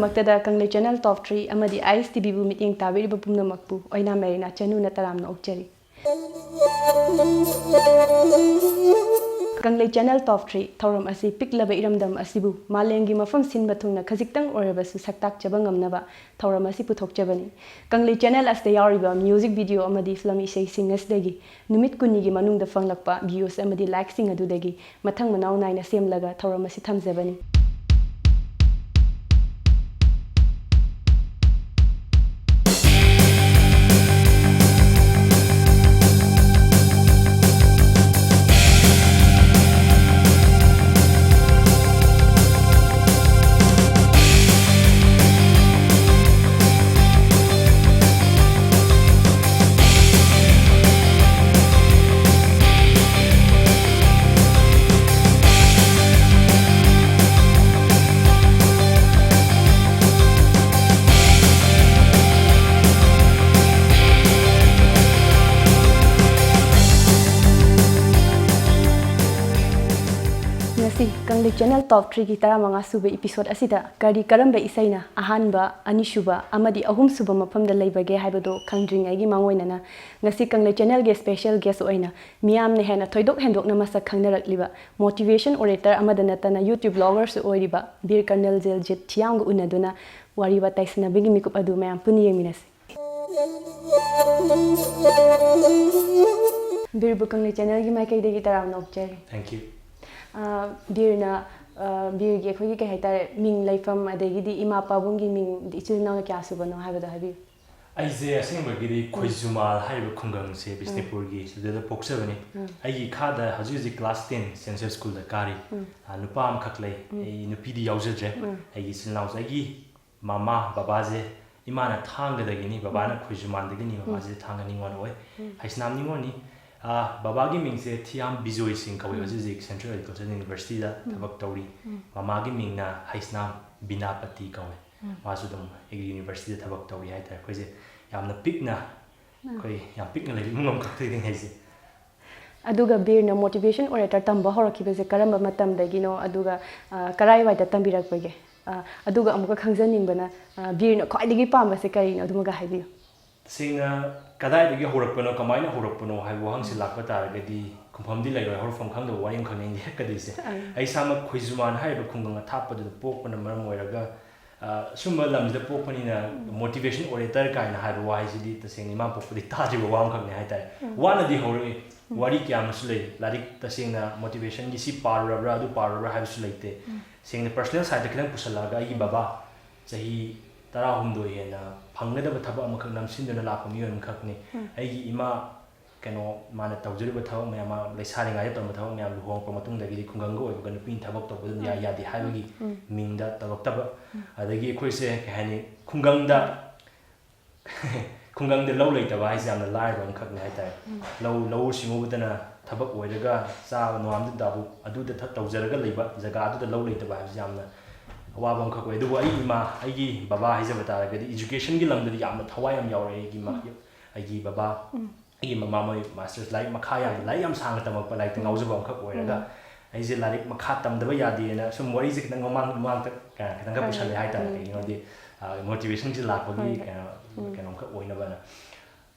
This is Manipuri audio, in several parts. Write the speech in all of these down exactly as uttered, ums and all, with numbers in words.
ꯃꯛꯇꯗ ꯀꯪꯂꯩ ꯆꯦꯅꯦꯜ ꯇꯣꯞ ꯊ꯭ꯔꯤ ꯑꯃꯗꯤ ꯑꯥꯏ ꯑꯦꯁ ꯇꯤ ꯚꯤꯕꯨ ꯃꯤꯠꯌꯦꯡ ꯇꯥꯕꯤꯔꯤꯕ ꯄꯨꯝꯅꯃꯛꯄꯨ ꯑꯣꯏꯅꯥꯝ ꯃꯦꯔꯤꯅꯥ ꯆꯅꯨꯅ ꯇꯔꯥꯝꯅ ꯑꯣꯛꯆꯔꯤ꯫ ꯀꯪꯂꯩ ꯆꯦꯅꯦꯜ ꯇꯣꯞ ꯊ꯭ꯔꯤ ꯊꯧꯔꯝ ꯑꯁꯤ ꯄꯤꯛꯂꯕ ꯏꯔꯝꯗꯝ ꯑꯁꯤꯕꯨ ꯃꯥꯂꯦꯝꯒꯤ ꯃꯐꯝ ꯁꯤꯟꯕ ꯊꯨꯡꯅ ꯈꯖꯤꯛꯇꯪ ꯑꯣꯏꯔꯕꯁꯨ ꯁꯛ ꯇꯥꯛꯆꯕ ꯉꯝꯅꯕ ꯊꯧꯔꯝ ꯑꯁꯤ ꯄꯨꯊꯣꯛꯆꯕꯅꯤ꯫ ꯀꯪꯂꯩ ꯆꯦꯅꯦꯜ ꯑꯁꯤꯗ ꯌꯥꯎꯔꯤꯕ ꯃ꯭ꯌꯨꯖꯤꯛ ꯚꯤꯗꯤꯑꯣ ꯑꯃꯗꯤ ꯐꯤꯂꯝ ꯏꯁꯩꯁꯤꯡ ꯑꯁꯤꯗꯒꯤ ꯅꯨꯃꯤꯠ ꯀꯨꯟꯅꯤꯒꯤ ꯃꯅꯨꯡꯗ ꯐꯪꯂꯛꯄ ꯚ꯭ꯌꯨꯁ ꯑꯃꯗꯤ ꯂꯥꯏꯛꯁꯤꯡ ꯑꯗꯨꯗꯒꯤ ꯃꯊꯪ ꯃꯅꯥꯎ ꯅꯥꯏꯅ ꯁꯦꯝꯂꯒ ꯊꯧꯔꯝ ꯑꯁꯤ ꯊꯝꯖꯕꯅꯤ꯫ ꯉꯁꯤ ꯀꯪꯂꯩ ꯆꯦꯅꯦꯜ ꯇꯣꯞ ꯊ꯭ꯔꯤꯒꯤ ꯇꯔꯥꯃꯉꯥ ꯁꯨꯕ ꯏꯄꯤꯁꯣꯗ ꯑꯁꯤꯗ ꯀꯔꯤ ꯀꯔꯝꯕ ꯏꯁꯩꯅ ꯑꯍꯥꯟꯕ, ꯑꯅꯤꯁꯨꯕ ꯑꯃꯗꯤ ꯑꯍꯨꯝꯁꯨꯕ ꯃꯐꯝꯗ ꯂꯩꯕꯒꯦ ꯍꯥꯏꯕꯗꯨ ꯈꯪꯗ꯭ꯔꯤꯉꯩꯒꯤ ꯃꯥꯡꯑꯣꯏꯅꯅ ꯉꯁꯤ ꯀꯪꯂꯩ ꯆꯦꯅꯦꯜꯒꯤ ꯁ꯭ꯄꯦꯁꯦꯜ ꯒꯦꯁ ꯑꯣꯏꯅ ꯃꯤꯌꯥꯝꯅ ꯍꯦꯟꯅ ꯊꯣꯏꯗꯣꯛ ꯍꯦꯟꯗꯣꯛꯅ ꯃꯁꯛ ꯈꯪꯅꯔꯛꯂꯤꯕ ꯃꯣꯇꯤꯚꯦꯁꯟ ꯑꯣꯔꯦꯇꯔ ꯑꯃꯗ ꯅꯠꯇꯅ ꯌꯨꯇ꯭ꯌꯨꯕ ꯕ꯭ꯂꯣꯒꯔꯁꯨ ꯑꯣꯏꯔꯤꯕ ꯕꯤꯔ ꯀꯔꯅꯦꯜ ꯖꯦꯜꯖꯤꯠ ꯊꯤꯌꯥꯝꯒ ꯎꯅꯗꯨꯅ ꯋꯥꯔꯤ ꯋꯥꯇꯥꯏ ꯁꯥꯟꯅꯕꯒꯤ ꯃꯤꯀꯨꯞ ꯑꯗꯨ ꯃꯌꯥꯝ ꯄꯨꯟꯅ ꯌꯦꯡꯃꯤꯟꯅꯁꯤ꯫ ꯕꯤꯔꯕꯨ ꯀꯪꯂꯩ ꯆꯦꯅꯦꯜꯒꯤ ꯃꯥꯏꯀꯩꯗꯒꯤ ꯇꯔꯥꯝꯅ ꯑꯣꯛꯆꯔꯤ꯫ Thank you. ꯑ, ꯕꯤꯔꯅ, ꯑ, ꯕꯤꯔꯒꯤ ꯑꯩꯈꯣꯏꯒꯤ ꯀꯩ ꯍꯥꯏꯇꯥꯔꯦ, ꯃꯤꯡ ꯂꯩꯐꯝ ꯑꯗꯒꯤꯗꯤ ꯏꯃꯥ ꯄꯥꯕꯨꯡꯒꯤ ꯃꯤꯡ, ꯏꯆꯤꯜ ꯏꯅꯥꯎꯅ ꯀꯌꯥ ꯁꯨꯕꯅꯣ ꯍꯥꯏꯕꯗꯣ ꯍꯥꯏꯕꯤꯌꯨ꯫ ꯑꯩꯁꯦ ꯑꯁꯦꯡꯕꯒꯤꯗꯤ ꯈꯣꯏꯖꯨꯃꯥꯜ ꯍꯥꯏꯔꯤꯕ ꯈꯨꯡꯒꯪꯁꯦ ꯕꯤꯁꯅꯨꯄꯨꯔꯒꯤ, ꯁꯤꯗ ꯄꯣꯛꯆꯕꯅꯤ꯫ ꯎꯝ꯫ ꯑꯩꯒꯤ ꯏꯈꯥꯗ ꯍꯧꯖꯤꯛ ꯍꯧꯖꯤꯛ ꯀ꯭ꯂꯥꯁ ꯇꯦꯟ ꯁꯦꯟ ꯖꯣꯁꯦꯐ ꯁ꯭ꯀꯨꯜꯗ ꯀꯥꯔꯤ꯫ ꯎꯝ꯫ ꯑ, ꯅꯨꯄꯥ ꯑꯃꯈꯛ ꯂꯩ꯫ ꯎꯝ꯫ ꯑꯩ ꯅꯨꯄꯤꯗꯤ ꯌꯥꯎꯖꯗ꯭ꯔꯦ꯫ ꯎꯝ꯫ ꯑꯩꯒꯤ ꯏꯆꯤꯜ ꯏꯅꯥꯎꯁꯦ ꯑꯩꯒꯤ ꯃꯃꯥ ꯕꯕꯥꯁꯦ, ꯏꯃꯥꯅ ꯊꯥꯡꯒꯗꯒꯤꯅꯤ, ꯕꯕꯥꯅ ꯎꯝ꯫ ꯈꯣꯏꯖꯨꯃꯥꯟꯗꯒꯤꯅꯤ, ꯎꯝ꯫ ꯃꯃꯥꯁꯦ ꯊꯥꯡꯒ ꯅꯤꯉꯣꯜ ꯑꯣꯏ꯫ ꯎꯝ꯫ ꯍꯩꯁꯅꯥꯝ ꯅꯤꯉꯣꯜꯅꯤ꯫ ꯑ, ꯕꯕꯥꯒꯤ ꯃꯤꯡꯁꯦ ꯊꯤꯌꯥꯝ ꯕꯤꯖꯣꯏ ꯁꯤꯡ ꯀꯧꯏ, ꯎꯝ꯫ ꯍꯧꯖꯤꯛ ꯍꯧꯖꯤꯛ ꯁꯦꯟꯇ꯭ꯔꯦꯜ ꯑꯦꯒ꯭ꯔꯤꯀꯜꯆꯔ ꯌꯨꯅꯤꯚꯔꯁꯤꯇꯤꯗ ꯎꯝ꯫ ꯊꯕꯛ ꯇꯧꯔꯤ꯫ ꯎꯝ꯫ ꯃꯃꯥꯒꯤ ꯃꯤꯡꯅ ꯍꯩꯁꯅꯥꯝ ꯕꯤꯅꯥꯄꯇꯤ ꯀꯧꯏ꯫ ꯎꯝ꯫ ꯃꯥꯁꯨ ꯑꯗꯨꯝ ꯑꯦꯒ꯭ꯔꯤ ꯌꯨꯅꯤꯚꯔꯁꯤꯇꯤꯗ ꯊꯕꯛ ꯇꯧꯔꯤ ꯍꯥꯏꯇꯥꯔꯦ꯫ ꯑꯩꯈꯣꯏꯁꯦ ꯌꯥꯝꯅ ꯄꯤꯛꯅ, ꯎꯝ꯫ ꯑꯩꯈꯣꯏ ꯌꯥꯝ ꯄꯤꯛꯅ ꯂꯩꯕ ꯏꯃꯨꯡ ꯑꯃꯈꯛꯇꯒꯤꯅꯤ ꯍꯥꯏꯁꯦ꯫ ꯑꯗꯨꯒ ꯕꯤꯔꯅ ꯃꯣꯇꯤꯚꯦꯁꯟ ꯑꯣꯔꯦꯇꯔ ꯇꯝꯕ ꯍꯧꯔꯛꯈꯤꯕꯁꯦ ꯀꯔꯝꯕ ꯃꯇꯝꯗꯒꯤꯅꯣ? ꯑꯗꯨꯒ, ꯑ, ꯀꯔꯥꯏꯋꯥꯏꯗ ꯇꯝꯕꯤꯔꯛꯄꯒꯦ? ꯑ, ꯑꯗꯨꯒ ꯑꯃꯨꯛꯀ ꯈꯪꯖꯅꯤꯡꯕꯅ, ꯑ, ꯕꯤꯔꯅ ꯈ꯭ꯋꯥꯏꯗꯒꯤ ꯄꯥꯝꯕꯁꯦ ꯀꯔꯤꯅꯣ? ꯑꯗꯨꯃꯒ ꯍꯥꯏꯕꯤꯌꯨ꯫ ꯇꯁꯦꯡꯅ ꯀꯗꯥꯏꯗꯒꯤ ꯍꯧꯔꯛꯄꯅꯣ, ꯀꯃꯥꯏꯅ ꯍꯧꯔꯛꯄꯅꯣ ꯍꯥꯏꯕ ꯋꯥꯍꯪꯁꯤ ꯂꯥꯛꯄ ꯇꯥꯔꯒꯗꯤ ꯈꯨꯝꯐꯝꯗꯤ ꯂꯩꯔꯣꯏ, ꯍꯧꯔꯛꯐꯝ ꯈꯪꯗꯕ ꯋꯥꯔꯤ ꯑꯃꯈꯛꯅꯤ ꯑꯩꯅ ꯂꯤꯔꯛꯀꯗꯣꯏꯁꯦ꯫ ꯑꯩ ꯏꯁꯥꯃꯛ ꯈꯣꯏꯖꯨꯃꯥꯟ ꯍꯥꯏꯔꯤꯕ ꯈꯨꯡꯒꯪ ꯑꯊꯥꯞꯄꯗꯨꯗ ꯄꯣꯛꯄꯅ ꯃꯔꯝ ꯑꯣꯏꯔꯒ, ꯑ, ꯁꯨꯝꯕ ꯂꯝꯁꯤꯗ ꯄꯣꯛꯄꯅꯤꯅ motivation orator ꯀꯥꯏꯅ ꯍꯥꯏꯕ ꯋꯥꯍꯩꯁꯤꯗꯤ ꯇꯁꯦꯡꯅ ꯏꯃꯥ ꯄꯣꯛꯄꯗꯤ ꯇꯥꯗ꯭ꯔꯤꯕ ꯋꯥ ꯑꯃꯈꯛꯅꯤ ꯍꯥꯏꯇꯥꯔꯦ꯫ ꯋꯥꯅꯗꯤ ꯍꯧꯔꯛꯏ, ꯋꯥꯔꯤ ꯀꯌꯥ ꯑꯃꯁꯨ ꯂꯩ, ꯂꯥꯏꯔꯤꯛ ꯇꯁꯦꯡꯅ motivation ꯒꯤ ꯁꯤ ꯄꯥꯔꯨꯔꯕ꯭ꯔꯥ ꯑꯗꯨ ꯄꯥꯔꯨꯔꯕ꯭ꯔꯥ ꯍꯥꯏꯕꯁꯨ ꯂꯩꯇꯦ꯫ ꯁꯦꯡꯅ personal side ꯇ ꯈꯤꯇꯪ ꯄꯨꯁꯜꯂꯛꯑꯒ ꯑꯩꯒꯤ ꯕꯕꯥ ꯆꯍꯤ ꯇꯔꯥꯍꯨꯝꯗꯣꯏ ꯍꯦꯟꯅ ꯐꯪꯒꯗꯕ ꯊꯕꯛ ꯑꯃꯈꯛ ꯅꯝꯁꯤꯟꯗꯨꯅ ꯂꯥꯛꯄ ꯃꯤꯑꯣꯏ ꯑꯃꯈꯛꯅꯤ꯫ ꯑꯩꯒꯤ ꯏꯃꯥ ꯀꯩꯅꯣ, ꯃꯥꯅ ꯇꯧꯖꯔꯤꯕ ꯊꯕꯛ ꯃꯌꯥꯝ, ꯃꯥ ꯂꯩꯁꯥꯔꯤꯉꯩꯗ ꯇꯧꯔꯝꯕ ꯊꯕꯛ ꯃꯌꯥꯝ ꯂꯨꯍꯣꯡꯉꯛꯄ ꯃꯇꯨꯡꯗꯒꯤꯗꯤ ꯈꯨꯡꯒꯪꯒ ꯑꯣꯏꯕꯒ ꯅꯨꯄꯤꯅ ꯊꯕꯛ ꯇꯧꯕꯗꯨ ꯌꯥꯏ ꯌꯥꯗꯦ ꯍꯥꯏꯕꯒꯤ ꯃꯤꯡꯗ ꯇꯧꯔꯛꯇꯕ꯫ ꯑꯗꯒꯤ ꯑꯩꯈꯣꯏꯁꯦ ꯀꯩ ꯍꯥꯏꯅꯤ, ꯈꯨꯡꯒꯪꯗ ꯈꯨꯡꯒꯪꯗ ꯂꯧ ꯂꯩꯇꯕ ꯍꯥꯏꯁꯦ ꯌꯥꯝꯅ ꯂꯥꯏꯔꯕ ꯑꯃꯈꯛꯅꯤ ꯍꯥꯏꯇꯥꯔꯦ꯫ ꯂꯧ, ꯂꯧꯎ ꯁꯤꯡꯎꯕꯗꯅ ꯊꯕꯛ ꯑꯣꯏꯔꯒ ꯆꯥꯕ ꯅꯣꯡꯉꯥꯟꯕꯗꯩ ꯅꯨꯃꯤꯠ ꯇꯥꯕꯨꯛ ꯑꯗꯨꯗ ꯊ-, ꯇꯧꯖꯔꯒ ꯂꯩꯕ ꯖꯒꯥ ꯑꯗꯨꯗ ꯂꯧ ꯂꯩꯇꯕ ꯍꯥꯏꯕꯁꯤ ꯌꯥꯝꯅ ꯑꯋꯥꯕ ꯑꯃꯈꯛ ꯑꯣꯏ꯫ ꯑꯗꯨꯕꯨ ꯑꯩꯒꯤ ꯏꯃꯥ, ꯑꯩꯒꯤ ꯕꯕꯥ ꯍꯥꯏꯖꯕ ꯇꯥꯔꯒꯗꯤ education ꯒꯤ ꯂꯝꯗꯗꯤ ꯌꯥꯝꯅ ꯊꯋꯥꯏ ꯌꯥꯝ ꯌꯥꯎꯔꯛꯑꯦ꯫ ꯑꯩꯒꯤ ꯏꯃꯥ, ꯑꯩꯒꯤ ꯕꯕꯥ, ꯑꯩꯒꯤ ꯃꯃꯥ ꯃꯣꯏ masters, ꯂꯥꯏꯔꯤꯛ ꯃꯈꯥ ꯌꯥꯝ, ꯂꯥꯏꯔꯤꯛ ꯌꯥꯝ ꯁꯥꯡꯅ ꯇꯝꯃꯛꯄ, ꯂꯥꯏꯔꯤꯛꯇ ꯉꯥꯎꯖꯕ ꯑꯃꯈꯛ ꯑꯣꯏꯔꯒ ꯑꯩꯁꯦ ꯂꯥꯏꯔꯤꯛ ꯃꯈꯥ ꯇꯝꯗꯕ ꯌꯥꯗꯦꯅ ꯁꯨꯝ ꯋꯥꯔꯤꯁꯦ ꯈꯤꯇꯪ ꯃꯃꯥꯡ, ꯃꯃꯥꯡꯗ ꯀꯩꯅꯣ, ꯈꯤꯇꯪꯒ ꯄꯨꯁꯜꯂꯦ ꯍꯥꯏꯇꯥꯔꯦ꯫ ꯀꯩꯒꯤꯅꯣꯗꯤ, ꯑ, motivation ꯁꯦ ꯂꯥꯛꯄꯒꯤ ꯀꯩꯅꯣ, ꯀꯩꯅꯣꯝꯈꯛ ꯑꯣꯏꯅꯕꯅ꯫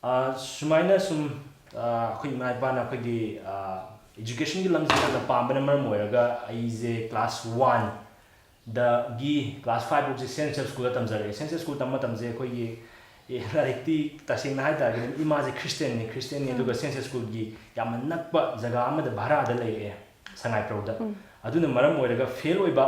ꯑ, ꯁꯨꯃꯥꯏꯅ ꯁꯨꯝ, ꯑ, ꯑꯩꯈꯣꯏ ꯏꯃꯥ ꯏꯄꯥꯅ ꯑꯩꯈꯣꯏꯒꯤ, ꯑ, education ꯒꯤ ꯂꯝꯁꯤꯗ ꯌꯥꯝꯅ ꯄꯥꯝꯕꯅ ꯃꯔꯝ ꯑꯣꯏꯔꯒ ꯑꯩꯁꯦ class one ꯗꯒꯤ class five ꯐꯥꯎꯁꯦ Saint Joseph School ꯗ ꯇꯝꯖꯔꯛꯑꯦ꯫ Saint Joseph School ꯇꯝꯕ ꯃꯇꯝꯁꯦ ꯑꯩꯈꯣꯏꯒꯤ, ꯑꯦ, ꯂꯥꯏꯔꯤꯛꯇꯤ ꯇꯁꯦꯡꯅ ꯍꯥꯏꯇꯥꯔꯒꯗꯤ ꯏꯃꯥꯁꯦ Christian ꯅꯤ, Christian ꯅꯤ, ꯑꯗꯨꯒ Saint Joseph School ꯒꯤ ꯌꯥꯝꯅ ꯅꯛꯄ ꯖꯒꯥ ꯑꯃꯗ ꯚꯔꯥꯗ ꯂꯩꯔꯛꯑꯦ, ꯁꯉꯥꯏꯄ꯭ꯔꯧꯗ꯫ ꯑꯗꯨꯅ ꯃꯔꯝ ꯑꯣꯏꯔꯒ fail ꯑꯣꯏꯕ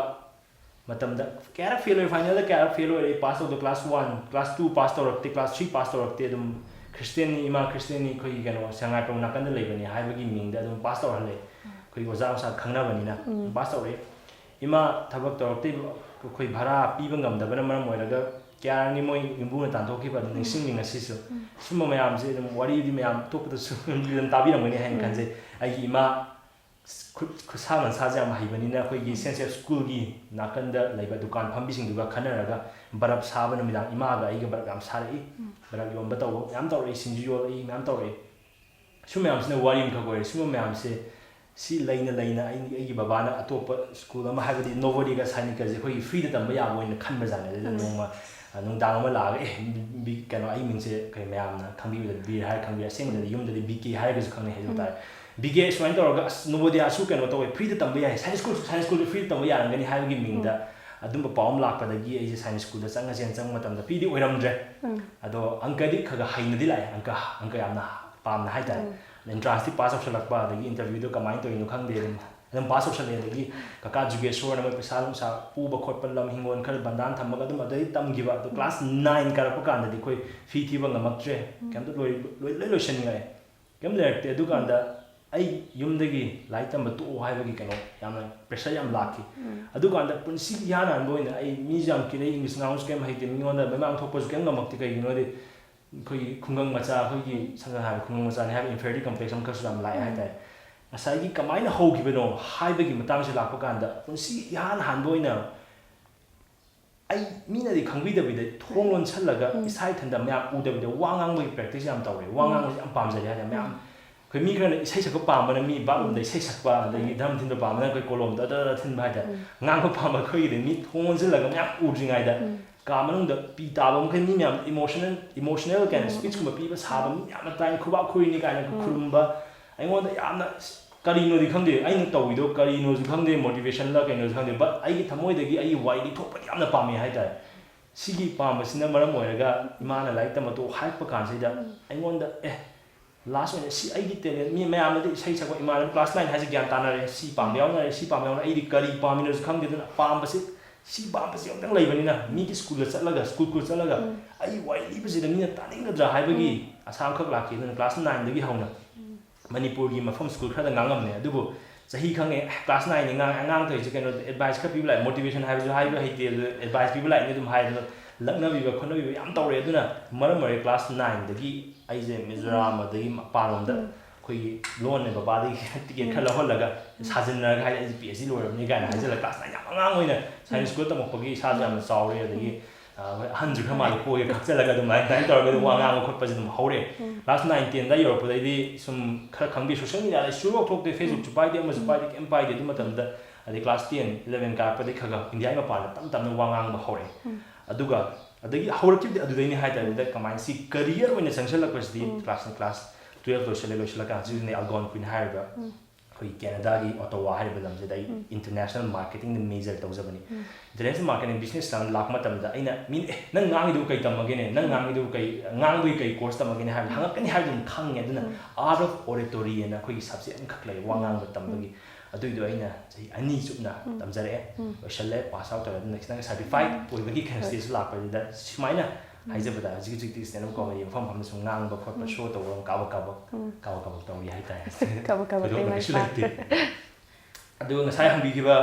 ꯃꯇꯝꯗ ꯀꯌꯥꯔꯛ fail ꯑꯣꯏꯔꯦ, final ꯗ ꯀꯌꯥꯔꯛ fail ꯑꯣꯏꯔꯦ, pass ꯇꯧꯗ, class one, class two pass ꯇꯧꯔꯛꯇꯦ, class three pass ꯇꯧꯔꯛꯇꯦ, ꯑꯗꯨꯝ Christian ꯅꯤ, ꯏꯃꯥ Christian ꯅꯤ, ꯑꯩꯈꯣꯏꯒꯤ ꯀꯩꯅꯣ ꯁꯉꯥꯏꯄ꯭ꯔꯧ ꯅꯥꯀꯟꯗ ꯂꯩꯕꯅꯤ ꯍꯥꯏꯕꯒꯤ ꯃꯤꯡꯗ ꯑꯗꯨꯝ pass ꯇꯧꯔꯛꯍꯜꯂꯦ꯫ ꯑꯩꯈꯣꯏꯒꯤ ꯑꯣꯖꯥ ꯃꯁꯥ ꯈꯪꯅꯕꯅꯤꯅ pass ꯇꯧꯔꯛꯑꯦ꯫ ꯏꯃꯥ ꯊꯕꯛ ꯇꯧꯔꯛꯇꯦ, ꯑꯩꯈꯣꯏ ꯚꯔꯥ ꯄꯤꯕ ꯉꯝꯗꯕꯅ ꯃꯔꯝ ꯑꯣꯏꯔꯒ ꯀꯌꯥꯔꯛꯅꯤ ꯃꯣꯏ ꯌꯨꯝꯕꯨꯅ ꯇꯥꯟꯊꯣꯛꯈꯤꯕ, ꯑꯗꯨꯝ ꯅꯤꯡꯁꯤꯡꯉꯤ ꯉꯁꯤꯁꯨ꯫ ꯁꯨꯝꯕ ꯃꯌꯥꯝꯁꯦ ꯑꯗꯨꯝ ꯋꯥꯔꯤꯗꯤ ꯃꯌꯥꯝ ꯑꯇꯣꯞꯄꯗꯁꯨ ꯑꯗꯨꯝ ꯇꯥꯕꯤꯔꯝꯒꯅꯤ ꯍꯥꯏꯅ ꯈꯟꯖꯩ꯫ ꯑꯩꯒꯤ ꯏꯃꯥ ꯈꯨꯠ-, ꯈꯨꯠꯁꯥ ꯃꯟꯁꯥꯁꯦ ꯌꯥꯝ ꯍꯩꯕꯅꯤꯅ ꯑꯩꯈꯣꯏꯒꯤ Saint Joseph School ꯒꯤ ꯅꯥꯀꯟꯗ ꯂꯩꯕ ꯗꯨꯀꯥꯟ ꯐꯝꯕꯤꯁꯤꯡꯗꯨꯒ ꯈꯟꯅꯔꯒ ꯕꯔꯞ ꯁꯥꯕ, ꯅꯨꯃꯤꯗꯥꯡ ꯏꯃꯥꯒ ꯑꯩꯒ ꯕꯔꯞ ꯌꯥꯝ ꯁꯥꯔꯛꯏ꯫ ꯕꯔꯞ ꯌꯣꯟꯕ ꯇꯧꯕ ꯃꯌꯥꯝ ꯇꯧꯔꯛꯏ, ꯁꯤꯡꯖꯨ ꯌꯣꯜꯂꯛꯏ, ꯃꯌꯥꯝ ꯇꯧꯔꯛꯏ꯫ ꯁꯨꯝ ꯃꯌꯥꯝꯁꯤꯅ ꯋꯥꯔꯤ ꯑꯃꯈꯛ ꯑꯣꯏꯔꯦ꯫ ꯁꯨꯝꯕ ꯃꯌꯥꯝꯁꯦ ꯁꯤ ꯂꯩꯅ ꯂꯩꯅ ꯑꯩ ꯑꯩꯒꯤ ꯕꯕꯥꯅ ꯑꯇꯣꯞꯄ ꯁ꯭ꯀꯨꯜ ꯑꯃ, ꯍꯥꯏꯕꯗꯤ ꯅꯣꯕꯣꯗꯤꯌꯥꯒ ꯁꯥꯏꯅꯤꯀꯁꯦ ꯑꯩꯈꯣꯏꯒꯤ ꯐ꯭ꯔꯤꯗ ꯇꯝꯕ ꯌꯥꯕ ꯑꯣꯏꯅ ꯈꯟꯕꯖꯥꯠꯅꯦ꯫ ꯑꯗꯨꯗ ꯎꯝ꯫ ꯅꯣꯡꯃ, ꯑ, ꯅꯨꯡꯗꯥꯡ ꯑꯃ ꯂꯥꯛꯑꯒ, "ꯑꯦ, ꯕꯤ-, ꯀꯩꯅꯣ, ꯑꯩ ꯃꯤꯡꯁꯦ ꯀꯩ ꯃꯌꯥꯝꯅ ꯈꯪꯕꯤꯕꯗ ꯕꯤꯔ ꯍꯥꯏꯔ ꯈꯪꯕꯤ, ꯑꯁꯦꯡꯕꯗꯗꯤ ꯎꯝ꯫ ꯌꯨꯝꯗꯗꯤ ꯕꯤ ꯀꯦ ꯍꯥꯏꯔꯒꯁꯨ ꯈꯪꯅꯩ ꯍꯥꯏꯖꯕ ꯎꯝ꯫ ꯇꯥꯔꯦ꯫ ꯕꯤ ꯀꯦ ꯁꯨꯃꯥꯏꯅ ꯇꯧꯔꯒ, ꯑꯁ, ꯅꯣꯕꯣꯗꯤꯌꯥꯁꯨ ꯀꯩꯅꯣ ꯇꯧꯋꯦ, ꯐ꯭ꯔꯤꯗ ꯇꯝꯕ ꯌꯥꯏ, ꯁꯥꯏꯟꯁ ꯁ꯭ꯀꯨꯜꯁꯨ, ꯁꯥꯏꯟꯁ ꯁ꯭ꯀꯨꯜꯁꯨ ꯐ꯭ꯔꯤꯗ ꯇꯝꯕ ꯌꯥꯔꯝꯒꯅꯤ" ꯍꯥꯏꯕꯒꯤ ꯃꯤꯡꯗ ꯎꯝ꯫ ꯑꯗꯨꯝꯕ ꯄꯥꯎ ꯑꯃ ꯂꯥꯛꯄꯗꯒꯤ ꯑꯩꯁꯦ ꯁꯥꯏꯟꯁ ꯁ꯭ꯀꯨꯜꯗ ꯆꯪꯉꯁꯦꯅ ꯆꯪꯕ ꯃꯇꯝꯗ ꯐ꯭ꯔꯤꯗꯤ ꯑꯣꯏꯔꯝꯗ꯭ꯔꯦ꯫ ꯎꯝ꯫ ꯑꯗꯣ ꯑꯪꯀꯗꯤ ꯈꯔ ꯈꯔ ꯍꯩꯅꯗꯤ ꯂꯥꯛꯑꯦ, ꯑꯪꯀ, ꯑꯪꯀ ꯌꯥꯝꯅ ꯄꯥꯝꯅ ꯍꯥꯏꯇꯥꯔꯦ꯫ ꯎꯝ꯫ ꯑꯦꯟꯇ꯭ꯔꯥꯟꯁꯇꯤ ꯄꯥꯁ ꯇꯧꯁꯜꯂꯛꯄ, ꯑꯗꯒꯤ ꯏꯟꯇꯔꯚ꯭ꯌꯨꯗꯣ ꯀꯃꯥꯏꯅ ꯇꯧꯔꯤꯅꯣ ꯈꯪꯗꯦ, ꯑꯗꯨꯝ, ꯑꯗꯨꯝ ꯄꯥꯁ ꯇꯧꯁꯜꯂꯛꯑꯦ꯫ ꯑꯗꯒꯤ ꯀꯀꯥ ꯖꯨꯒꯦꯁꯣꯔꯅ ꯃꯣꯏ ꯄꯩꯁꯥ ꯅꯨꯡꯁꯥ ꯄꯨꯕ ꯈꯣꯠꯄ, ꯂꯝ ꯍꯤꯡꯒꯣꯜ ꯈꯔ ꯕꯟꯗꯥꯟ ꯊꯝꯃꯒ ꯑꯗꯨꯝ ꯑꯗꯩ ꯇꯝꯈꯤꯕ꯫ ꯑꯗꯣ ꯎꯝ꯫ ꯀ꯭ꯂꯥꯁ ꯅꯥꯏꯟ ꯀꯥꯔꯛꯄ ꯀꯥꯟꯗꯗꯤ ꯑꯩꯈꯣꯏ ꯐꯤ ꯊꯤꯕ ꯉꯝꯃꯛꯇ꯭ꯔꯦ, ꯎꯝ꯫ ꯀꯩꯝꯇ ꯂꯣꯏ-, ꯂꯣꯏ-, ꯂꯣꯏ ꯂꯣꯏꯁꯟꯈ꯭ꯔꯦ꯫ ꯀꯩꯝ ꯂꯩꯔꯛꯇꯦ꯫ ꯑꯗꯨꯀꯥꯟꯗ ꯎꯝ꯫ ꯑꯩ ꯌꯨꯝꯗꯒꯤ ꯂꯥꯏꯔꯤꯛ ꯇꯝꯕ ꯇꯣꯛꯑꯣ ꯍꯥꯏꯕꯒꯤ ꯀꯩꯅꯣ, ꯌꯥꯝꯅ ꯄ꯭ꯔꯦꯁꯔ ꯌꯥꯝ ꯂꯥꯛꯈꯤ꯫ ꯎꯝ꯫ ꯑꯗꯨꯀꯥꯟꯗ ꯄꯨꯟꯁꯤꯒꯤ ꯏꯍꯥꯟ ꯍꯥꯟꯕ ꯑꯣꯏꯅ ꯑꯩ ꯃꯤꯁꯨ ꯌꯥꯝ ꯀꯤꯅꯩ, ꯏꯪꯂꯤꯁ ꯉꯥꯡꯕꯁꯨ ꯀꯩꯝ ꯍꯩꯇꯦ, ꯃꯤꯉꯣꯟꯗ ꯃꯃꯥꯡ ꯊꯣꯛꯄꯁꯨ ꯀꯩꯝ ꯉꯝꯃꯛꯇꯦ꯫ ꯀꯩꯒꯤꯅꯣꯗꯤ ꯑꯩꯈꯣꯏꯒꯤ ꯈꯨꯡꯒꯪ ꯃꯆꯥ, ꯑꯩꯈꯣꯏꯒꯤ ꯎꯝ꯫ ꯁꯝꯅ ꯍꯥꯏꯔꯕꯗ ꯈꯨꯡꯒꯪ ꯃꯆꯥꯅꯤ ꯍꯥꯏꯕ inferiority complex ꯑꯃꯈꯛꯁꯨ ꯌꯥꯝ ꯂꯥꯛꯑꯦ ꯎꯝ꯫ ꯍꯥꯏꯇꯥꯔꯦ꯫ ꯉꯁꯥꯏꯒꯤ ꯀꯃꯥꯏꯅ ꯍꯧꯈꯤꯕꯅꯣ ꯍꯥꯏꯕꯒꯤ ꯃꯇꯥꯡꯁꯦ ꯂꯥꯛꯄ ꯀꯥꯟꯗ, ꯄꯨꯟꯁꯤ ꯏꯍꯥꯟ ꯍꯥꯟꯕ ꯑꯣꯏꯅ ꯑꯩ ꯃꯤꯅꯗꯤ ꯈꯪꯕꯤꯗꯕꯤꯗ ꯊꯣꯡ ꯂꯣꯟꯁꯜꯂꯒ ꯎꯝ꯫ ꯏꯁꯥ ꯏꯊꯟꯇ ꯃꯌꯥꯝ ꯎꯗꯕꯤꯗ ꯋꯥ ꯉꯥꯡꯕꯒꯤ practice ꯌꯥꯝ ꯇꯧꯔꯦ꯫ ꯋꯥ ꯎꯝ꯫ ꯉꯥꯡꯕꯁꯦ ꯌꯥꯝ ꯄꯥꯝꯖꯔꯦ ꯍꯥꯏꯇꯥꯔꯦ꯫ ꯃꯌꯥꯝ ꯎꯝ꯫ ꯑꯩꯈꯣꯏ ꯃꯤ ꯈꯔꯅ ꯏꯁꯩ ꯁꯛꯄ ꯄꯥꯝꯕꯅ ꯃꯤ ꯕꯥꯠꯔꯨꯝꯗ ꯎꯝ꯫ ꯏꯁꯩ ꯁꯛꯄ, ꯑꯗꯒꯤ ꯎꯝ꯫ ꯗ꯭ꯔꯝ ꯊꯤꯟꯕ ꯄꯥꯝꯕꯅ ꯑꯩꯈꯣꯏ ꯀꯣꯂꯣꯝꯗ ꯗ ꯗ ꯊꯤꯟꯕ ꯍꯥꯏꯇꯥꯔꯦ꯫ ꯎꯝ꯫ ꯉꯥꯡꯕ ꯄꯥꯝꯕ ꯑꯩꯈꯣꯏꯒꯤꯗꯤ ꯃꯤ ꯊꯣꯡ ꯂꯣꯟꯁꯤꯜꯂꯒ ꯃꯌꯥꯝ ꯎꯗ꯭ꯔꯤꯉꯩꯗ ꯎꯝ꯫ ꯀꯥ ꯃꯅꯨꯡꯗ ꯄꯤ ꯇꯥꯕ ꯃꯈꯩ ꯃꯤ ꯃꯌꯥꯝ emotional, emotional ꯀꯥꯏꯅ ꯎꯝ꯫ Speechꯀꯨꯝꯕ ꯄꯤꯕ ꯁꯥꯕ ꯃꯤ ꯌꯥꯝꯅ ꯇꯥꯏ, ꯈꯨꯕꯥꯛ ꯈꯨꯔꯤꯅꯤ ꯀꯥꯏꯅ ꯎꯝ꯫ ꯈꯨꯔꯨꯝꯕ꯫ ꯑꯩꯉꯣꯟꯗ ꯌꯥꯝꯅ, ꯑꯁ, ꯀꯔꯤꯅꯣꯗꯤ ꯈꯪꯗꯦ, ꯑꯩꯅ ꯇꯧꯔꯤꯗꯣ ꯀꯔꯤꯅꯣꯁꯨ ꯈꯪꯗꯦ, motivationꯂ ꯀꯩꯅꯣꯁꯨ ꯈꯪꯗꯦ, but ꯑꯩꯒꯤ ꯊꯃꯣꯏꯗꯒꯤ ꯑꯩꯒꯤ ꯋꯥꯔꯤ ꯂꯤꯊꯣꯛꯄꯗꯤ ꯌꯥꯝꯅ ꯄꯥꯝꯃꯦ ꯍꯥꯏꯇꯥꯔꯦ꯫ ꯁꯤꯒꯤ ꯄꯥꯝꯕꯁꯤꯅ ꯃꯔꯝ ꯑꯣꯏꯔꯒ ꯏꯃꯥꯅ ꯂꯥꯏꯔꯤꯛ ꯇꯝꯕ ꯇꯣꯛꯑꯣ ꯍꯥꯏꯔꯛꯄ ꯀꯥꯟꯁꯤꯗ ꯎꯝ꯫ ꯑꯩꯉꯣꯟꯗ, ꯑꯦ, last ꯑꯣꯏꯅ ꯁꯤ ꯑꯩꯒꯤ talent, ꯃꯤ ꯃꯌꯥꯝꯅꯗꯤ ꯏꯁꯩ ꯁꯛꯄ, ꯏꯃꯥꯟꯅꯕ class nine ꯍꯥꯏꯁꯦ ꯒ꯭ꯌꯥꯟ ꯇꯥꯅꯔꯦ, ꯁꯤ ꯄꯥꯝꯕ ꯌꯥꯎꯅꯔꯦ, ꯁꯤ ꯄꯥꯝꯕ ꯌꯥꯎꯅꯔꯦ, ꯑꯩꯗꯤ ꯀꯔꯤ ꯄꯥꯝꯃꯤꯅꯣꯁꯨ ꯈꯪꯗꯦ꯫ ꯑꯗꯨꯅ ꯄꯥꯝꯕꯁꯤ, ꯁꯤ ꯄꯥꯝꯕꯁꯤ ꯑꯃꯇꯪ ꯂꯩꯕꯅꯤꯅ, ꯃꯤꯒꯤ ꯁ꯭ꯀꯨꯜꯗ ꯆꯠꯂꯒ, ꯁ꯭ꯀꯨꯜ ꯁ꯭ꯀꯨꯜ ꯆꯠꯂꯒ ꯎꯝ꯫ ꯑꯩ ꯋꯥꯔꯤ ꯂꯤꯕꯁꯤꯗ ꯃꯤꯅ ꯇꯥꯅꯤꯡꯒꯗ꯭ꯔꯥ ꯍꯥꯏꯕꯒꯤ ꯎꯝ꯫ ꯑꯁꯥ ꯑꯃꯈꯛ ꯂꯥꯛꯈꯤ꯫ ꯑꯗꯨꯅ class nineꯗꯒꯤ ꯍꯧꯅ ꯎꯝ꯫ ꯃꯅꯤꯄꯨꯔꯒꯤ ꯃꯐꯝ ꯁ꯭ꯀꯨꯜ ꯈꯔꯗ ꯉꯥꯡꯉꯝꯃꯦ꯫ ꯑꯗꯨꯕꯨ ꯆꯍꯤ ꯈꯪꯉꯦ, class nineꯅꯤ, ꯑꯉꯥꯡ, ꯑꯉꯥꯡ ꯇꯧꯔꯤꯁꯦ ꯀꯩꯅꯣ, advice ꯈꯔ ꯄꯤꯕ ꯂꯥꯛꯑꯦ, motivation ꯍꯥꯏꯕꯁꯨ ꯍꯥꯏꯕ ꯍꯩꯇꯦ, ꯑꯗꯨ advice ꯄꯤꯕ ꯂꯥꯛꯏꯅꯦ ꯑꯗꯨꯝ ꯍꯥꯏ꯫ ꯑꯗꯨꯅ ꯂꯛꯅꯕꯤꯕ ꯈꯣꯠꯅꯕꯤꯕ ꯌꯥꯝ ꯇꯧꯔꯦ꯫ ꯑꯗꯨꯅ ꯃꯔꯝ ꯑꯣꯏꯔꯦ class nineꯗꯒꯤ ꯑꯩꯁꯦ ꯃꯤꯖꯣꯔꯥꯝ ꯑꯗꯒꯤ ꯃꯄꯥꯟꯂꯣꯝꯗ ꯎꯝ꯫ ꯑꯩꯈꯣꯏꯒꯤ ꯂꯣꯟꯅꯦ ꯕꯕꯥꯗꯒꯤ ticket ꯈꯔ ꯎꯝ꯫ ꯂꯧꯍꯜꯂꯒ ꯎꯝ꯫ ꯁꯥꯖꯤꯟꯅꯔꯒ ꯍꯥꯏꯗꯤ ꯑꯩꯁꯦ PhD ꯂꯣꯏꯔꯕꯅꯤ ꯀꯥꯏꯅ ꯎꯝ꯫ ꯍꯥꯏꯖꯤꯜꯂꯒ class nine ꯌꯥꯝ ꯑꯉꯥꯡ ꯑꯣꯏꯅ science ꯎꯝ꯫ School ꯇꯝꯃꯛꯄꯒꯤ ꯏꯁꯥꯁꯨ ꯌꯥꯝꯅ ꯆꯥꯎꯔꯦ꯫ ꯑꯗꯒꯤ ꯎꯝ꯫ ꯑ, ꯍꯣꯏ, ꯑꯍꯟꯁꯨ ꯈꯔ ꯃꯥꯜꯂꯦ, ꯀꯣꯏꯒ ꯈꯛꯆꯜꯂꯒ ꯑꯗꯨꯃꯥꯏꯅ, ꯑꯗꯨꯃꯥꯏꯅ ꯇꯧꯔꯒ ꯑꯗꯨꯝ ꯋꯥ ꯉꯥꯡꯕ ꯈꯣꯠꯄꯁꯦ ꯑꯗꯨꯝ ꯍꯧꯔꯛꯑꯦ꯫ ꯀ꯭ꯂꯥꯁ ꯅꯥꯏꯟ ꯇꯦꯟꯗ ꯌꯧꯔꯛꯄꯗꯩꯗꯤ ꯁꯨꯝ ꯈꯔ ꯈꯪꯗꯦ, ꯁꯣꯁꯦꯜ ꯃꯤꯗꯤꯌꯥꯗ ꯁꯨꯡꯂꯧ ꯊꯣꯛꯇꯦ, ꯐꯦꯁꯕꯨꯛꯁꯨ ꯄꯥꯏꯗꯦ, ꯑꯃꯁꯨ ꯄꯥꯏꯗꯦ, ꯀꯩꯝ ꯄꯥꯏꯗꯦ꯫ ꯑꯗꯨ ꯃꯇꯝꯗ, ꯑꯗꯩ ꯀ꯭ꯂꯥꯁ ꯇꯦꯟ ꯏꯂꯚꯦꯟ ꯀꯥꯔꯛꯄꯗꯒꯤ ꯈꯔ ꯈꯔ ꯏꯟꯗꯤꯌꯥꯒꯤ ꯃꯄꯥꯟꯗ ꯇꯞ ꯇꯞꯅ ꯋꯥ ꯉꯥꯡꯕ ꯍꯧꯔꯛꯑꯦ꯫ ꯑꯗꯨꯒ ꯑꯗꯒꯤ ꯍꯧꯔꯛꯈꯤꯕꯗꯤ ꯑꯗꯨꯗꯩꯅꯤ ꯍꯥꯏ ꯇꯥꯔꯦ꯫ ꯀꯃꯥꯏꯅ ꯁꯤ ꯀꯔꯤꯌꯔ ꯑꯣꯏꯅ ꯆꯪꯁꯤꯜꯂꯛꯄꯁꯤꯗꯤ ꯀ꯭ꯂꯥꯁ ꯀ꯭ꯂꯥꯁ ꯇꯨꯌꯦꯜꯐ ꯂꯣꯏꯁꯤꯜꯂꯦ, ꯂꯣꯏꯁꯤꯜꯂꯀꯥꯟꯁꯤꯗꯅꯦ ꯑꯜꯒꯣꯟꯀ꯭ꯋꯤꯟ ꯍꯥꯏꯔꯤꯕ ꯑꯩꯈꯣꯏꯒꯤ ꯀꯦꯅꯗꯥꯒꯤ ꯑꯣꯇꯣꯋꯥ ꯍꯥꯏꯔꯤꯕ ꯂꯝꯁꯤꯗ ꯑꯩ ꯏꯟꯇꯔꯅꯦꯁꯅꯦꯜ ꯃꯥꯔꯀꯦꯇꯤꯡꯗ ꯃꯦꯖꯔ ꯇꯧꯖꯕꯅꯤ꯫ ꯏꯟꯇꯔꯅꯦꯁꯅꯦꯜ ꯃꯥꯔꯀꯦꯇꯤꯡ ꯕꯤꯖꯤꯅꯦꯁ ꯂꯥꯛꯄ ꯃꯇꯝꯗ ꯑꯩꯅ ꯃꯤꯅ, "ꯑꯦ, ꯅꯪ ꯉꯥꯡꯉꯤꯗꯨꯕꯨ ꯀꯩ ꯇꯝꯃꯒꯦꯅꯦ? ꯅꯪ ꯉꯥꯡꯉꯤꯗꯨꯕꯨ ꯀꯩ, ꯉꯥꯡꯕꯒꯤ ꯀꯩ ꯀꯣꯔꯁ ꯇꯝꯃꯒꯦꯅꯦ?" ꯍꯥꯏꯕꯗꯤ ꯍꯪꯉꯛꯀꯅꯤ ꯍꯥꯏꯕꯗꯨ ꯑꯗꯨꯝ ꯈꯪꯉꯦ꯫ ꯑꯗꯨꯅ ꯑꯥꯔꯠ ꯑꯣꯐ ꯑꯣꯔꯦꯇꯣꯔꯤ ꯑꯅ ꯑꯩꯈꯣꯏꯒꯤ ꯁꯕꯖꯦꯛ ꯑꯃꯈꯛ ꯂꯩ, ꯋꯥ ꯉꯥꯡꯕ ꯇꯝꯕꯒꯤ꯫ ꯑꯗꯨꯏꯗꯣ ꯑꯩꯅ ꯆꯍꯤ ꯑꯅꯤ ꯆꯨꯞꯅ ꯇꯝꯖꯔꯛꯑꯦ, ꯂꯣꯏꯁꯜꯂꯦ, ꯄꯥꯁ ꯑꯥꯎꯠ ꯇꯧꯔꯦ꯫ ꯑꯗꯨꯅ ꯈꯤꯇꯪ ꯁꯥꯔꯇꯤꯐꯥꯏꯠ ꯑꯣꯏꯕꯒꯤ ꯀꯩꯅꯣ ꯁ꯭ꯇꯦꯖꯇ ꯂꯥꯛꯄꯁꯤꯗ ꯁꯨꯃꯥꯏꯅ ꯍꯥꯏꯖꯕꯗ, ꯍꯧꯖꯤꯛ ꯍꯧꯖꯤꯛꯇꯤ ꯁ꯭ꯇꯦꯟ ꯑꯞ ꯀꯣꯃꯦꯗꯤ ꯃꯐꯝ ꯃꯐꯝꯗ ꯁꯨꯝ ꯉꯥꯡꯕ ꯈꯣꯠꯄ, ꯁꯣ ꯇꯧꯕ, ꯀꯥꯕꯛ ꯀꯥꯕꯛ ꯀꯥꯕꯛ ꯀꯥꯕꯛ ꯇꯧꯔꯤ ꯍꯥꯏꯇꯥꯔꯦ꯫ ꯀꯥꯕꯛ ꯀꯥꯕꯛ ꯊꯣꯏꯗꯣꯛꯅ ꯀꯩꯁꯨ ꯂꯩꯇꯦ꯫ ꯑꯗꯨꯒ ꯉꯁꯥꯏ ꯍꯪꯕꯤꯈꯤꯕ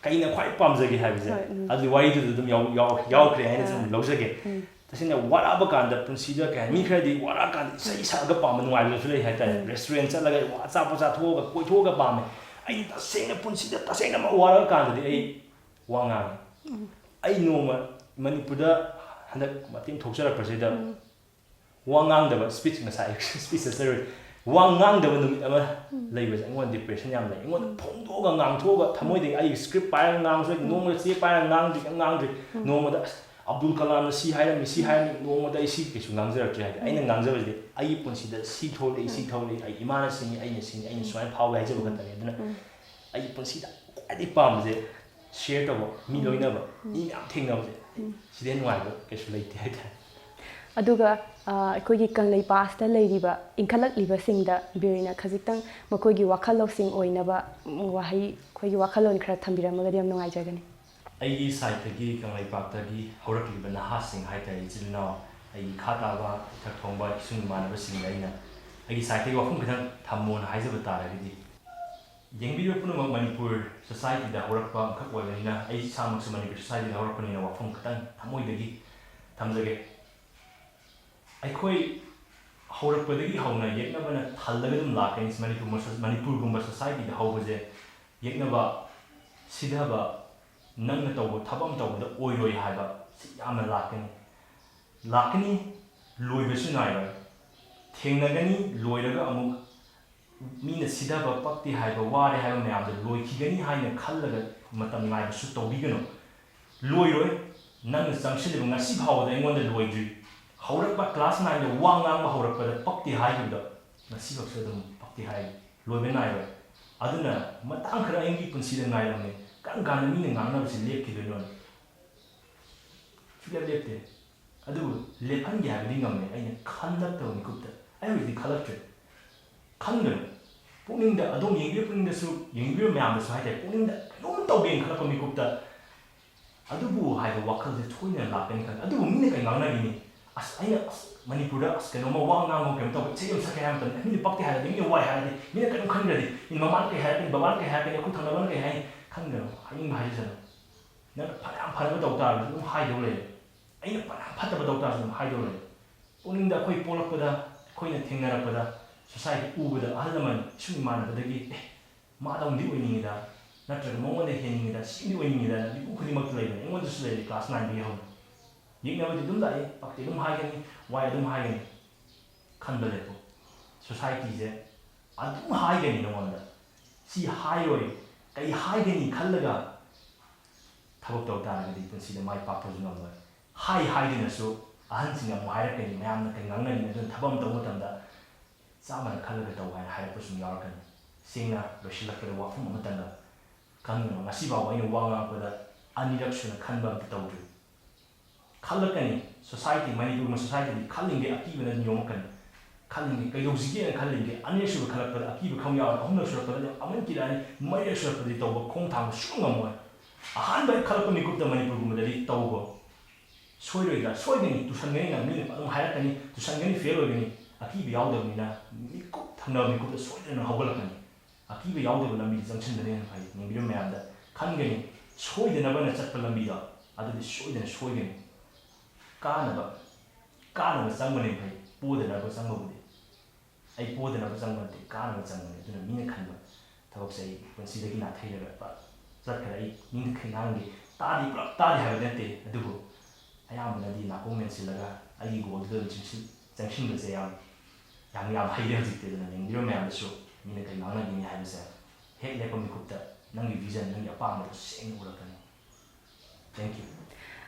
ꯀꯩꯅ ꯈ꯭ꯋꯥꯏ ꯄꯥꯝꯖꯒꯦ ꯍꯥꯏꯕꯁꯦ, ꯍꯣꯏ, ꯎꯝ꯫ ꯑꯗꯨꯒꯤ ꯋꯥꯔꯤꯗꯨꯗ ꯑꯗꯨꯝ ꯌꯥꯎ-, ꯌꯥꯎ-, ꯌꯥꯎꯈ꯭ꯔꯦ ꯍꯥꯏꯅ ꯁꯨꯝ ꯂꯧꯖꯒꯦ꯫ ꯎꯝ꯫ ꯇꯁꯦꯡꯅ ꯋꯥꯔꯛꯑꯕ ꯀꯥꯟꯗ ꯄꯨꯟꯁꯤꯗ ꯀꯩ ꯍꯥꯏꯅꯤ, ꯃꯤ ꯈꯔꯗꯤ ꯋꯥꯔꯛꯑꯀꯥꯟꯗ ꯏꯁꯩ ꯁꯛꯑꯒ ꯄꯥꯝꯕ ꯅꯨꯡꯉꯥꯏꯕꯁꯨ ꯂꯩ ꯍꯥꯏꯇꯥꯔꯦ꯫ ꯎꯝ꯫ ꯔꯦꯁꯇꯨꯔꯦꯟ ꯆꯠꯂꯒ ꯑꯆꯥꯄꯣꯠ ꯆꯥꯊꯣꯛꯑꯒ, ꯀꯣꯏꯊꯣꯛꯑꯒ ꯄꯥꯝꯃꯦ꯫ ꯑꯩ ꯇꯁꯦꯡꯅ ꯄꯨꯟꯁꯤꯗ ꯇꯁꯦꯡꯅꯃꯛ ꯋꯥꯔꯛꯑꯀꯥꯟꯗꯗꯤ ꯑꯩ ꯋꯥ ꯉꯥꯡꯉꯤ꯫ ꯎꯝ꯫ ꯑꯩ ꯅꯣꯡꯃ ꯃꯅꯤꯄꯨꯔꯗ ꯍꯟꯗꯛ ꯃꯇꯦꯡ ꯊꯣꯛꯆꯔꯛꯄꯁꯤꯗ ꯎꯝ꯫ ꯋꯥ ꯉꯥꯡꯗꯕ, ꯁ꯭ꯄꯤꯆ, ꯉꯁꯥꯏ ꯁ꯭ꯄꯤꯆ ꯆꯠꯆꯔꯨꯔꯦ꯫ ꯋꯥ ꯉꯥꯡꯗꯕ ꯅꯨꯃꯤꯠ ꯑꯃ ꯎꯝ꯫ ꯂꯩꯕꯁꯦ ꯑꯩꯉꯣꯟꯗ ꯗꯤꯄ꯭ꯔꯦꯁꯟ ꯌꯥꯝ ꯂꯩ꯫ ꯑꯩꯉꯣꯟꯗ ꯎꯝ꯫ ꯐꯣꯡꯗꯣꯛꯑꯒ ꯉꯥꯡꯊꯣꯛꯑꯒ ꯊꯃꯣꯏꯗꯒꯤ ꯑꯩ ꯁ꯭ꯀ꯭ꯔꯤꯞ ꯄꯥꯏꯔꯒ ꯉꯥꯡꯕꯁꯨ ꯂꯩ, ꯎꯝ꯫ ꯅꯣꯡꯃꯗ ꯆꯦ ꯄꯥꯏꯔꯒ ꯉꯥꯡꯗ꯭ꯔꯤ, ꯀꯩꯝ ꯉꯥꯡꯗ꯭ꯔꯤ꯫ ꯎꯝ꯫ ꯅꯣꯡꯃꯗ ꯑꯁ, ꯑꯕꯗꯨꯜ ꯀꯂꯥꯝꯅ ꯁꯤ ꯍꯥꯏꯔꯝꯃꯤ, ꯁꯤ ꯎꯝ꯫ ꯍꯥꯏꯔꯝꯃꯤ, ꯅꯣꯡꯃꯗ ꯑꯩ ꯁꯤ ꯀꯩꯁꯨ ꯉꯥꯡꯖꯔꯛꯇ꯭ꯔꯤ ꯍꯥꯏꯗꯤ꯫ ꯎꯝ꯫ ꯑꯩꯅ ꯉꯥꯡꯖꯕꯁꯤꯗꯤ ꯑꯩꯒꯤ ꯄꯨꯟꯁꯤꯗ ꯁꯤ ꯊꯣꯛꯂꯛꯏ, ꯁꯤ ꯎꯝ꯫ ꯊꯣꯛꯂꯛꯏ, ꯑꯩ ꯏꯃꯥꯅ ꯁꯤꯅꯤ, ꯑꯩꯅ ꯁꯤꯅꯤ, ꯑꯩꯅ ꯎꯝ꯫ ꯁꯨꯃꯥꯏꯅ ꯐꯥꯎꯏ ꯍꯥꯏꯖꯕ ꯎꯝ꯫ ꯈꯛꯇꯅꯤ꯫ ꯑꯗꯨꯅ ꯎꯝ꯫ ꯑꯩꯒꯤ ꯄꯨꯟꯁꯤꯗ ꯈ꯭ꯋꯥꯏꯗꯒꯤ ꯄꯥꯝꯕꯁꯦ ꯁꯤꯌꯔ ꯇꯧꯕ, ꯃꯤ ꯎꯝ꯫ ꯂꯣꯏꯅꯕ, ꯎꯝ꯫ ꯃꯤ ꯃꯌꯥꯝ ꯊꯦꯡꯅꯕꯁꯦ꯫ ꯎꯝ꯫ ꯁꯤꯗꯩ ꯍꯦꯟꯅ ꯅꯨꯡꯉꯥꯏꯕ ꯀꯩꯁꯨ ꯂꯩꯇꯦ ꯍꯥꯏꯇꯥꯔꯦ꯫ ꯑꯗꯨꯒ, ꯑ, ꯑꯩꯈꯣꯏꯒꯤ ꯀꯪꯂꯩꯄꯥꯛꯁꯤꯗ ꯂꯩꯔꯤꯕ ꯏꯟꯈꯠꯂꯛꯂꯤꯕꯁꯤꯡꯗ ꯕꯤꯔꯅ ꯈꯖꯤꯛꯇꯪ ꯃꯈꯣꯏꯒꯤ ꯋꯥꯈꯜ ꯂꯧꯁꯤꯡ ꯑꯣꯏꯅꯕ, ꯎꯝ, ꯋꯥꯍꯩ, ꯑꯩꯈꯣꯏꯒꯤ ꯋꯥꯈꯜꯂꯣꯟ ꯈꯔ ꯊꯝꯕꯤꯔꯝꯃꯒꯗꯤ ꯌꯥꯝ ꯅꯨꯡꯉꯥꯏꯖꯒꯅꯤ꯫ ꯑꯩꯒꯤ ꯁꯥꯏꯠꯇꯒꯤ, ꯀꯪꯂꯩꯄꯥꯛꯇꯒꯤ ꯍꯧꯔꯛꯂꯤꯕ ꯅꯍꯥꯁꯤꯡ ꯍꯥꯏꯇꯥꯔꯦ, ꯏꯆꯤꯜ ꯏꯅꯥꯎ, ꯑꯩꯒꯤ ꯈꯥ ꯇꯥꯕ ꯏꯊꯛ ꯊꯣꯡꯕ ꯏꯁꯨꯡ ꯏꯃꯥꯟꯅꯕꯁꯤꯡꯗ ꯑꯩꯅ ꯑꯩꯒꯤ ꯁꯥꯏꯠꯇꯒꯤ ꯋꯥꯐꯝ ꯈꯤꯇꯪ ꯊꯝꯃꯣꯅ ꯍꯥꯏꯖꯕ ꯇꯥꯔꯒꯗꯤ, ꯌꯦꯡꯕꯤꯔꯤꯕ ꯄꯨꯝꯅꯃꯛ ꯃꯅꯤꯄꯨꯔ ꯁꯣꯁꯥꯏꯇꯤꯗ ꯍꯧꯔꯛꯄ ꯑꯃꯈꯛ ꯑꯣꯏꯕꯅꯤꯅ, ꯑꯩ ꯏꯁꯥꯃꯛꯁꯨ ꯃꯅꯤꯄꯨꯔ ꯁꯣꯁꯥꯏꯇꯤꯗ ꯍꯧꯔꯛꯄꯅꯤꯅ ꯋꯥꯐꯝ ꯈꯤꯇꯪ ꯊꯃꯣꯏꯗꯒꯤ ꯊꯝꯖꯒꯦ꯫ ꯑꯩꯈꯣꯏ ꯍꯧꯔꯛꯄꯗꯒꯤ ꯍꯧꯅ ꯌꯦꯛꯅꯕꯅ ꯊꯜꯂꯒ ꯑꯗꯨꯝ ꯂꯥꯛꯀꯅꯤ꯫ ꯃꯅꯤꯄꯨꯔ, ꯃꯅꯤꯄꯨꯔꯒꯨꯝꯕ ꯁꯣꯁꯥꯏꯇꯤꯗ ꯍꯧꯕꯁꯦ ꯌꯦꯛꯅꯕ, ꯁꯤꯊꯕ, ꯅꯪꯅ ꯇꯧꯕ ꯊꯕꯛ ꯑꯃ ꯇꯧꯕꯗ ꯑꯣꯏꯔꯣꯏ ꯍꯥꯏꯕ, ꯁꯤ ꯌꯥꯝꯅ ꯂꯥꯛꯀꯅꯤ꯫ ꯂꯥꯛꯀꯅꯤ, ꯂꯣꯏꯕꯁꯨ ꯅꯥꯏꯔꯣꯏ꯫ ꯊꯦꯡꯅꯒꯅꯤ, ꯂꯣꯏꯔꯒ ꯑꯃꯨꯛ ꯃꯤꯅ ꯁꯤꯊꯕ, ꯄꯛꯇꯦ ꯍꯥꯏꯕ, ꯋꯥꯔꯦ ꯍꯥꯏꯕ ꯃꯌꯥꯝꯗꯣ ꯂꯣꯏꯈꯤꯒꯅꯤ ꯍꯥꯏꯅ ꯈꯜꯂꯒ ꯃꯇꯝ ꯉꯥꯏꯕꯁꯨ ꯇꯧꯕꯤꯒꯅꯨ꯫ ꯂꯣꯏꯔꯣꯏ꯫ ꯅꯪꯅ ꯆꯪꯁꯤꯜꯂꯤꯕ ꯉꯁꯤ ꯐꯥꯎꯕꯗ ꯑꯩꯉꯣꯟꯗ ꯂꯣꯏꯗ꯭ꯔꯤ꯫ ꯍꯧꯔꯛꯄ class nineꯗ ꯋꯥ ꯉꯥꯡꯕ ꯍꯧꯔꯛꯄꯗ ꯄꯛꯇꯦ ꯍꯥꯏꯈꯤꯕꯗꯣ ꯉꯁꯤꯐꯥꯎꯁꯨ ꯑꯗꯨꯝ ꯄꯛꯇꯦ ꯍꯥꯏꯔꯤ꯫ ꯂꯣꯏꯕ ꯅꯥꯏꯔꯣꯏ꯫ ꯑꯗꯨꯅ ꯃꯇꯥꯡ ꯈꯔ ꯑꯩꯒꯤ ꯄꯨꯟꯁꯤꯗ ꯉꯥꯏꯔꯝꯃꯦ꯫ ꯀꯔꯝ ꯀꯥꯟꯗ ꯃꯤꯅ ꯉꯥꯡꯅꯕꯁꯤ ꯂꯦꯞꯈꯤꯗꯣꯏꯅꯣ? ꯁꯨꯡꯂꯦꯞ ꯂꯦꯞꯇꯦ꯫ ꯑꯗꯨꯕꯨ ꯂꯦꯞꯍꯟꯒꯦ ꯍꯥꯏꯕꯗꯤ ꯉꯝꯃꯦ꯫ ꯑꯩꯅ ꯈꯜꯂꯛꯇꯕ ꯃꯤꯀꯨꯞꯇ꯫ ꯑꯩ ꯍꯧꯖꯤꯛꯇꯤ ꯈꯜꯂꯛꯇ꯭ꯔꯦ꯫ ꯈꯟꯒꯅꯨ꯫ ꯄꯨꯛꯅꯤꯡꯗ ꯑꯗꯣꯝ ꯌꯦꯡꯕꯤꯕ ꯄꯨꯛꯅꯤꯡꯗꯁꯨ, ꯌꯦꯡꯕꯤꯕ ꯃꯌꯥꯝꯗꯁꯨ ꯍꯥꯏꯇꯥꯔꯦ, ꯄꯨꯛꯅꯤꯡꯗ ꯀꯩꯅꯣꯝ ꯇꯧꯒꯦꯅ ꯈꯜꯂꯛꯄ ꯃꯤꯀꯨꯞꯇ ꯑꯗꯨꯕꯨ ꯍꯥꯏꯕ ꯋꯥꯈꯜꯁꯦ ꯁꯣꯏꯗꯅ ꯂꯥꯛꯀꯅꯤ ꯈꯜꯂꯤ꯫ ꯑꯗꯨꯕꯨ ꯃꯤꯅ ꯀꯩ ꯉꯥꯡꯅꯈꯤꯅꯤ? "ꯑꯁ, ꯑꯩꯅ, ꯑꯁ, ꯃꯅꯤꯄꯨꯔꯗ, ꯑꯁ, ꯀꯩꯅꯣꯝꯃ ꯋꯥ ꯉꯥꯡꯕ ꯀꯩꯅꯣ ꯇꯧꯕ, ꯏꯁꯩ ꯑꯃ ꯁꯛꯀꯦ ꯍꯥꯏꯕ ꯃꯇꯝꯗ ꯃꯤꯅ ꯄꯛꯇꯦ ꯍꯥꯏꯔꯗꯤ, ꯃꯤꯅ ꯋꯥꯏ ꯍꯥꯏꯔꯗꯤ, ꯃꯤꯅ ꯀꯩꯅꯣꯝ ꯈꯟꯈ꯭ꯔꯗꯤ, ꯃꯃꯥꯅ ꯀꯩ ꯍꯥꯏꯔꯛꯀꯅꯤ, ꯕꯕꯥꯅ ꯀꯩ ꯍꯥꯏꯔꯛꯀꯅꯤ, ꯑꯩꯈꯣꯏ ꯊꯪꯅꯕꯅ ꯀꯩ ꯍꯥꯏꯅꯤ?" ꯈꯟꯒꯅꯨ, ꯍꯥꯏꯅꯤꯡꯕ ꯍꯥꯏꯖꯁꯅꯨ꯫ ꯅꯪꯅ ꯐꯅꯌꯥꯝ ꯐꯅꯕ ꯇꯧ ꯇꯥꯔꯒꯁꯨ ꯑꯗꯨꯝ ꯍꯥꯏꯗꯧ ꯂꯩꯔꯦ꯫ ꯑꯩꯅ ꯐꯅꯌꯥꯝ ꯐꯠꯇꯕ ꯇꯧ ꯇꯥꯔꯁꯨ ꯑꯗꯨꯝ ꯍꯥꯏꯗꯧ ꯂꯩꯔꯦ꯫ ꯄꯨꯛꯅꯤꯡꯗ ꯑꯩꯈꯣꯏ ꯄꯣꯛꯂꯛꯄꯗ, ꯑꯩꯈꯣꯏꯅ ꯊꯦꯡꯅꯔꯛꯄꯗ, society ꯎꯕꯗ, ꯑꯍꯜ ꯂꯃꯟ, ꯏꯁꯨꯡ ꯏꯃꯥꯟꯅꯕꯗꯒꯤ, "ꯑꯦ, ꯃꯥꯗꯧꯅꯗꯤ ꯑꯣꯏꯅꯤꯡꯉꯤꯗ, ꯅꯠꯇ꯭ꯔꯒ ꯃꯉꯣꯟꯗ ꯍꯦꯟꯅꯤꯡꯉꯤꯗ, ꯁꯤꯗꯤ ꯑꯣꯏꯅꯤꯡꯉꯤꯗ" ꯃꯤꯄꯨꯝ ꯈꯨꯗꯤꯡꯃꯛꯇ ꯂꯩꯕꯅꯤ꯫ ꯑꯩꯉꯣꯟꯗꯁꯨ ꯂꯩꯔꯤ, class nineꯗꯒꯤ ꯍꯧꯅ꯫ ꯌꯦꯛꯅꯕꯗꯤ ꯑꯗꯨꯝ ꯂꯥꯛꯏ, ꯄꯛꯇꯦ ꯑꯗꯨꯝ ꯍꯥꯏꯒꯅꯤ, ꯋꯥꯏ ꯑꯗꯨꯝ ꯍꯥꯏꯒꯅꯤ꯫ ꯈꯟꯕ ꯂꯦꯞꯄꯨ꯫ Societyꯁꯦ ꯑꯗꯨꯝ ꯍꯥꯏꯒꯅꯤ ꯅꯉꯣꯟꯗ꯫ ꯁꯤ ꯍꯥꯏꯔꯣꯏ, ꯀꯩ ꯍꯥꯏꯒꯅꯤ ꯈꯜꯂꯒ ꯊꯕꯛ ꯇꯧ ꯇꯥꯔꯒꯗꯤ ꯄꯨꯟꯁꯤꯗ ꯃꯥꯏ ꯄꯥꯛꯄꯁꯨ ꯉꯝꯂꯣꯏ꯫ ꯍꯥꯏ ꯍꯥꯏꯗꯨꯅꯁꯨ ꯑꯍꯟꯁꯤꯡꯅ ꯑꯃꯨꯛ ꯍꯥꯏꯔꯛꯀꯅꯤ, ꯃꯌꯥꯝꯅ ꯀꯩ ꯉꯥꯡꯅꯔꯤꯅꯤ, ꯑꯗꯨꯅ ꯊꯕꯛ ꯑꯃ ꯇꯧꯕ ꯃꯇꯝꯗ ꯆꯥꯝꯃꯅ ꯈꯜꯂꯒ ꯇꯧ ꯍꯥꯏꯅ ꯍꯥꯏꯔꯛꯄꯁꯨ ꯌꯥꯎꯔꯛꯀꯅꯤ꯫ ꯁꯦꯡꯅ ꯂꯣꯏꯁꯤꯜꯂꯛꯄꯗ ꯋꯥꯐꯝ ꯑꯃꯇꯪꯒ ꯈꯪꯗꯅ ꯉꯁꯤ ꯐꯥꯎꯕ ꯑꯩꯅ ꯋꯥ ꯉꯥꯡꯉꯛꯄꯗ ꯑꯅꯤꯔꯛ ꯁꯨꯅ ꯈꯟꯕ ꯑꯝꯇ ꯇꯧꯗ꯭ꯔꯤ꯫ ꯈꯜꯂꯛꯀꯅꯤ꯫ Society, ꯃꯅꯤꯄꯨꯔꯒꯤ societyꯗꯤ ꯈꯜꯂꯤꯉꯩ ꯑꯀꯤꯕꯅ ꯑꯗꯨꯝ ꯌꯣꯝꯃꯛꯀꯅꯤ꯫ ꯈꯜꯂꯤꯉꯩ, ꯀꯩꯗꯧꯁꯤꯒꯦꯅ ꯈꯜꯂꯤꯉꯩ, ꯑꯅꯤꯔꯛ ꯁꯨꯕ ꯈꯜꯂꯛꯄꯗ ꯑꯀꯤꯕ ꯈꯪ ꯌꯥꯎꯔꯅꯤ, ꯑꯍꯨꯝꯂꯛ ꯁꯨꯔꯛꯄꯗ ꯑꯃꯨꯛ ꯀꯤꯔꯛꯑꯅꯤ, ꯃꯔꯤꯔꯛ ꯁꯨꯔꯛꯄꯗꯗꯤ ꯇꯧꯕ ꯈꯣꯡ ꯊꯥꯡꯕ ꯁꯨꯡꯉꯝ ꯉꯝꯃꯣꯏ꯫ ꯑꯍꯥꯟꯕ ꯍꯦꯛ ꯈꯜꯂꯛꯄ ꯃꯤꯀꯨꯞꯇ ꯃꯅꯤꯄꯨꯔꯒꯨꯝꯕꯗꯗꯤ ꯇꯧꯕ ꯁꯣꯏꯔꯣꯏꯗ꯭ꯔꯥ? ꯁꯣꯏꯒꯅꯤ, ꯇꯨꯁꯟꯒꯅꯤ, ꯅꯪ ꯃꯤꯅ ꯑꯗꯨꯝ ꯍꯥꯏꯔꯛꯀꯅꯤ, ꯇꯨꯁꯟꯒꯅꯤ, ꯐꯦꯜ ꯑꯣꯏꯒꯅꯤ꯫ ꯑꯀꯤꯕ ꯌꯥꯎꯗꯕꯅꯤꯅ ꯃꯤꯀꯨꯞ ꯊꯪꯅꯕ ꯃꯤꯀꯨꯞꯇ ꯁꯣꯏꯗꯅ ꯍꯧꯒꯠꯂꯛꯀꯅꯤ꯫ ꯑꯀꯤꯕ ꯌꯥꯎꯗꯕ ꯂꯝꯕꯤꯗ ꯆꯪꯁꯤꯟꯕꯅ ꯍꯦꯟꯅ ꯐꯩ꯫ ꯌꯦꯡꯕꯤꯔꯤꯕ ꯃꯌꯥꯝꯗ ꯈꯟꯒꯅꯤ, ꯁꯣꯏꯗꯅꯕꯅ ꯆꯠꯄ ꯂꯝꯕꯤꯗꯣ ꯑꯗꯨꯗꯤ ꯁꯣꯏꯗꯅ ꯁꯣꯏꯒꯅꯤ꯫ ꯀꯥꯅꯕ, ꯀꯥꯅꯕ ꯆꯪꯕꯅ ꯍꯦꯟꯅ ꯐꯩ, ꯄꯣꯗꯅꯕ ꯆꯪꯕꯕꯨꯗꯤ꯫ ꯑꯩ ꯄꯣꯗꯅꯕ ꯆꯪꯕ ꯅꯠꯇꯦ, ꯀꯥꯅꯕ ꯆꯪꯕꯅꯤ꯫ ꯑꯗꯨꯅ ꯃꯤꯅ ꯈꯟꯕ ꯊꯕꯛꯁꯦ ꯑꯩ ꯄꯨꯟꯁꯤꯗꯒꯤ ꯅꯥꯊꯩꯔꯒ ꯄꯨꯔꯥ ꯆꯠꯈ꯭ꯔꯦ꯫ ꯑꯩ ꯃꯤꯅ ꯀꯩ ꯉꯥꯡꯒꯦ ꯇꯥꯗꯦ, ꯄꯨꯂꯞ ꯇꯥꯗꯦ ꯍꯥꯏꯕ ꯅꯠꯇꯦ, ꯑꯗꯨꯕꯨ ꯑꯌꯥꯝꯕꯅꯗꯤ ꯅꯥꯀꯣꯡ ꯃꯦꯟꯁꯤꯜꯂꯒ ꯑꯩꯒꯤ ꯒꯣꯜꯗꯨꯗ ꯑꯗꯨꯝ ꯆꯪꯁꯤꯟ ꯆꯪꯁꯤꯟꯕꯁꯦ ꯌꯥꯝ ꯌꯥꯝ ꯌꯥꯝ ꯍꯩꯔꯦ ꯍꯧꯖꯤꯛꯇꯤ꯫ ꯑꯗꯨꯅ ꯌꯦꯡꯕꯤꯔꯤꯕ ꯃꯌꯥꯝꯗꯁꯨ ꯃꯤꯅ ꯀꯔꯤ ꯉꯥꯡꯅꯒꯅꯤ ꯍꯥꯏꯕꯁꯦ ꯍꯦꯛ ꯂꯦꯞꯄ ꯃꯤꯀꯨꯞꯇ ꯅꯪꯒꯤ ꯚꯤꯖꯟ, ꯅꯪꯒꯤ ꯑꯄꯥꯝꯕꯗꯣ ꯁꯦꯡꯅ ꯎꯔꯛꯀꯅꯤ꯫ Thank you.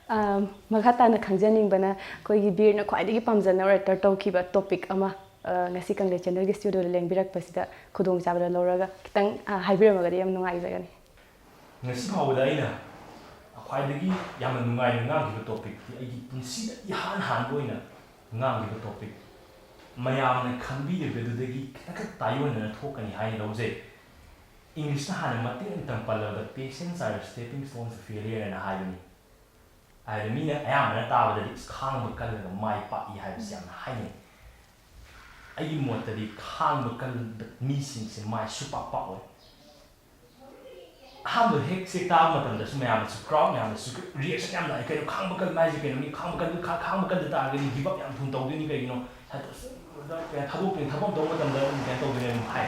ꯑ, ꯃꯈꯥ ꯇꯥꯅ ꯈꯪꯖꯅꯤꯡꯕꯅ ꯑꯩꯈꯣꯏꯒꯤ ꯕꯤꯔꯅ ꯈ꯭ꯋꯥꯏꯗꯒꯤ ꯄꯥꯝꯖꯅ ꯑꯣꯔꯦꯇꯔ ꯇꯧꯈꯤꯕ ꯇꯣꯄꯤꯛ ꯑꯃ ꯑ, ꯉꯁꯤ ꯀꯪꯂꯩ ꯆꯦꯅꯦꯜꯒꯤ ꯁ꯭ꯇꯨꯗꯤꯑꯣꯗ ꯂꯦꯡꯕꯤꯔꯛꯄꯁꯤꯗ ꯈꯨꯗꯣꯡꯆꯥꯕꯗ ꯂꯧꯔꯒ ꯈꯤꯇꯪ ꯑ, ꯍꯥꯏꯕꯤꯔꯝꯃꯒꯗꯤ ꯌꯥꯝ ꯅꯨꯡꯉꯥꯏꯖꯒꯅꯤ꯫ ꯉꯁꯤ ꯐꯥꯎꯕꯗ ꯑꯩꯅ ꯈ꯭ꯋꯥꯏꯗꯒꯤ ꯌꯥꯝꯅ ꯅꯨꯡꯉꯥꯏꯅ ꯉꯥꯡꯈꯤꯕ ꯇꯣꯄꯤꯛꯇꯤ ꯑꯩꯒꯤ ꯄꯨꯟꯁꯤꯗ ꯏꯍꯥꯟ ꯍꯥꯟꯕ ꯑꯣꯏꯅ ꯉꯥꯡꯈꯤꯕ ꯇꯣꯄꯤꯛ, ꯃꯌꯥꯝꯅ ꯈꯟꯕꯤꯔꯤꯕꯗꯨꯗꯒꯤ ꯈꯤꯇꯪꯈꯛ ꯇꯥꯏꯑꯣꯟꯅꯅ ꯊꯣꯛꯀꯅꯤ ꯍꯥꯏꯅ ꯂꯧꯖꯩ꯫ ꯏꯪꯂꯤꯁꯇ ꯍꯥꯟꯅ ꯃꯇꯦꯛ ꯑꯃꯇꯪ ꯄꯜꯂꯕꯗ, "Patience are stepping stones to failure" ꯍꯥꯏꯅ ꯍꯥꯏꯕꯅꯤ꯫ ꯍꯥꯏꯕꯗꯤ ꯃꯤꯅ ꯑꯌꯥꯝꯕꯅ ꯇꯥꯕꯗꯗꯤ "ꯏꯁ, ꯈꯥꯡꯕ ꯀꯜꯂꯒ ꯃꯥꯏ ꯄꯥꯛꯏ" ꯍꯥꯏꯕꯁꯤ ꯌꯥꯝꯅ ꯍꯥꯏꯅꯩ꯫ ꯑꯩꯒꯤ ꯃꯣꯠꯇꯗꯤ ꯈꯥꯡꯕ ꯀꯟꯕ ꯃꯤꯁꯤꯡꯁꯦ ꯃꯥꯏ ꯁꯨꯡꯄꯥꯛ ꯄꯥꯛꯑꯣꯏ꯫ ꯑꯍꯥꯟꯕ ꯍꯦꯛ ꯆꯦꯛ ꯇꯥꯕ ꯃꯇꯝꯗꯁꯨ ꯃꯌꯥꯝꯅꯁꯨ, ꯀ꯭ꯔꯥꯎꯗ ꯃꯌꯥꯝꯅꯁꯨ ꯔꯤꯌꯦꯛꯁꯟ ꯌꯥꯝ ꯂꯥꯛꯑꯦ, "ꯀꯩꯅꯣ, ꯈꯥꯡꯕ ꯀꯟꯕ ꯍꯥꯏꯁꯦ ꯀꯩꯅꯣ? ꯃꯤ ꯈꯥꯡꯕ ꯀꯟꯕ, ꯈꯥ- ꯈꯥꯡꯕ ꯀꯟꯗ ꯇꯥꯔꯒꯗꯤ ꯒꯤꯞ ꯑꯞ ꯌꯥꯝ ꯊꯨꯅ ꯇꯧꯗꯣꯏꯅꯤ꯫ ꯀꯩꯒꯤꯅꯣ? ꯍꯥꯏꯗꯤ ꯀꯩꯅꯣ, ꯊꯥꯗꯣꯛꯇꯣꯏꯅꯤ, ꯊꯕꯛ ꯑꯃ ꯇꯧꯕ ꯃꯇꯝꯗ ꯑꯗꯨꯝ ꯀꯩꯅꯣ ꯇꯧꯗꯣꯏꯅꯦ" ꯑꯗꯨꯝ ꯍꯥꯏ꯫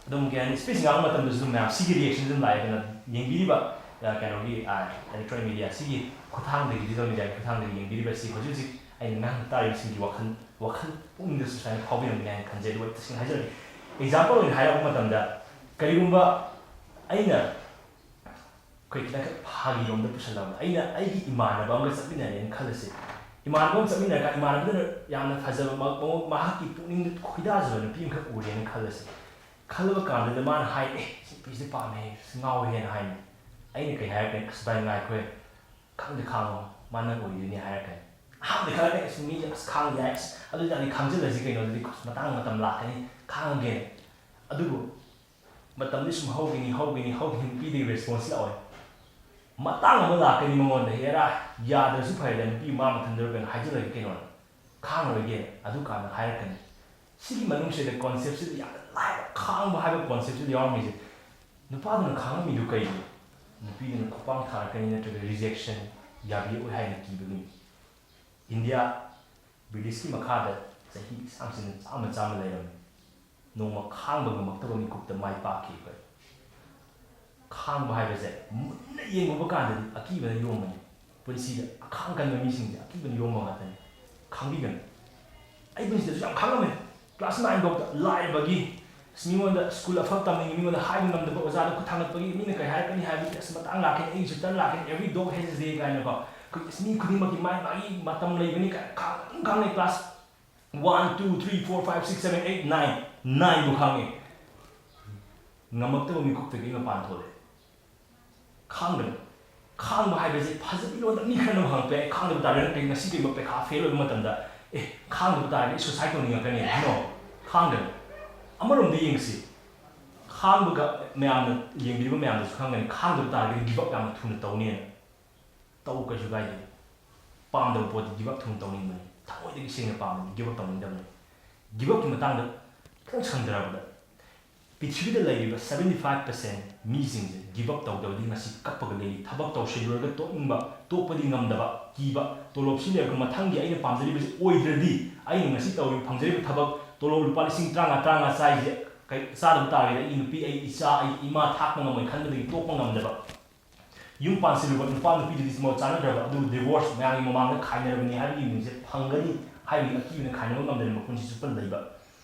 ꯑꯗꯨꯝ ꯀꯩ ꯍꯥꯏꯅꯤ, ꯁ꯭ꯄꯤꯆ ꯉꯥꯡꯕ ꯃꯇꯝꯗꯁꯨ ꯑꯗꯨꯝ ꯃꯌꯥꯝ ꯁꯤꯒꯤ ꯔꯤꯌꯦꯛꯁꯟ ꯑꯗꯨꯝ ꯂꯥꯛꯑꯦ꯫ ꯑꯗꯨꯅ ꯌꯦꯡꯕꯤꯔꯤꯕ, ꯑ, ꯀꯩꯅꯣꯒꯤ, ꯑ, ꯏꯂꯦꯛꯇ꯭ꯔꯣꯅꯤꯛ ꯃꯦꯗꯤꯌꯥ ꯁꯤꯒꯤ ꯈꯨꯠꯊꯥꯡꯗꯒꯤ, ꯗꯤꯖꯤꯇꯦꯜ ꯃꯦꯗꯤꯌꯥꯒꯤ ꯈꯨꯠꯊꯥꯡꯗꯒꯤ ꯌꯦꯡꯕꯤꯔꯤꯕ ꯁꯤ ꯍꯧꯖꯤꯛ ꯍꯧꯖꯤꯛ ꯑꯩꯅ ꯉꯥꯡꯕ ꯇꯥꯔꯤꯕꯁꯤꯡꯒꯤ ꯋꯥꯈꯜ, ꯋꯥꯈꯜ ꯄꯨꯛꯅꯤꯡꯗꯁꯨ ꯁꯨꯃꯥꯏꯅ ꯐꯥꯎꯕꯤꯔꯝꯒꯅꯤ ꯍꯥꯏꯅ ꯈꯟꯖꯩ꯫ ꯑꯗꯨꯒ ꯇꯁꯦꯡꯅ ꯍꯥꯏꯖꯔꯒꯦ, ꯑꯦꯛꯖꯥꯝꯄꯜ ꯑꯣꯏꯅ ꯍꯥꯏꯔꯛꯄ ꯃꯇꯝꯗ, ꯀꯔꯤꯒꯨꯝꯕ ꯑꯩꯅ, ꯑꯩꯈꯣꯏ ꯈꯤꯇꯪꯈꯛ ꯐꯥꯒꯤꯔꯣꯝꯗ ꯄꯨꯁꯜꯂꯕꯗ, ꯑꯩꯅ ꯑꯩꯒꯤ ꯏꯃꯥꯟꯅꯕ ꯑꯃꯒ ꯆꯠꯃꯤꯟꯅꯔꯦꯅ ꯈꯜꯂꯁꯤ꯫ ꯏꯃꯥꯟꯅꯕ ꯑꯃ ꯆꯠꯃꯤꯟꯅꯔꯀꯥꯟꯗ ꯏꯃꯥꯟꯅꯕꯗꯨꯅ ꯌꯥꯝꯅ ꯐꯖꯕ, ꯃ- ꯃ- ꯃꯍꯥꯛꯀꯤ ꯄꯨꯛꯅꯤꯡꯗ ꯈꯣꯏꯗꯥꯖꯕ ꯅꯨꯄꯤ ꯑꯃꯈꯛ ꯎꯔꯦꯅ ꯈꯜꯂꯁꯤ꯫ ꯈꯜꯂꯕ ꯀꯥꯟꯗꯨꯗ ꯃꯥꯅ ꯍꯥꯏ, "ꯑꯦ, ꯁꯤ ꯅꯨꯄꯤꯁꯦ ꯄꯥꯝꯃꯦ, ꯑꯁ, ꯉꯥꯎꯋꯦꯅ" ꯍꯥꯏꯅꯤ꯫ ꯑꯩꯅ ꯀꯩ ꯍꯥꯏꯔꯛꯀꯅꯤ? "ꯑꯁ ꯚꯥꯏ, ꯉꯥꯏꯈꯣꯍꯦ, ꯈꯪꯗꯦ, ꯈꯥꯡꯉꯣ, ꯃꯥ ꯅꯪ ꯑꯣꯏꯗꯣꯏꯅꯦ" ꯍꯥꯏꯔꯛꯀꯅꯤ꯫ ꯑꯍꯥꯟꯕꯗꯤ ꯈꯜꯂꯛꯀꯅꯤ, "ꯑꯁ, ꯃꯤꯁꯦ, ꯑꯁ, ꯈꯥꯡ ꯌꯥꯏ, ꯑꯁ, ꯑꯗꯨ ꯑꯣꯏꯇꯥꯔꯗꯤ ꯈꯥꯡꯖꯤꯜꯂꯁꯤ ꯀꯩꯅꯣ, ꯑꯗꯨꯗꯤ, ꯑꯁ, ꯃꯇꯥꯡ ꯃꯇꯝ ꯂꯥꯛꯀꯅꯤ, ꯈꯥꯡꯉꯒꯦ"꯫ ꯑꯗꯨꯕꯨ ꯃꯇꯝꯗꯤ ꯁꯨꯝ ꯍꯧꯈꯤꯅꯤ, ꯍꯧꯈꯤꯅꯤ, ꯍꯧꯈꯤꯅꯤ, ꯅꯨꯄꯤꯗꯒꯤ ꯔꯦꯁꯄꯣꯟꯁ ꯂꯥꯛꯑꯣꯏ꯫ ꯃꯇꯥꯡ ꯑꯃ ꯂꯥꯛꯀꯅꯤ ꯃꯉꯣꯟꯗ, "ꯍꯦꯔꯥ, ꯌꯥꯗ꯭ꯔꯁꯨ ꯐꯔꯦꯗ, ꯅꯨꯄꯤ ꯃꯥ ꯃꯊꯟꯗ ꯀꯩꯅꯣ ꯍꯥꯏꯖꯤꯜꯂꯒꯦ ꯀꯩꯅꯣ, ꯈꯥꯡꯉꯔꯣꯏꯒꯦ"꯫ ꯑꯗꯨꯀꯥꯟꯗ ꯍꯥꯏꯔꯛꯀꯅꯤ꯫ ꯁꯤꯒꯤ ꯃꯅꯨꯡꯁꯤꯗ ꯀꯣꯟꯁꯦꯞꯁꯤꯗ ꯌꯥꯝꯅ ꯂꯥꯏꯕ, ꯈꯥꯡꯕ ꯍꯥꯏꯕ ꯀꯣꯟꯁꯦꯞꯁꯤꯗ ꯌꯥꯎꯔꯝꯃꯤꯁꯦ, ꯅꯨꯄꯥꯗꯨꯅ ꯈꯥꯡꯉꯝꯃꯤꯗꯨ ꯀꯩꯒꯤꯅꯣ? ꯅꯨꯄꯤꯗꯨꯅ ꯈꯨꯄꯥꯡ ꯊꯥꯔꯛꯀꯅꯤ ꯅꯠꯇ꯭ꯔꯒ ꯔꯤꯖꯦꯛꯁꯟ, ꯌꯥꯕꯤꯔꯛꯑꯣꯏ ꯍꯥꯏꯅ ꯀꯤꯕꯒꯤꯅꯤ꯫ ꯏꯟꯗꯤꯌꯥ ꯕ꯭ꯔꯤꯇꯤꯁꯀꯤ ꯃꯈꯥꯗ ꯆꯍꯤ ꯂꯤꯁꯥꯡ ꯁꯤꯟ ꯆꯥꯝꯃ ꯆꯥꯝꯃ ꯂꯩꯔꯝꯃꯤ꯫ ꯅꯣꯡꯃ ꯈꯥꯡꯕ ꯉꯝꯃꯛꯇꯕ ꯃꯤꯀꯨꯞꯇ ꯃꯥꯏ ꯄꯥꯛꯈꯤ ꯑꯩꯈꯣꯏ꯫ ꯈꯥꯡꯕ ꯍꯥꯏꯕꯁꯦ ꯃꯨꯟꯅ ꯌꯦꯡꯉꯨꯕ ꯀꯥꯟꯗꯗꯤ ꯑꯀꯤꯕꯅ ꯌꯣꯝꯕꯅꯤ꯫ ꯄꯨꯟꯁꯤꯗ ꯑꯈꯥꯡ ꯀꯟꯕ ꯃꯤꯁꯤꯡꯁꯦ ꯑꯀꯤꯕꯅ ꯌꯣꯝꯕ ꯉꯥꯛꯇꯅꯤ꯫ ꯈꯥꯡꯕꯤꯒꯅꯨ꯫ ꯑꯩ ꯄꯨꯟꯁꯤꯗꯁꯨ ꯌꯥꯝ ꯈꯥꯡꯉꯝꯃꯦ꯫ ꯀ꯭ꯂꯥꯁ ꯅꯥꯏꯟ ꯐꯥꯎꯗ ꯂꯥꯏꯔꯕꯒꯤ, ꯑꯁ, ꯃꯤꯉꯣꯟꯗ ꯁ꯭ꯀꯨꯜ ꯑꯐꯕ ꯇꯝꯅꯤꯡꯉꯤ, ꯃꯤꯉꯣꯟꯗ ꯍꯥꯏꯕ ꯉꯝꯗꯕ, ꯑꯣꯖꯥꯗ ꯈꯨꯠ ꯊꯥꯡꯒꯠꯄꯒꯤ, ꯃꯤꯅ ꯀꯩ ꯍꯥꯏꯔꯛꯀꯅꯤ ꯍꯥꯏꯕꯒꯤ, ꯑꯁ, ꯃꯇꯥꯡ ꯂꯥꯛꯀꯅꯤ, ꯑꯩꯒꯤꯁꯨ ꯇꯔꯟ ꯂꯥꯛꯀꯅꯤ, every dog has his day ꯀꯥꯏꯅꯀꯣ꯫ ꯑꯩꯈꯣꯏ, ꯑꯁ, ꯃꯤ ꯈꯨꯗꯤꯡꯃꯛꯀꯤ ꯃꯥꯒꯤ ꯃꯥꯒꯤ ꯃꯇꯝ ꯂꯩꯕꯅꯤ ꯀꯥꯏꯅ ꯈꯥꯡ ꯑꯗꯨꯝ ꯈꯥꯡꯅꯩ꯫ Class one, two, three, four, five, six, seven, eight, nine, ꯅꯥꯏꯟꯕꯨ ꯈꯥꯡꯉꯦ꯫ ꯉꯝꯃꯛꯇꯕ ꯃꯤꯀꯨꯞꯇꯒꯤ ꯃꯄꯥꯟ ꯊꯣꯛꯂꯛꯑꯦ꯫ ꯈꯥꯡꯒꯅꯨ꯫ ꯈꯥꯡꯕ ꯍꯥꯏꯕꯁꯦ ꯐꯖꯕꯤ ꯂꯣꯟꯗ ꯃꯤ ꯈꯔꯅ ꯍꯪꯉꯛꯄ ꯌꯥꯏ, "ꯈꯥꯡꯗꯕ ꯇꯥꯔꯒꯗꯤ ꯅꯪ ꯀꯩ-, ꯉꯁꯤ ꯀꯩꯒꯨꯝꯕ ꯄꯩꯈꯥ ꯐꯦꯜ ꯑꯣꯏꯕ ꯃꯇꯝꯗ, ꯑꯦ, ꯈꯥꯡꯗꯕ ꯇꯥꯔꯒꯗꯤ ꯑꯩ suicide ꯇꯧꯅꯤꯡꯉꯛꯀꯅꯤ?" No꯫ ꯈꯥꯡꯒꯅꯨ꯫ ꯑꯃꯔꯣꯝꯗ ꯌꯦꯡꯁꯤ꯫ ꯈꯥꯡꯕꯒ ꯃꯌꯥꯝꯅ, ꯌꯦꯡꯕꯤꯔꯤꯕ ꯃꯌꯥꯝꯅꯁꯨ ꯈꯪꯒꯅꯤ, ꯈꯥꯡꯗꯕ ꯇꯥꯔꯒꯗꯤ give up ꯌꯥꯝꯅ ꯊꯨꯅ ꯇꯧꯅꯦꯅ꯫ ꯇꯧ, ꯀꯩꯁꯨ ꯀꯥꯏꯗꯦ꯫ ꯄꯥꯝꯗꯕ ꯄꯣꯠꯇꯤ give up ꯊꯨꯅ ꯇꯧꯅꯤꯡꯕꯅꯤ꯫ ꯊꯃꯣꯏꯗꯒꯤ ꯁꯦꯡꯅ ꯄꯥꯝꯕꯗꯤ give up ꯇꯧꯅꯤꯡꯗꯕꯅꯤ꯫ Give upꯀꯤ ꯃꯇꯥꯡꯗ ꯈꯤꯇꯪ ꯁꯟꯊꯔꯕꯗ, ꯄ꯭ꯔꯤꯊꯤꯕꯤꯗ ꯂꯩꯔꯤꯕ seventy five percent ꯃꯤꯁꯤꯡꯁꯦ give up ꯇꯧꯗꯕꯗꯤ ꯉꯁꯤ ꯀꯞꯄꯒ ꯂꯩꯔꯤ꯫ ꯊꯕꯛ ꯇꯧꯁꯤꯜꯂꯨꯔꯒ ꯇꯣꯛꯅꯤꯡꯕ, ꯇꯣꯛꯄꯗꯤ ꯉꯝꯗꯕ, ꯀꯤꯕ, ꯇꯣꯂꯣꯞꯁꯤ ꯂꯩꯔꯒ ꯃꯊꯪꯒꯤ ꯑꯩꯅ ꯄꯥꯝꯖꯔꯤꯕꯁꯤ ꯑꯣꯏꯗ꯭ꯔꯗꯤ, ꯑꯩꯅ ꯉꯁꯤ ꯇꯧꯔꯤꯕ, ꯐꯪꯖꯔꯤꯕ ꯊꯕꯛ, ꯇꯣꯂꯣꯞ ꯂꯨꯄꯥ ꯂꯤꯁꯤꯡ ꯇꯔꯥꯃꯉꯥ, ꯇꯔꯥꯃꯉꯥ ꯆꯥꯔꯤꯁꯦ ꯀꯩ-, ꯆꯥꯗꯕ ꯇꯥꯔꯒꯗꯤ ꯑꯩꯒꯤ ꯅꯨꯄꯤ, ꯑꯩ ꯏꯆꯥ, ꯑꯩ ꯏꯃꯥ ꯊꯥꯛꯄ ꯉꯝꯃꯣꯏ ꯈꯟꯕꯗꯒꯤ ꯇꯣꯛꯄ ꯉꯝꯗꯕ, ꯌꯨꯝ ꯄꯥꯟꯁꯤꯜꯂꯨꯕ ꯅꯨꯄꯥ ꯅꯨꯄꯤꯗꯨꯗꯤ ꯃꯣꯠ ꯆꯥꯟꯅꯗ꯭ꯔꯕ, ꯑꯗꯨꯕꯨ divorce, ꯃꯌꯥꯝꯒꯤ ꯃꯃꯥꯡꯗ ꯈꯥꯏꯅꯔꯕꯅꯤ ꯍꯥꯏꯕꯒꯤ ꯃꯤꯡꯁꯦ ꯐꯪꯒꯅꯤ ꯍꯥꯏꯕꯒꯤ ꯑꯀꯤꯕꯅ ꯈꯥꯏꯅꯕ ꯉꯝꯗꯅ ꯃꯄꯨꯟꯁꯤ ꯆꯨꯞꯄ ꯂꯩꯕ,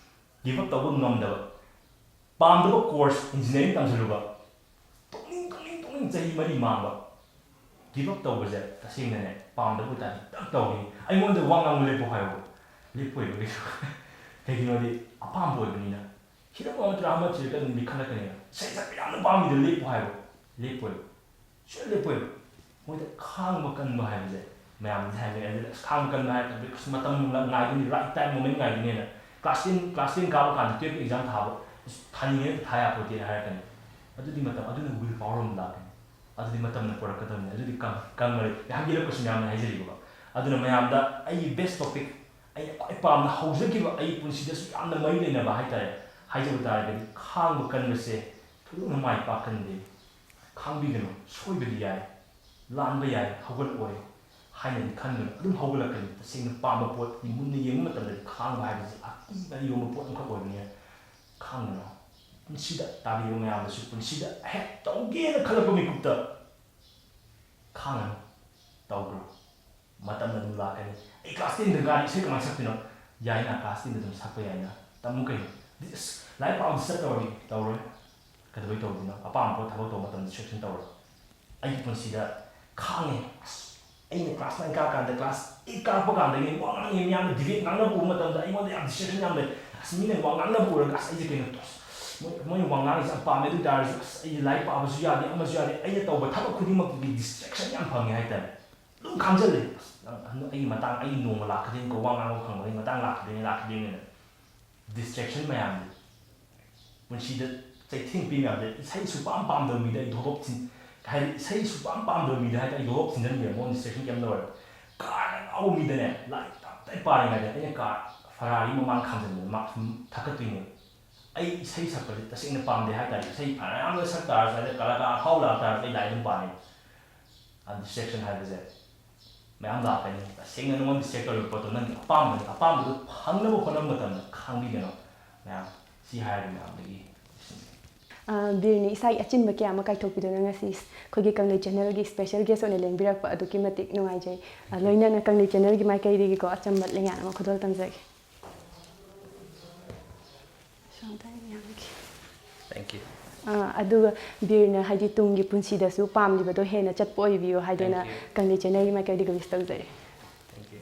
give up ꯇꯧꯕ ꯉꯝꯗꯕ, ꯄꯥꯝꯗꯕ course engineering ꯇꯝꯁꯤꯜꯂꯨꯕ, ꯇꯣꯛꯅꯤꯡ, ꯇꯣꯛꯅꯤꯡ, ꯇꯣꯛꯅꯤꯡ ꯆꯍꯤ ꯃꯔꯤ ꯃꯥꯡꯕ꯫ Give up ꯇꯧꯕꯁꯦ ꯇꯁꯦꯡꯅꯅꯦ, ꯄꯥꯝꯗꯕ ꯑꯣꯏꯇꯥꯔꯗꯤ ꯇꯛ ꯇꯧꯅꯤ꯫ ꯑꯩꯉꯣꯟꯗ ꯋꯥ ꯉꯥꯡꯕ ꯂꯦꯞꯄꯣ ꯍꯥꯏꯌꯣ, ꯂꯦꯞꯄꯣꯏꯕ ꯀꯩꯁꯨ꯫ ꯀꯩꯒꯤꯅꯣꯗꯤ ꯑꯄꯥꯝꯕ ꯑꯣꯏꯕꯅꯤꯅ꯫ ꯍꯤꯔꯝ ꯑꯃ ꯅꯠꯇ꯭ꯔꯒ ꯑꯃ ꯊꯤꯔꯒ ꯑꯗꯨꯝ ꯂꯤꯈꯠꯂꯛꯀꯅꯦꯕ꯫ ꯁꯦ, ꯁꯦ, ꯌꯥꯝꯅ ꯄꯥꯝꯃꯤꯗꯣ ꯂꯦꯞꯄꯣ ꯍꯥꯏꯕ, ꯂꯦꯞꯄꯣꯏꯕ꯫ ꯁꯨꯡꯂꯦꯞ ꯂꯦꯞꯄꯣꯏꯕ꯫ ꯃꯣꯏꯗ ꯈꯥꯡꯕ ꯀꯟꯕ ꯍꯥꯏꯕꯁꯦ ꯃꯌꯥꯝꯅ ꯍꯥꯏꯅꯩ꯫ ꯑꯗꯨꯗ ꯑꯁ, ꯈꯥꯡꯕ ꯀꯟꯕ ꯍꯥꯏꯔꯒꯗꯤ ꯑꯁ, ꯃꯇꯝ ꯉꯥꯏꯗꯣꯏꯅꯤ, right time moment ꯉꯥꯏꯗꯣꯏꯅꯦꯅ꯫ Class ten, class ten ꯀꯥꯕ ꯀꯥꯟꯗ twelve exam ꯊꯥꯕ, ꯑꯁ, ꯊꯥꯅꯤꯡꯉꯦ ꯊꯥ ꯌꯥꯄꯣꯠꯇꯦꯅ ꯍꯥꯏꯔꯛꯀꯅꯤ꯫ ꯑꯗꯨꯗꯤ ꯃꯇꯝ, ꯑꯗꯨꯅ will power ꯑꯃ ꯂꯥꯛꯀꯅꯤ꯫ ꯑꯗꯨꯗꯤ ꯃꯇꯝꯅ ꯄꯨꯔꯛꯀꯗꯕꯅꯤ꯫ ꯑꯗꯨꯗꯤ ꯀꯪ-, ꯀꯪꯉꯔꯣꯏ꯫ ꯉꯥꯏꯍꯥꯛ ꯌꯦꯠꯂꯛꯄꯁꯨ ꯃꯌꯥꯝꯅ ꯍꯥꯏꯖꯔꯤꯕꯀꯣ꯫ ꯑꯗꯨꯅ ꯃꯌꯥꯝꯗ ꯑꯩꯒꯤ best topic, ꯑꯩꯅ ꯈ꯭ꯋꯥꯏ ꯄꯥꯝꯅ ꯍꯧꯖꯈꯤꯕ, ꯑꯩ ꯄꯨꯟꯁꯤꯗꯁꯨ ꯌꯥꯝꯅ ꯃꯔꯤ ꯂꯩꯅꯕ ꯍꯥꯏꯇꯥꯔꯦ, ꯍꯥꯏꯖꯕ ꯇꯥꯔꯒꯗꯤ ꯈꯥꯡꯕ ꯀꯟꯕꯁꯦ ꯊꯣꯏꯗꯣꯛꯅ ꯃꯥꯏ ꯄꯥꯛꯀꯟꯗꯦ꯫ ꯈꯥꯡꯕꯤꯒꯅꯨ, ꯁꯣꯏꯕꯗꯤ ꯌꯥꯏ, ꯂꯥꯟꯕ ꯌꯥꯏ, ꯍꯧꯒꯠꯂꯛꯑꯣꯏ ꯍꯥꯏꯅꯗꯤ ꯈꯟꯒꯅꯨ꯫ ꯑꯗꯨꯝ ꯍꯧꯒꯠꯂꯛꯀꯅꯤ꯫ ꯇꯁꯦꯡꯅ ꯄꯥꯝꯕ ꯄꯣꯠꯇꯤ ꯃꯨꯟꯅ ꯌꯦꯡꯕ ꯃꯇꯝꯗꯗꯤ ꯈꯥꯡꯕ ꯍꯥꯏꯕꯁꯤ ꯑꯀꯤꯕ ꯌꯣꯟꯕ ꯄꯣꯠ ꯑꯃꯈꯛ ꯑꯣꯏꯕꯅꯤꯅ ꯈꯥꯡꯒꯅꯨ꯫ ꯄꯨꯟꯁꯤꯗ ꯇꯥꯕꯤꯕ ꯃꯌꯥꯝꯗꯁꯨ ꯄꯨꯟꯁꯤꯗ ꯍꯦꯛ ꯇꯧꯒꯦꯅ ꯈꯜꯂꯛꯄ ꯃꯤꯀꯨꯞꯇ ꯈꯥꯡꯒꯅꯨ꯫ ꯇꯧꯈ꯭ꯔꯣ꯫ ꯃꯇꯝꯅ ꯑꯗꯨꯝ ꯂꯥꯛꯀꯅꯤ꯫ "ꯑꯩ ꯀ꯭ꯂꯥꯁ ꯇꯦꯟꯗ ꯒꯥꯔꯤ ꯏꯁꯩ ꯀꯃꯥꯏꯅ ꯁꯛꯇꯣꯏꯅꯣ?" ꯌꯥꯏꯅ, ꯀ꯭ꯂꯥꯁ ꯇꯦꯟꯗ ꯑꯗꯨꯝ ꯁꯛꯄ ꯌꯥꯏꯅ꯫ ꯇꯝꯃꯨ ꯀꯩꯅꯣ꯫ ꯑꯁ, ꯂꯥꯏꯔꯤꯛ ꯄꯥꯕ ꯗꯤꯁꯇꯔꯕ ꯇꯧꯔꯗꯤ ꯇꯧꯔꯣꯏ꯫ ꯀꯩꯗꯧꯕꯩ ꯇꯧꯗꯣꯏꯅꯣ? ꯑꯄꯥꯝꯕ ꯊꯕꯛ ꯇꯧꯕ ꯃꯇꯝꯗ ꯗꯤꯁꯇ꯭ꯔꯦꯛꯁꯟ ꯇꯧꯔꯣꯏ꯫ ꯑꯩꯒꯤ ꯄꯨꯟꯁꯤꯗ ꯈꯥꯡꯉꯦ꯫ ꯑꯁ, ꯑꯩꯅ ꯀ꯭ꯂꯥꯁ ꯅꯥꯏꯟ ꯀꯥꯔꯀꯥꯟꯗ, ꯀ꯭ꯂꯥꯁ ꯑꯩꯠ ꯀꯥꯔꯛꯄ ꯀꯥꯟꯗꯒꯤ ꯋꯥ ꯉꯥꯡꯉꯤ ꯃꯌꯥꯝꯅ ꯗꯤꯕꯦꯠ ꯉꯥꯡꯅꯕ ꯎꯕ ꯃꯇꯝꯗ ꯑꯩꯉꯣꯟꯗ ꯌꯥꯝ ꯗꯤꯁꯇ꯭ꯔꯦꯛꯁꯟ ꯌꯥꯝ ꯂꯩ꯫ ꯑꯁ, ꯃꯤꯅ ꯋꯥ ꯉꯥꯡꯅꯕ ꯎꯔꯒ, "ꯑꯁ, ꯑꯩꯁꯦ ꯀꯩꯅꯣ, ꯑꯁ, ꯃꯣꯏ, ꯃꯣꯏꯅ ꯋꯥ ꯉꯥꯡꯉꯤꯁꯦ ꯌꯥꯝ ꯄꯥꯝꯃꯦ, ꯑꯗꯨ ꯑꯣꯏ ꯇꯥꯔꯁꯨ, ꯑꯁ, ꯑꯩ ꯂꯥꯏꯔꯤꯛ ꯄꯥꯕꯁꯨ ꯌꯥꯗꯦ, ꯑꯃꯁꯨ ꯌꯥꯗꯦ"꯫ ꯑꯩꯅ ꯇꯧꯕ ꯊꯕꯛ ꯈꯨꯗꯤꯡꯃꯛꯇꯨꯗꯤ ꯗꯤꯁꯇ꯭ꯔꯦꯛꯁꯟ ꯌꯥꯝ ꯐꯪꯉꯦ ꯍꯥꯏꯇꯥꯔꯦ꯫ ꯑꯗꯨꯝ ꯈꯥꯝꯖꯜꯂꯦ꯫ "ꯑꯁ, ꯅꯪ, ꯑꯩꯒꯤ ꯃꯇꯥꯡ, ꯑꯩꯒꯤ ꯅꯣꯡꯃ ꯂꯥꯛꯀꯗꯣꯏꯅꯤꯀꯣ, ꯋꯥ ꯉꯥꯡꯕ ꯐꯪꯕꯒꯤ ꯃꯇꯥꯡ ꯂꯥꯛꯀꯗꯣꯏꯅꯤ, ꯂꯥꯛꯀꯗꯣꯏꯅꯤꯅ"꯫ ꯗꯤꯁꯇ꯭ꯔꯦꯛꯁꯟ ꯃꯌꯥꯝꯁꯦ, ꯄꯨꯟꯁꯤꯗ ꯆꯩꯊꯦꯡ ꯄꯤ ꯃꯌꯥꯝꯁꯦ, ꯏꯁꯩ ꯁꯨꯄꯥꯝ ꯄꯥꯝꯗꯕ ꯃꯤꯗ ꯑꯩ ꯙꯣꯞ ꯊꯤꯟ-, ꯍꯥꯏꯗꯤ, ꯏꯁꯩ ꯁꯨꯄꯥꯝ ꯄꯥꯝꯗꯕ ꯃꯤꯗ ꯍꯥꯏꯇꯥꯔꯦ, ꯑꯩ ꯙꯣꯞ ꯊꯤꯟꯖꯟꯕꯤꯔꯦ, ꯃꯉꯣꯟꯗ ꯗꯤꯁꯇ꯭ꯔꯦꯛꯁꯟ ꯀꯩꯝ ꯂꯧꯔꯦ꯫ ꯀꯥꯔꯗ ꯉꯥꯎꯕ ꯃꯤꯗꯅꯦ, ꯂꯥꯏꯔꯤꯛ ꯇꯞꯇꯥꯏ ꯄꯥꯔꯤꯉꯩꯗ ꯑꯩꯅ ꯀꯥꯔ ꯐꯔꯥꯔꯤ ꯃꯃꯥꯡ ꯈꯥꯝꯖꯟꯕꯗ ꯃꯥ ꯁꯨꯝ ꯊꯛꯀꯠꯇꯣꯏꯅꯦꯕ꯫ ꯑꯩ ꯏꯁꯩ ꯁꯛꯄꯁꯦ ꯇꯁꯦꯡꯅ ꯄꯥꯝꯗꯦ ꯍꯥꯏꯇꯥꯔꯦ, ꯏꯁꯩ ꯐꯅꯌꯥꯝꯅ ꯁꯛ ꯇꯥꯔꯁꯨ, ꯍꯥꯏꯗꯤ ꯀꯂꯥꯀꯥꯔ ꯑꯐꯥꯎꯕ ꯂꯥꯛ ꯇꯥꯔꯁꯨ ꯑꯩ ꯂꯥꯏꯔꯤꯛ ꯑꯗꯨꯝ ꯄꯥꯅꯤ꯫ ꯑꯗꯨ ꯗꯤꯁꯇ꯭ꯔꯦꯛꯁꯟ ꯍꯥꯏꯕꯁꯦ ꯃꯌꯥꯝ ꯂꯥꯛꯀꯅꯤ꯫ ꯇꯁꯦꯡꯅ ꯅꯉꯣꯟꯗ ꯗꯤꯁꯇ꯭ꯔꯦꯛ ꯇꯧꯔꯤꯕ ꯄꯣꯠꯇꯣ ꯅꯪꯒꯤ ꯑꯄꯥꯝꯕꯅꯤ, ꯑꯄꯥꯝꯕꯗꯨ ꯐꯪꯅꯕ ꯍꯣꯠꯅꯕ ꯃꯇꯝꯗ ꯈꯥꯡꯕꯤꯒꯅꯣ ꯃꯌꯥꯝ꯫ ꯁꯤ ꯍꯥꯏꯔꯒ ꯃꯌꯥꯝꯗꯒꯤ ꯂꯣꯏꯁꯤꯟꯖꯒꯦ꯫ ꯑ, ꯕꯤꯔꯅꯤ ꯏꯁꯥꯒꯤ ꯑꯆꯤꯟꯕ ꯀꯌꯥ ꯑꯃ ꯀꯥꯏꯊꯣꯛꯄꯤꯗꯨꯅ ꯉꯁꯤ ꯑꯩꯈꯣꯏꯒꯤ ꯀꯪꯂꯩ ꯆꯦꯅꯦꯜꯒꯤ ꯁ꯭ꯄꯦꯁꯦꯜ ꯒꯦꯁ ꯑꯣꯏꯅ ꯂꯦꯡꯕꯤꯔꯛꯄ ꯑꯗꯨꯛꯀꯤ ꯃꯇꯤꯛ ꯅꯨꯡꯉꯥꯏꯖꯩ꯫ ꯑ, ꯂꯣꯏꯅꯅ ꯀꯪꯂꯩ ꯆꯦꯅꯦꯜꯒꯤ ꯃꯥꯏꯀꯩꯗꯒꯤꯀꯣ ꯑꯆꯝꯕ ꯂꯤꯡꯌꯥꯟ ꯑꯃ ꯈꯨꯗꯣꯜ ꯇꯝꯖꯒꯦ꯫ ꯁꯣꯝꯗ ꯑꯩ ꯃꯌꯥꯝꯒꯤ꯫ Thank you. ꯑ, ꯑꯗꯨꯒ ꯕꯤꯔꯅ ꯍꯥꯏꯗꯤ ꯇꯨꯡꯒꯤ ꯄꯨꯟꯁꯤꯗꯁꯨ ꯄꯥꯝꯂꯤꯕꯗꯣ ꯍꯦꯟꯅ ꯆꯠꯄ ꯑꯣꯏꯕꯤꯌꯨ ꯍꯥꯏꯗꯨꯅ Thank you. ꯀꯪꯂꯩ ꯆꯦꯅꯦꯜꯒꯤ ꯃꯥꯏꯀꯩꯗꯒꯤ ꯋꯤꯁ ꯇꯧꯖꯔꯤ꯫ Thank you.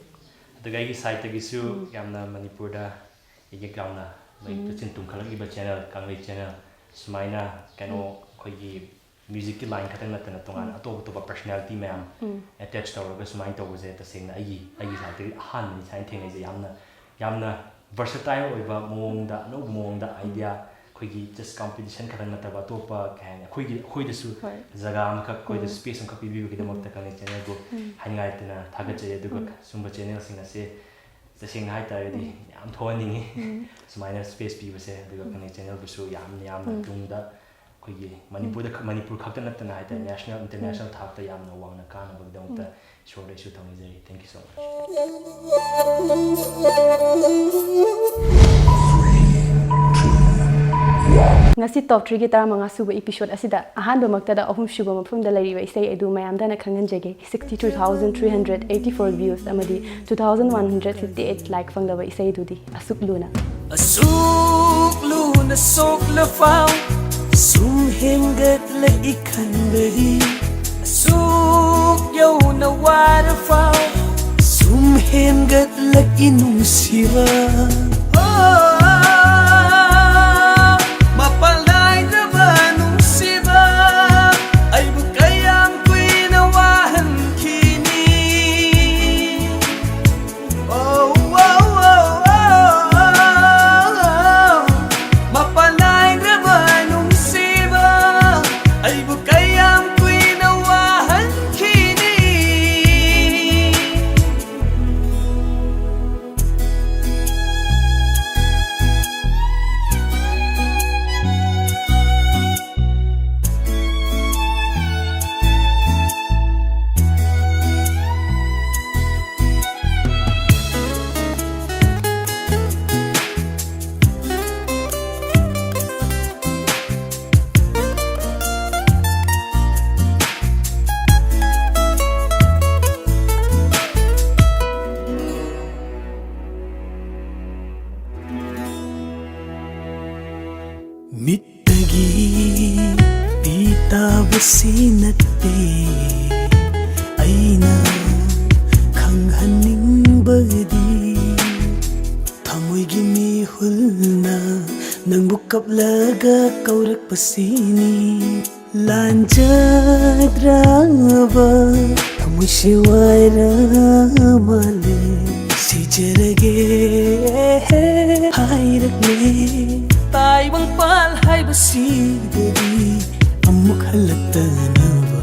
ꯑꯗꯨꯒ ꯑꯩꯒꯤ ꯁꯥꯏꯠꯇꯒꯤꯁꯨ ꯎꯝ꯫ ꯌꯥꯝꯅ ꯃꯅꯤꯄꯨꯔꯗ ꯏꯌꯦꯛ ꯌꯥꯝꯅ ꯃꯩ ꯎꯝ꯫ ꯂꯨꯆꯤꯟ ꯇꯨꯝꯈꯠꯂꯛꯂꯤꯕ ꯆꯦꯅꯦꯜ, ꯀꯪꯂꯩ ꯆꯦꯅꯦꯜ, ꯁꯨꯃꯥꯏꯅ ꯀꯩꯅꯣ ꯎꯝ꯫ ꯑꯩꯈꯣꯏꯒꯤ ꯃ꯭ꯌꯨꯖꯤꯛꯀꯤ ꯂꯥꯏꯟ ꯈꯛꯇꯪ ꯅꯠꯇꯅ ꯇꯣꯉꯥꯟꯅ ꯎꯝ꯫ ꯑꯇꯣꯞ ꯑꯇꯣꯞꯄ ꯄꯔꯁꯣꯅꯦꯂꯤꯇꯤ ꯃꯌꯥꯝ ꯎꯝ꯫ ꯑꯦꯇꯦꯆ ꯇꯧꯔꯒ ꯁꯨꯃꯥꯏꯅ ꯇꯧꯕꯁꯦ ꯇꯁꯦꯡꯅ ꯑꯩꯒꯤ, ꯑꯩꯒꯤ ꯁꯥꯏꯠꯇꯒꯤ ꯑꯍꯥꯟꯕꯅꯤ ꯁꯨꯃꯥꯏꯅ ꯊꯦꯡꯅꯩꯁꯦ꯫ ꯌꯥꯝꯅ, ꯌꯥꯝꯅ ꯚꯔꯁꯇꯥꯏꯜ ꯑꯣꯏꯕ ꯃꯑꯣꯡꯗ, ꯑꯅꯧꯕ ꯃꯑꯣꯡꯗ ꯎꯝ꯫ ꯑꯥꯏꯗꯤꯌꯥ, ꯑꯩꯈꯣꯏꯒꯤ ꯖꯁ ꯀꯝꯄꯤꯇꯤꯁꯟ ꯈꯛꯇꯪ ꯅꯠꯇꯕ ꯑꯇꯣꯞꯄ ꯀꯩ ꯍꯥꯏꯅꯤ, ꯑꯩꯈꯣꯏꯒꯤ, ꯑꯩꯈꯣꯏꯗꯁꯨ ꯍꯣꯏ꯫ ꯖꯒꯥ ꯑꯃꯈꯛ, ꯑꯩꯈꯣꯏꯗ ꯎꯝ꯫ ꯁ꯭ꯄꯦꯁ ꯑꯃꯈꯛ ꯄꯤꯕꯤꯕꯒꯤꯗꯃꯛꯇ ꯎꯝ꯫ ꯀꯪꯂꯩ ꯆꯦꯅꯦꯜꯕꯨ ꯎꯝ꯫ ꯍꯥꯏꯅꯤꯡꯉꯥꯏ ꯂꯩꯇꯅ ꯊꯥꯒꯠꯆꯔꯤ꯫ ꯑꯗꯨꯒ ꯎꯝ꯫ ꯁꯨꯝꯕ ꯆꯦꯅꯦꯜꯁꯤꯡ ꯑꯁꯦ ꯇꯁꯦꯡꯅ ꯍꯥꯏꯇꯥꯔꯒꯗꯤ ꯎꯝ꯫ ꯌꯥꯝ ꯊꯣꯛꯍꯟꯅꯤꯡꯉꯤ꯫ ꯎꯝ꯫ ꯁꯨꯃꯥꯏꯅ ꯁ꯭ꯄꯦꯁ ꯄꯤꯕꯁꯦ꯫ ꯑꯗꯨꯒ ꯎꯝ꯫ ꯀꯪꯂꯩ ꯆꯦꯅꯦꯜꯕꯨꯁꯨ ꯌꯥꯝꯅ, ꯌꯥꯝꯅ ꯎꯝ꯫ ꯇꯨꯡꯗ ꯑꯩꯈꯣꯏꯒꯤ ꯎꯝ꯫ ꯃꯅꯤꯄꯨꯔꯗ ꯈꯛ-, ꯃꯅꯤꯄꯨꯔ ꯈꯛꯇ ꯅꯠꯇꯅ ꯍꯥꯏꯇꯥꯔꯦ, ꯎꯝ꯫ ꯅꯦꯁꯅꯦꯜ, ꯎꯝ꯫ ꯏꯟꯇꯔꯅꯦꯁꯅꯦꯜ ꯊꯥꯛꯇ ꯌꯥꯝꯅ ꯋꯥꯡꯅ ꯀꯥꯅꯕꯒꯤꯗꯃꯛꯇ ꯎꯝ꯫ ꯏꯁꯣꯔꯗ ꯑꯩꯁꯨ ꯊꯧꯅꯤꯖꯔꯤ꯫ Thank you so much. ꯉꯁꯤ ꯇꯣꯞ ꯊ꯭ꯔꯤꯒꯤ ꯇꯔꯥꯃꯉꯥ ꯁꯨꯕ ꯏꯄꯤꯁꯣꯗ ꯑꯁꯤꯗ ꯑꯍꯥꯟꯕꯃꯛꯇꯗ ꯑꯍꯨꯝꯁꯨꯕ ꯃꯐꯝꯗ ꯂꯩꯔꯤꯕ ꯏꯁꯩ ꯑꯗꯨ ꯃꯌꯥꯝꯗ ꯍꯥꯟꯅ ꯈꯪꯍꯟꯖꯒꯦ꯫ Sixty two thousand three hundred eighty four views ꯑꯃꯗꯤ two thousand one hundred fifty eight like ꯐꯪꯂꯕ ꯏꯁꯩ ꯑꯗꯨꯗꯤ ꯑꯁꯨꯛ ꯂꯨꯅ꯫ ꯑꯁꯨꯛ ꯂꯨꯅ ꯁꯣꯛꯂꯐꯥꯎ ꯁꯨꯝ ꯍꯦꯟꯒꯠꯂꯛꯏ ꯈꯟꯕꯗꯤ, ꯑꯁꯨꯛ ꯌꯧꯅ ꯋꯥꯔꯐꯥꯎ ꯁꯨꯝ ꯍꯦꯟꯒꯠꯂꯛꯏ ꯅꯨꯡꯁꯤꯕ꯫ ꯑꯣ, ꯃꯄꯥꯟ ꯅꯥꯏꯗ꯭ꯔꯕ ꯅꯨꯡꯁꯤꯕ, ꯑꯩꯕꯨ ꯀꯌꯥꯝ ꯀꯨꯏꯅ ꯋꯥꯍꯟꯈꯤꯅꯤ? ꯑꯣ, ꯑꯣ, ꯑꯣ, ꯑꯣ, ꯑꯣ, ꯃꯄꯥꯟ ꯅꯥꯏꯗ꯭ꯔꯕ ꯅꯨꯡꯁꯤꯕ, ꯑꯩꯕꯨ ꯀꯌꯥꯝ ꯀꯨꯏꯅ ꯋꯥꯍꯟꯈꯤꯅꯤ? ꯃꯤꯠꯇꯒꯤ ꯄꯤ ꯇꯥꯕꯁꯤ ꯅꯠꯇꯦ ꯑꯩꯅ ꯈꯪꯍꯟꯅꯤꯡꯕꯗꯤ, ꯊꯃꯣꯏꯒꯤ ꯃꯤꯍꯨꯜꯅ ꯅꯪꯕꯨ ꯀꯞꯂꯒ ꯀꯧꯔꯛꯄꯁꯤꯅꯤ꯫ ꯂꯥꯟꯖꯗ꯭ꯔꯕ ꯊꯃꯣꯏꯁꯦ ꯋꯥꯏꯔ ꯃꯥꯜꯂꯦ, ꯁꯤꯖꯔꯒꯦ ꯍꯥꯏꯔꯛꯂꯦ꯫ ꯇꯥꯏꯕꯪꯄꯥꯜ ꯍꯥꯏꯕꯁꯤꯗꯗꯤ ꯑꯃꯨꯛ ꯍꯜꯂꯛꯇꯅꯕ꯫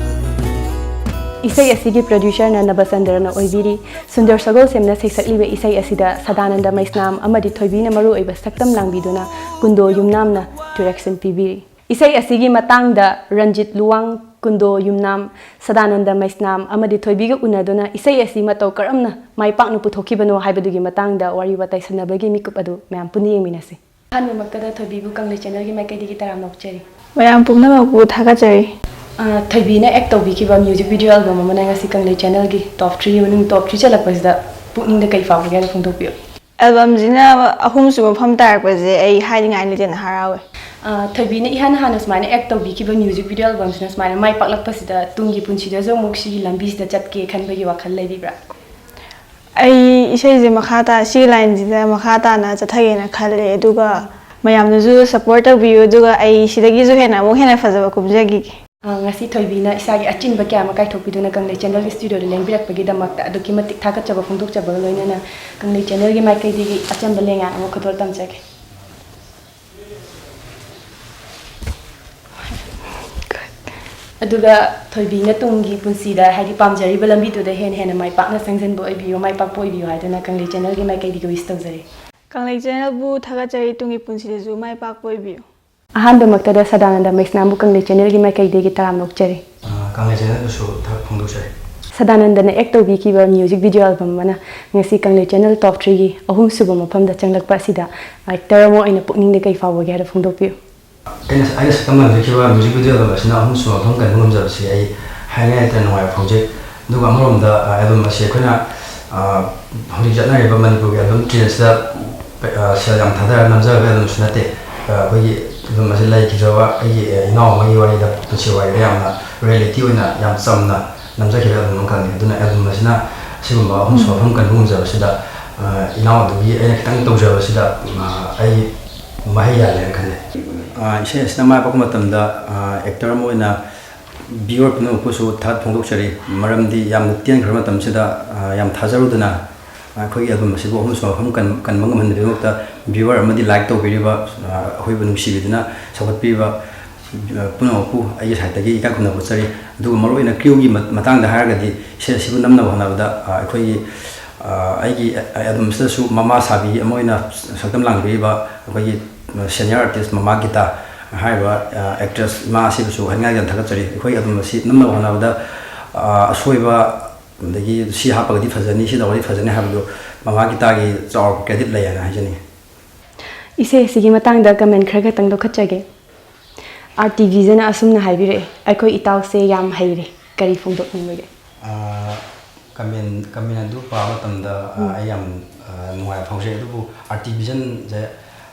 ꯏꯁꯩ ꯑꯁꯤꯒꯤ ꯄ꯭ꯔꯣꯗ꯭ꯌꯨꯁꯔꯅ ꯅꯕꯆꯟꯗ꯭ꯔꯅ ꯑꯣꯏꯕꯤꯔꯤ꯫ ꯁꯨꯟꯗꯔ ꯁꯒꯣꯜꯁꯦꯝꯅ ꯁꯩꯁꯛꯂꯤꯕ ꯏꯁꯩ ꯑꯁꯤꯗ ꯁꯗꯥꯅꯟꯗ ꯃꯩꯁꯅꯥꯝ ꯑꯃꯗꯤ ꯊꯣꯏꯕꯤꯅ ꯃꯔꯨꯑꯣꯏꯕ ꯁꯛꯇꯝ ꯂꯥꯡꯕꯤꯗꯨꯅ ꯀꯨꯟꯗꯣ ꯌꯨꯝꯅꯥꯝꯅ ꯗꯤꯔꯦꯛꯁꯟ ꯄꯤꯕꯤꯔꯤ꯫ ꯏꯁꯩ ꯑꯁꯤꯒꯤ ꯃꯇꯥꯡꯗ ꯔꯟꯖꯤꯠ ꯂꯨꯋꯥꯡ, ꯀꯨꯟꯗꯣ ꯌꯨꯝꯅꯥꯝ, ꯁꯗꯥꯅꯟꯗ ꯃꯩꯁꯅꯥꯝ ꯑꯃꯗꯤ ꯊꯣꯏꯕꯤꯒ ꯎꯅꯗꯨꯅ ꯏꯁꯩ ꯑꯁꯤ ꯃꯇꯧ ꯀꯔꯝꯅ ꯃꯥꯏ ꯄꯥꯛꯅ ꯄꯨꯊꯣꯛꯈꯤꯕꯅꯣ ꯍꯥꯏꯕꯗꯨꯒꯤ ꯃꯇꯥꯡꯗ ꯋꯥꯔꯤ ꯋꯥꯇꯥꯏ ꯁꯥꯟꯅꯕꯒꯤ ꯃꯤꯀꯨꯞ ꯑꯗꯨ ꯃꯌꯥꯝ ꯄꯨꯟꯅ ꯌꯦꯡꯃꯤꯟꯅꯁꯤ꯫ ꯑꯍꯥꯟꯕꯃꯛꯇꯗ ꯊꯣꯏꯕꯤꯕꯨ ꯀꯪꯂꯩ ꯆꯦꯅꯦꯜꯒꯤ ꯃꯥꯏꯀꯩꯗꯒꯤ ꯇꯔꯥꯝꯅ ꯑꯣꯛꯆꯔꯤ꯫ ꯃꯌꯥꯝ ꯄꯨꯝꯅꯃꯛꯄꯨ ꯊꯥꯒꯠꯆꯔꯤ꯫ ꯑ, ꯊꯣꯏꯕꯤꯅ ꯑꯦꯛ ꯇꯧꯕꯤꯈꯤꯕ ꯃ꯭ꯌꯨꯖꯤꯛ ꯚꯤꯗꯤꯑꯣ ꯑꯦꯜꯕꯝ ꯑꯃꯅ ꯉꯁꯤ ꯀꯪꯂꯩ ꯆꯦꯅꯦꯜꯒꯤ ꯇꯣꯞ ꯊ꯭ꯔꯤ ꯃꯅꯨꯡ ꯇꯣꯞ ꯊ꯭ꯔꯤ ꯆꯜꯂꯛꯄꯁꯤꯗ ꯄꯨꯛꯅꯤꯡꯗ ꯀꯩ ꯐꯥꯎꯕꯒꯦ ꯍꯥꯏꯅ ꯐꯣꯡꯗꯣꯛꯄꯤꯌꯨ꯫ ꯑꯦꯜꯕꯝꯁꯤꯅ ꯑꯍꯨꯝꯁꯨꯕ ꯃꯐꯝ ꯇꯥꯔꯛꯄꯁꯦ ꯑꯩ ꯍꯥꯏꯅꯤꯡꯉꯥꯏ ꯂꯩꯇꯅ ꯍꯔꯥꯎꯋꯦ꯫ ꯑ, ꯊꯣꯏꯕꯤꯅ ꯏꯍꯥꯟ ꯍꯥꯟꯅ ꯁꯨꯃꯥꯏꯅ ꯑꯦꯛ ꯇꯧꯕꯤꯈꯤꯕ ꯃ꯭ꯌꯨꯖꯤꯛ ꯚꯤꯗꯤꯑꯣ ꯑꯦꯜꯕꯝꯁꯤꯅ ꯁꯨꯃꯥꯏꯅ ꯃꯥꯏ ꯄꯥꯛꯂꯛꯄꯁꯤꯗ ꯇꯨꯡꯒꯤ ꯄꯨꯟꯁꯤꯗꯁꯨ ꯑꯃꯨꯛ ꯁꯤꯒꯤ ꯂꯝꯕꯤꯁꯤꯗ ꯆꯠꯀꯦ ꯈꯟꯕꯒꯤ ꯋꯥꯈꯜ ꯂꯩꯕꯤꯕ꯭ꯔꯥ? ꯑꯩ ꯏꯁꯩꯁꯦ ꯃꯈꯥ ꯇꯥ ꯁꯤꯒꯤ ꯂꯥꯏꯟꯁꯤꯗ ꯃꯈꯥ ꯇꯥꯅ ꯆꯠꯊꯒꯦꯅ ꯈꯜꯂꯦ꯫ ꯑꯗꯨꯒ ꯃꯌꯥꯝꯅꯁꯨ ꯁꯞꯄꯣꯔꯠ ꯇꯧꯕꯤꯌꯨ꯫ ꯑꯗꯨꯒ ꯑꯩ ꯁꯤꯗꯒꯤꯁꯨ ꯍꯦꯟꯅ ꯑꯃꯨꯛ ꯍꯦꯟꯅ ꯐꯖꯕ ꯀꯨꯝꯖꯈꯤꯒꯦ꯫ ꯑ, ꯉꯁꯤ ꯊꯣꯏꯕꯤꯅ ꯏꯁꯥꯒꯤ ꯑꯆꯤꯟꯕ ꯀꯌꯥ ꯑꯃ ꯀꯥꯏꯊꯣꯛꯄꯤꯗꯨꯅ ꯀꯪꯂꯩ ꯆꯦꯅꯦꯜꯒꯤ ꯁ꯭ꯇꯨꯗꯤꯑꯣꯗ ꯂꯦꯡꯕꯤꯔꯛꯄꯒꯤꯗꯃꯛꯇ ꯑꯗꯨꯛꯀꯤ ꯃꯇꯤꯛ ꯊꯥꯒꯠꯆꯕ ꯐꯣꯡꯗꯣꯛꯆꯕꯒ ꯂꯣꯏꯅꯅ ꯀꯪꯂꯩ ꯆꯦꯅꯦꯜꯒꯤ ꯃꯥꯏꯀꯩꯗꯒꯤ ꯑꯆꯝꯕ ꯂꯦꯡꯌꯥꯟ ꯑꯃ ꯈꯨꯗꯣꯜ ꯇꯝꯖꯒꯦ꯫ ꯑꯗꯨꯒ ꯊꯣꯏꯕꯤꯅ ꯇꯨꯡꯒꯤ ꯄꯨꯟꯁꯤꯗ, ꯍꯥꯏꯗꯤ, ꯄꯥꯝꯖꯔꯤꯕ ꯂꯝꯕꯤꯗꯨꯗ ꯍꯦꯟꯅ ꯍꯦꯟꯅ ꯃꯥꯏ ꯄꯥꯛꯅ ꯆꯪꯁꯤꯟꯕ ꯑꯣꯏꯕꯤꯌꯨ, ꯃꯥꯏ ꯄꯥꯛꯄ ꯑꯣꯏꯕꯤꯌꯨ ꯍꯥꯏꯗꯨꯅ ꯀꯪꯂꯩ ꯆꯦꯅꯦꯜꯒꯤ ꯃꯥꯏꯀꯩꯗꯒꯤ ꯋꯤꯁ ꯇꯧꯖꯔꯤ꯫ ꯀꯪꯂꯩ ꯆꯦꯅꯦꯜꯕꯨ ꯊꯥꯒꯠꯆꯔꯤ꯫ ꯇꯨꯡꯒꯤ ꯄꯨꯟꯁꯤꯗꯁꯨ ꯃꯥꯏ ꯄꯥꯛꯄ ꯑꯣꯏꯕꯤꯌꯨ꯫ ꯑꯍꯥꯟꯕꯃꯛꯇꯗ ꯁꯗꯥꯅꯟꯗ ꯃꯩꯁꯅꯥꯝꯕꯨ ꯀꯪꯂꯩ ꯆꯦꯅꯦꯜꯒꯤ ꯃꯥꯏꯀꯩꯗꯒꯤ ꯇꯔꯥꯝꯅ ꯑꯣꯛꯆꯔꯤ꯫ ꯑ, ꯀꯪꯂꯩ ꯆꯦꯅꯦꯜꯕꯨꯁꯨ ꯊꯥꯒꯠ ꯐꯣꯡꯗꯣꯛꯆꯔꯤ꯫ ꯁꯗꯥꯅꯟꯗꯅ ꯑꯦꯛ ꯇꯧꯕꯤꯈꯤꯕ ꯃ꯭ꯌꯨꯖꯤꯛ ꯚꯤꯗꯤꯑꯣ ꯑꯦꯜꯕꯝ ꯑꯃꯅ ꯉꯁꯤ ꯀꯪꯂꯩ ꯆꯦꯅꯦꯜ ꯇꯣꯞ ꯊ꯭ꯔꯤꯒꯤ ꯑꯍꯨꯝꯁꯨꯕ ꯃꯐꯝꯗ ꯆꯪꯂꯛꯄ ꯑꯁꯤꯗ ꯑꯦꯛꯇꯔ ꯑꯃ ꯑꯣꯏꯅ ꯄꯨꯛꯅꯤꯡꯗ ꯀꯩ ꯐꯥꯎꯕꯒꯦ ꯍꯥꯏꯕ ꯐꯣꯡꯗꯣꯛꯄꯤꯌꯨ꯫ ꯑꯩꯅ ꯑꯩꯅ ꯁꯛꯇꯝ ꯂꯥꯡꯖꯈꯤꯕ ꯃ꯭ꯌꯨꯖꯤꯛ ꯚꯤꯗꯤꯑꯣ ꯑꯦꯜꯕꯝ ꯑꯁꯤꯅ ꯑꯍꯨꯝꯁꯨꯕ ꯃꯐꯝ ꯀꯟꯕ ꯉꯝꯖꯕꯁꯤ ꯑꯩ ꯍꯥꯏꯅꯤꯡꯉꯥꯏ ꯂꯩꯇꯅ ꯅꯨꯡꯉꯥꯏꯕ ꯐꯥꯎꯖꯩ꯫ ꯑꯗꯨꯒ ꯑꯃꯔꯣꯝꯗ, ꯑ, ꯑꯦꯜꯕꯝ ꯑꯁꯤ ꯑꯩꯈꯣꯏꯅ, ꯑ, ꯍꯧꯖꯤꯛ ꯆꯠꯅꯔꯤꯕ ꯃꯅꯤꯄꯨꯔꯒꯤ ꯑꯦꯜꯕꯝ ꯇ꯭ꯔꯦꯟꯁꯇ, ꯑ, ꯁꯦꯜ ꯌꯥꯝ ꯊꯥꯗꯔꯒ ꯅꯝꯖꯕ ꯑꯦꯜꯕꯝꯁꯨ ꯅꯠꯇꯦ꯫ ꯑ, ꯑꯩꯈꯣꯏꯒꯤ ꯑꯦꯜꯕꯝ ꯑꯁꯤ ꯂꯩꯈꯤꯗ꯭ꯔꯕ ꯑꯩꯒꯤ, ꯑ, ꯏꯅꯥꯎ ꯑꯃꯒꯤ ꯋꯥꯔꯤꯗ, ꯄꯨꯟꯁꯤ ꯋꯥꯔꯤꯗ ꯌꯥꯝꯅ ꯔꯤꯌꯦꯂꯤꯇꯤ ꯑꯣꯏꯅ ꯌꯥꯝ ꯆꯝꯅ ꯅꯝꯖꯈꯤꯕ ꯑꯦꯜꯕꯝ ꯑꯃꯈꯛꯅꯤ꯫ ꯑꯗꯨꯅ ꯑꯦꯜꯕꯝ ꯑꯁꯤꯅ ꯁꯤꯒꯨꯝꯕ ꯑꯍꯨꯝꯁꯨꯕ ꯃꯐꯝ ꯀꯟꯕ ꯉꯝꯖꯕꯁꯤꯗ, ꯑ, ꯏꯅꯥꯎ ꯑꯗꯨꯒꯤ ꯑꯩꯅ ꯈꯤꯇꯪ ꯇꯧꯖꯕꯁꯤꯗ, ꯑ, ꯑꯩ ꯃꯍꯩ ꯌꯥꯜꯂꯦꯅ ꯈꯜꯂꯦ꯫ ꯑ, ꯏꯁꯩ ꯑꯁꯤꯅ ꯃꯥꯏ ꯄꯥꯛꯄ ꯃꯇꯝꯗ, ꯑ, ꯑꯦꯛꯇꯔ ꯑꯃ ꯑꯣꯏꯅ ꯚꯤꯌꯨꯋꯔ ꯄꯨꯝꯅꯃꯛꯄꯨꯁꯨ ꯊꯥꯒꯠ ꯐꯣꯡꯗꯣꯛꯆꯔꯤ꯫ ꯃꯔꯝꯗꯤ ꯌꯥꯝꯅ ꯇꯦꯟꯈ꯭ꯔꯕ ꯃꯇꯝꯁꯤꯗ, ꯑ, ꯌꯥꯝ ꯊꯥꯖꯔꯨꯗꯅ, ꯑ, ꯑꯩꯈꯣꯏꯒꯤ ꯑꯦꯜꯕꯝ ꯑꯁꯤꯕꯨ ꯑꯍꯨꯝꯁꯨꯕ ꯃꯐꯝ ꯀꯟ-, ꯀꯟꯕ ꯉꯝꯍꯟꯕꯒꯤꯗꯃꯛꯇ ꯚꯤꯌꯨꯋꯔ ꯑꯃꯗꯤ ꯂꯥꯏꯛ ꯇꯧꯕꯤꯔꯤꯕ, ꯑ, ꯑꯩꯈꯣꯏꯕꯨ ꯅꯨꯡꯁꯤꯕꯤꯗꯨꯅ ꯁꯧꯒꯠꯄꯤꯔꯤꯕ, ꯑ, ꯄꯨꯝꯅꯃꯛꯄꯨ ꯑꯩꯒꯤ ꯁꯥꯏꯠꯇꯒꯤ ꯏꯀꯥꯏ ꯈꯨꯝꯅꯕ ꯎꯠꯆꯔꯤ꯫ ꯑꯗꯨꯒ ꯃꯔꯨꯑꯣꯏꯅ ꯀ꯭ꯔꯤꯌꯨꯒꯤ ꯃ-, ꯃꯇꯥꯡꯗ ꯍꯥꯏꯔꯒꯗꯤ ꯏꯁꯩ ꯑꯁꯤꯕꯨ ꯅꯝꯅꯕ ꯍꯣꯠꯅꯕꯗ, ꯑ, ꯑꯩꯈꯣꯏꯒꯤ, ꯑ, ꯑꯩꯒꯤ ꯑꯦ-, ꯑꯦꯜꯕꯝꯁꯤꯗꯁꯨ ꯃꯃꯥ ꯁꯥꯕꯤ ꯑꯃ ꯑꯣꯏꯅ ꯁꯛꯇꯝ ꯂꯥꯡꯕꯤꯔꯤꯕ ꯑꯩꯈꯣꯏꯒꯤ ꯁꯦꯅꯤꯌꯔ ꯑꯥꯔꯇꯤꯁ ꯃꯃꯥ ꯒꯤꯇꯥ ꯍꯥꯏꯔꯤꯕ, ꯑ, ꯑꯦꯛꯇ꯭ꯔꯦꯁ ꯏꯃꯥ ꯑꯁꯤꯕꯨꯁꯨ ꯍꯥꯏꯅꯤꯡꯉꯥꯏ ꯌꯥꯝ ꯊꯥꯒꯠꯆꯔꯤ꯫ ꯑꯩꯈꯣꯏꯒꯤ ꯑꯦꯜꯕꯝ ꯑꯁꯤ ꯅꯝꯅꯕ ꯍꯣꯠꯅꯕꯗ, ꯑ, ꯑꯁꯣꯏꯕ, ꯑꯗꯒꯤ ꯁꯤ ꯍꯥꯞꯄꯒꯗꯤ ꯐꯖꯅꯤ, ꯁꯤ ꯇꯧꯔꯒꯗꯤ ꯐꯖꯅꯤ ꯍꯥꯏꯕꯗꯨ ꯃꯃꯥ ꯒꯤꯇꯥꯒꯤ ꯆꯥꯎꯔꯕ ꯀ꯭ꯔꯦꯗꯤꯠ ꯂꯩ ꯍꯥꯏꯅ ꯍꯥꯏꯖꯅꯤꯡꯉꯤ꯫ ꯏꯁꯩ ꯑꯁꯤꯒꯤ ꯃꯇꯥꯡꯗ ꯀꯃꯦꯟ ꯈꯔ ꯈꯛꯇꯪ ꯂꯧꯈꯠꯆꯒꯦ꯫ ꯑꯥꯔ ꯇꯤ ꯚꯤꯖꯟꯅ ꯑꯁꯨꯝꯅ ꯍꯥꯏꯕꯤꯔꯛꯑꯦ, "ꯑꯩꯈꯣꯏ ꯏꯇꯥꯎꯁꯦ ꯌꯥꯝ ꯍꯩꯔꯦ"꯫ ꯀꯔꯤ ꯐꯣꯡꯗꯣꯛꯅꯤꯡꯕꯒꯦ? ꯑꯥ, ꯀꯃꯦꯟ, ꯀꯃꯦꯟ ꯑꯗꯨ ꯄꯥꯕ ꯃꯇꯝꯗ, ꯑꯥ, ꯎꯝ꯫ ꯑꯩ ꯌꯥꯝ, ꯑꯥ, ꯅꯨꯡꯉꯥꯏꯕ ꯐꯥꯎꯖꯩ꯫ ꯑꯗꯨꯕꯨ ꯑꯥꯔ ꯇꯤ ꯚꯤꯖꯟꯁꯦ,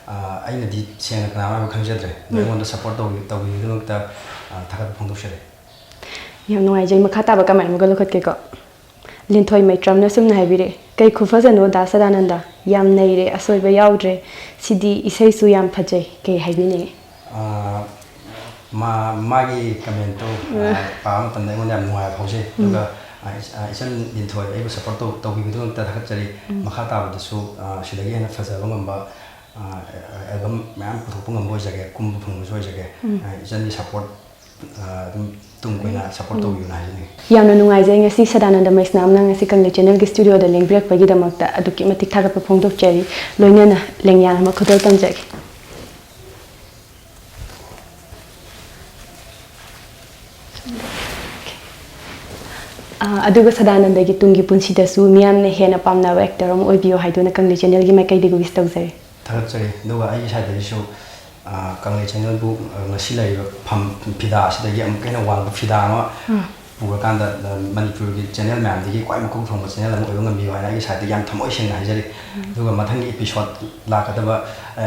ꯑꯥ, ꯑꯩꯅꯗꯤ ꯁꯦꯡꯅ ꯀꯅꯥꯅꯣ ꯍꯥꯏꯕ ꯈꯪꯖꯗ꯭ꯔꯦ꯫ ꯑꯗꯣ ꯎꯝ꯫ ꯑꯩꯉꯣꯟꯗ ꯁꯞꯄꯣꯔꯠ ꯇꯧꯕꯤ-, ꯇꯧꯕꯤꯕꯒꯤꯗꯃꯛꯇ, ꯑꯥ, ꯊꯥꯒꯠꯄ ꯐꯣꯡꯗꯣꯛꯆꯔꯤ꯫ ꯌꯥꯝ ꯅꯨꯡꯉꯥꯏꯖꯩ꯫ ꯃꯈꯥ ꯇꯥꯕ ꯀꯃꯦꯟ ꯑꯃꯒ ꯂꯧꯈꯠꯀꯦꯀꯣ꯫ ꯂꯤꯟꯊꯣꯏ ꯃꯩꯇ꯭ꯔꯝꯅ ꯁꯨꯝꯅ ꯍꯥꯏꯕꯤꯔꯛꯑꯦ, "ꯀꯩ ꯈꯨꯐꯖꯅꯣ ꯗꯥ ꯁꯗꯥꯅꯟꯗ, ꯌꯥꯝ ꯅꯩꯔꯦ, ꯑꯁꯣꯏꯕ ꯌꯥꯎꯗ꯭ꯔꯦ, ꯁꯤꯗꯤ ꯏꯁꯩꯁꯨ ꯌꯥꯝ ꯐꯖꯩ"꯫ ꯀꯩ ꯍꯥꯏꯕꯤꯅꯤꯡꯉꯤ? ꯑꯥ, ꯃꯥ-, ꯃꯥꯒꯤ ꯀꯃꯦꯟꯇꯣ, ꯑꯥ, ꯄꯥꯕ ꯃꯇꯝꯗ ꯑꯩꯉꯣꯟꯗ ꯌꯥꯝ ꯅꯨꯡꯉꯥꯏꯕ ꯐꯥꯎꯖꯩ꯫ ꯎꯝ꯫ ꯑꯗꯨꯒ, ꯑꯥ, ꯏꯆ-, ꯑꯥ, ꯏꯆꯟ ꯂꯤꯟꯊꯣꯏ ꯑꯩꯕꯨ ꯁꯞꯄꯣꯔꯠ ꯇꯧ-, ꯇꯧꯕꯤꯕꯒꯤꯗꯃꯛꯇ ꯊꯥꯒꯠꯆꯔꯤ꯫ ꯎꯝ꯫ ꯃꯈꯥ ꯇꯥꯕꯗꯁꯨ, ꯑꯥ, ꯁꯤꯗꯒꯤ ꯍꯦꯟꯅ ꯐꯖꯕ ꯉꯝꯕ, ꯑꯥ, ꯑꯦꯜꯕꯝ ꯃꯌꯥꯝ ꯄꯨꯊꯣꯛꯄ ꯉꯝꯕ ꯑꯣꯏꯖꯒꯦ, ꯀꯨꯝꯕ ꯐꯪꯕꯁꯨ ꯑꯣꯏꯖꯒꯦ꯫ ꯎꯝ꯫ ꯑꯥ, ꯏꯆꯟꯒꯤ ꯁꯞꯄꯣꯔꯠ ꯑꯗꯨꯝ ꯇꯨꯡ ꯀꯣꯏꯅ ꯁꯞꯄꯣꯔꯠ ꯎꯝ꯫ ꯇꯧꯕꯤꯌꯨꯅ ꯍꯥꯏꯖꯅꯤꯡꯉꯤ꯫ ꯌꯥꯝꯅ ꯅꯨꯡꯉꯥꯏꯖꯩ ꯉꯁꯤ ꯁꯗꯥꯅꯟꯗ ꯃꯩꯁꯅꯥꯝꯅ ꯉꯁꯤ ꯀꯪꯂꯩ ꯆꯦꯅꯦꯜꯒꯤ ꯁ꯭ꯇꯨꯗꯤꯑꯣꯗ ꯂꯦꯡꯕꯤꯔꯛꯄꯒꯤꯗꯃꯛꯇ ꯑꯗꯨꯛꯀꯤ ꯃꯇꯤꯛ ꯊꯥꯒꯠꯄ ꯐꯣꯡꯗꯣꯛꯆꯔꯤ꯫ ꯂꯣꯏꯅꯅ ꯂꯦꯡꯌꯥꯟ ꯑꯃ ꯈꯨꯗꯣꯜ ꯇꯝꯖꯒꯦ꯫ ꯑꯥ, ꯑꯗꯨꯒ ꯁꯗꯥꯅꯟꯗꯒꯤ ꯇꯨꯡꯒꯤ ꯄꯨꯟꯁꯤꯗꯁꯨ ꯃꯤꯌꯥꯝꯅ ꯍꯦꯟꯅ ꯄꯥꯝꯅꯕ ꯑꯦꯛꯇꯔ ꯑꯃ ꯑꯣꯏꯕꯤꯌꯨ ꯍꯥꯏꯗꯨꯅ ꯀꯪꯂꯩ ꯆꯦꯅꯦꯜꯒꯤ ꯃꯥꯏꯀꯩꯗꯒꯤ ꯋꯤꯁ ꯇꯧꯖꯔꯤ꯫ ꯊꯥꯒꯠꯆꯔꯤ꯫ ꯑꯗꯨꯒ ꯑꯩꯒꯤ ꯁꯥꯏꯠꯇꯒꯤꯁꯨ, ꯑ, ꯀꯪꯂꯩ ꯆꯦꯅꯦꯜꯕꯨ, ꯑ, ꯉꯁꯤ ꯂꯩꯔꯤꯕ ꯐꯝ, ꯐꯤꯗꯥ ꯑꯁꯤꯗꯒꯤ ꯑꯃꯨꯛꯀ ꯍꯦꯟꯅ ꯋꯥꯡꯕ ꯐꯤꯗꯥ ꯑꯃ ꯎꯝ꯫ ꯄꯨꯔꯀꯥꯟꯗ, ꯑ, ꯃꯅꯤꯄꯨꯔꯒꯤ ꯆꯦꯅꯦꯜ ꯃꯌꯥꯝꯗꯒꯤ ꯈ꯭ꯋꯥꯏ ꯃꯀꯣꯛ ꯊꯣꯡꯕ ꯆꯦꯅꯦꯜ ꯑꯃ ꯑꯣꯏꯕ ꯉꯝꯕꯤꯌꯨ ꯍꯥꯏꯅ ꯑꯩꯒꯤ ꯁꯥꯏꯠꯇꯒꯤ ꯌꯥꯝ ꯊꯃꯣꯏ ꯁꯦꯡꯅ ꯍꯥꯏꯖꯔꯤ꯫ ꯎꯝ꯫ ꯑꯗꯨꯒ ꯃꯊꯪꯒꯤ ꯏꯄꯤꯁꯣꯠ ꯂꯥꯛꯀꯗꯕ, ꯑ,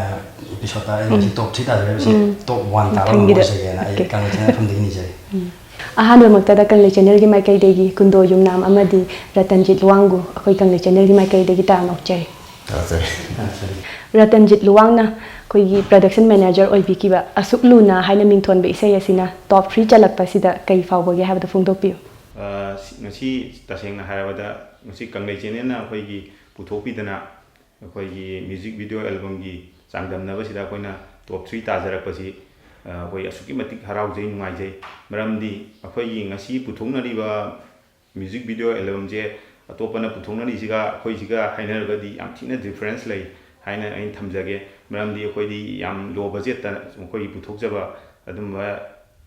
ꯏꯄꯤꯁꯣꯠꯇ ꯑꯩꯅ ꯎꯝ꯫ ꯉꯁꯤ ꯇꯣꯞ ꯊ꯭ꯔꯤ ꯇꯥꯖꯔꯤꯕꯁꯤ ꯎꯝ꯫ ꯇꯣꯞ ꯋꯥꯟ ꯇꯥꯕ ꯉꯝꯕ ꯃꯊꯪꯒꯤꯗ꯫ ꯑꯣꯏꯖꯒꯦꯅ ꯑꯩ ꯑꯣꯀꯦ꯫ ꯀꯪꯂꯩ ꯆꯦꯅꯦꯜ ꯐꯝꯗꯒꯤ ꯅꯤꯖꯔꯤ꯫ ꯎꯝ꯫ ꯑꯍꯥꯟꯕꯃꯛꯇꯗ ꯀꯪꯂꯩ ꯆꯦꯅꯦꯜꯒꯤ ꯃꯥꯏꯀꯩꯗꯒꯤ ꯀꯨꯟꯗꯣ ꯌꯨꯝꯅꯥꯝ ꯑꯃꯗꯤ ꯔꯇꯟꯖꯤꯠ ꯂꯨꯋꯥꯡꯕꯨ ꯑꯩꯈꯣꯏ ꯀꯪꯂꯩ ꯆꯦꯅꯦꯜꯒꯤ ꯃꯥꯏꯀꯩꯗꯒꯤ ꯇꯔꯥꯝꯅ ꯑꯣꯛꯆꯔꯤ꯫ ꯊꯥꯒꯠꯆꯔꯤ꯫ ꯊꯥꯒꯠꯆꯔꯤ꯫ ꯔꯇꯟꯖꯤꯠ ꯂꯨꯋꯥꯡꯅ ꯑꯩꯈꯣꯏꯒꯤ production manager ꯑꯣꯏꯕꯤꯈꯤꯕ ꯑꯁꯨꯛ ꯂꯨꯅ ꯍꯥꯏꯅ ꯃꯤꯡꯊꯣꯟꯕ ꯏꯁꯩ ꯑꯁꯤꯅ top three ꯆꯜꯂꯛꯄꯁꯤꯗ ꯀꯩ ꯐꯥꯎꯕꯒꯦ ꯍꯥꯏꯕꯗꯨ ꯐꯣꯡꯗꯣꯛꯄꯤꯌꯨ꯫ ꯑ, ꯁꯤ-, ꯉꯁꯤ ꯇꯁꯦꯡꯅ ꯍꯥꯏꯔꯕꯗ ꯉꯁꯤ ꯀꯪꯂꯩ ꯆꯦꯅꯦꯜꯅ ꯑꯩꯈꯣꯏꯒꯤ ꯄꯨꯊꯣꯛꯄꯤꯗꯅ ꯑꯩꯈꯣꯏꯒꯤ music video albumꯒꯤ ꯆꯥꯡꯗꯝꯅꯕꯁꯤꯗ ꯑꯩꯈꯣꯏꯅ top three ꯇꯥꯖꯔꯛꯄꯁꯤ, ꯑ, ꯑꯩꯈꯣꯏ ꯑꯁꯨꯛꯀꯤ ꯃꯇꯤꯛ ꯍꯔꯥꯎꯖꯩ, ꯅꯨꯡꯉꯥꯏꯖꯩ꯫ ꯃꯔꯝꯗꯤ ꯑꯩꯈꯣꯏꯒꯤ ꯉꯁꯤ ꯄꯨꯊꯣꯛꯅꯔꯤꯕ music video albumꯁꯦ ꯑꯇꯣꯞꯄꯅ ꯄꯨꯊꯣꯛꯅꯔꯤꯁꯤꯒ ꯑꯩꯈꯣꯏꯁꯤꯒ ꯍꯥꯏꯅꯔꯒꯗꯤ ꯌꯥꯝ ꯊꯤꯅ difference ꯂꯩ ꯍꯥꯏꯅ ꯑꯩꯅ ꯊꯝꯖꯒꯦ꯫ ꯃꯔꯝꯗꯤ ꯑꯩꯈꯣꯏꯗꯤ ꯌꯥꯝ low budgetꯇ ꯑꯩꯈꯣꯏꯒꯤ ꯄꯨꯊꯣꯛꯆꯕ ꯑꯗꯨꯝꯕ,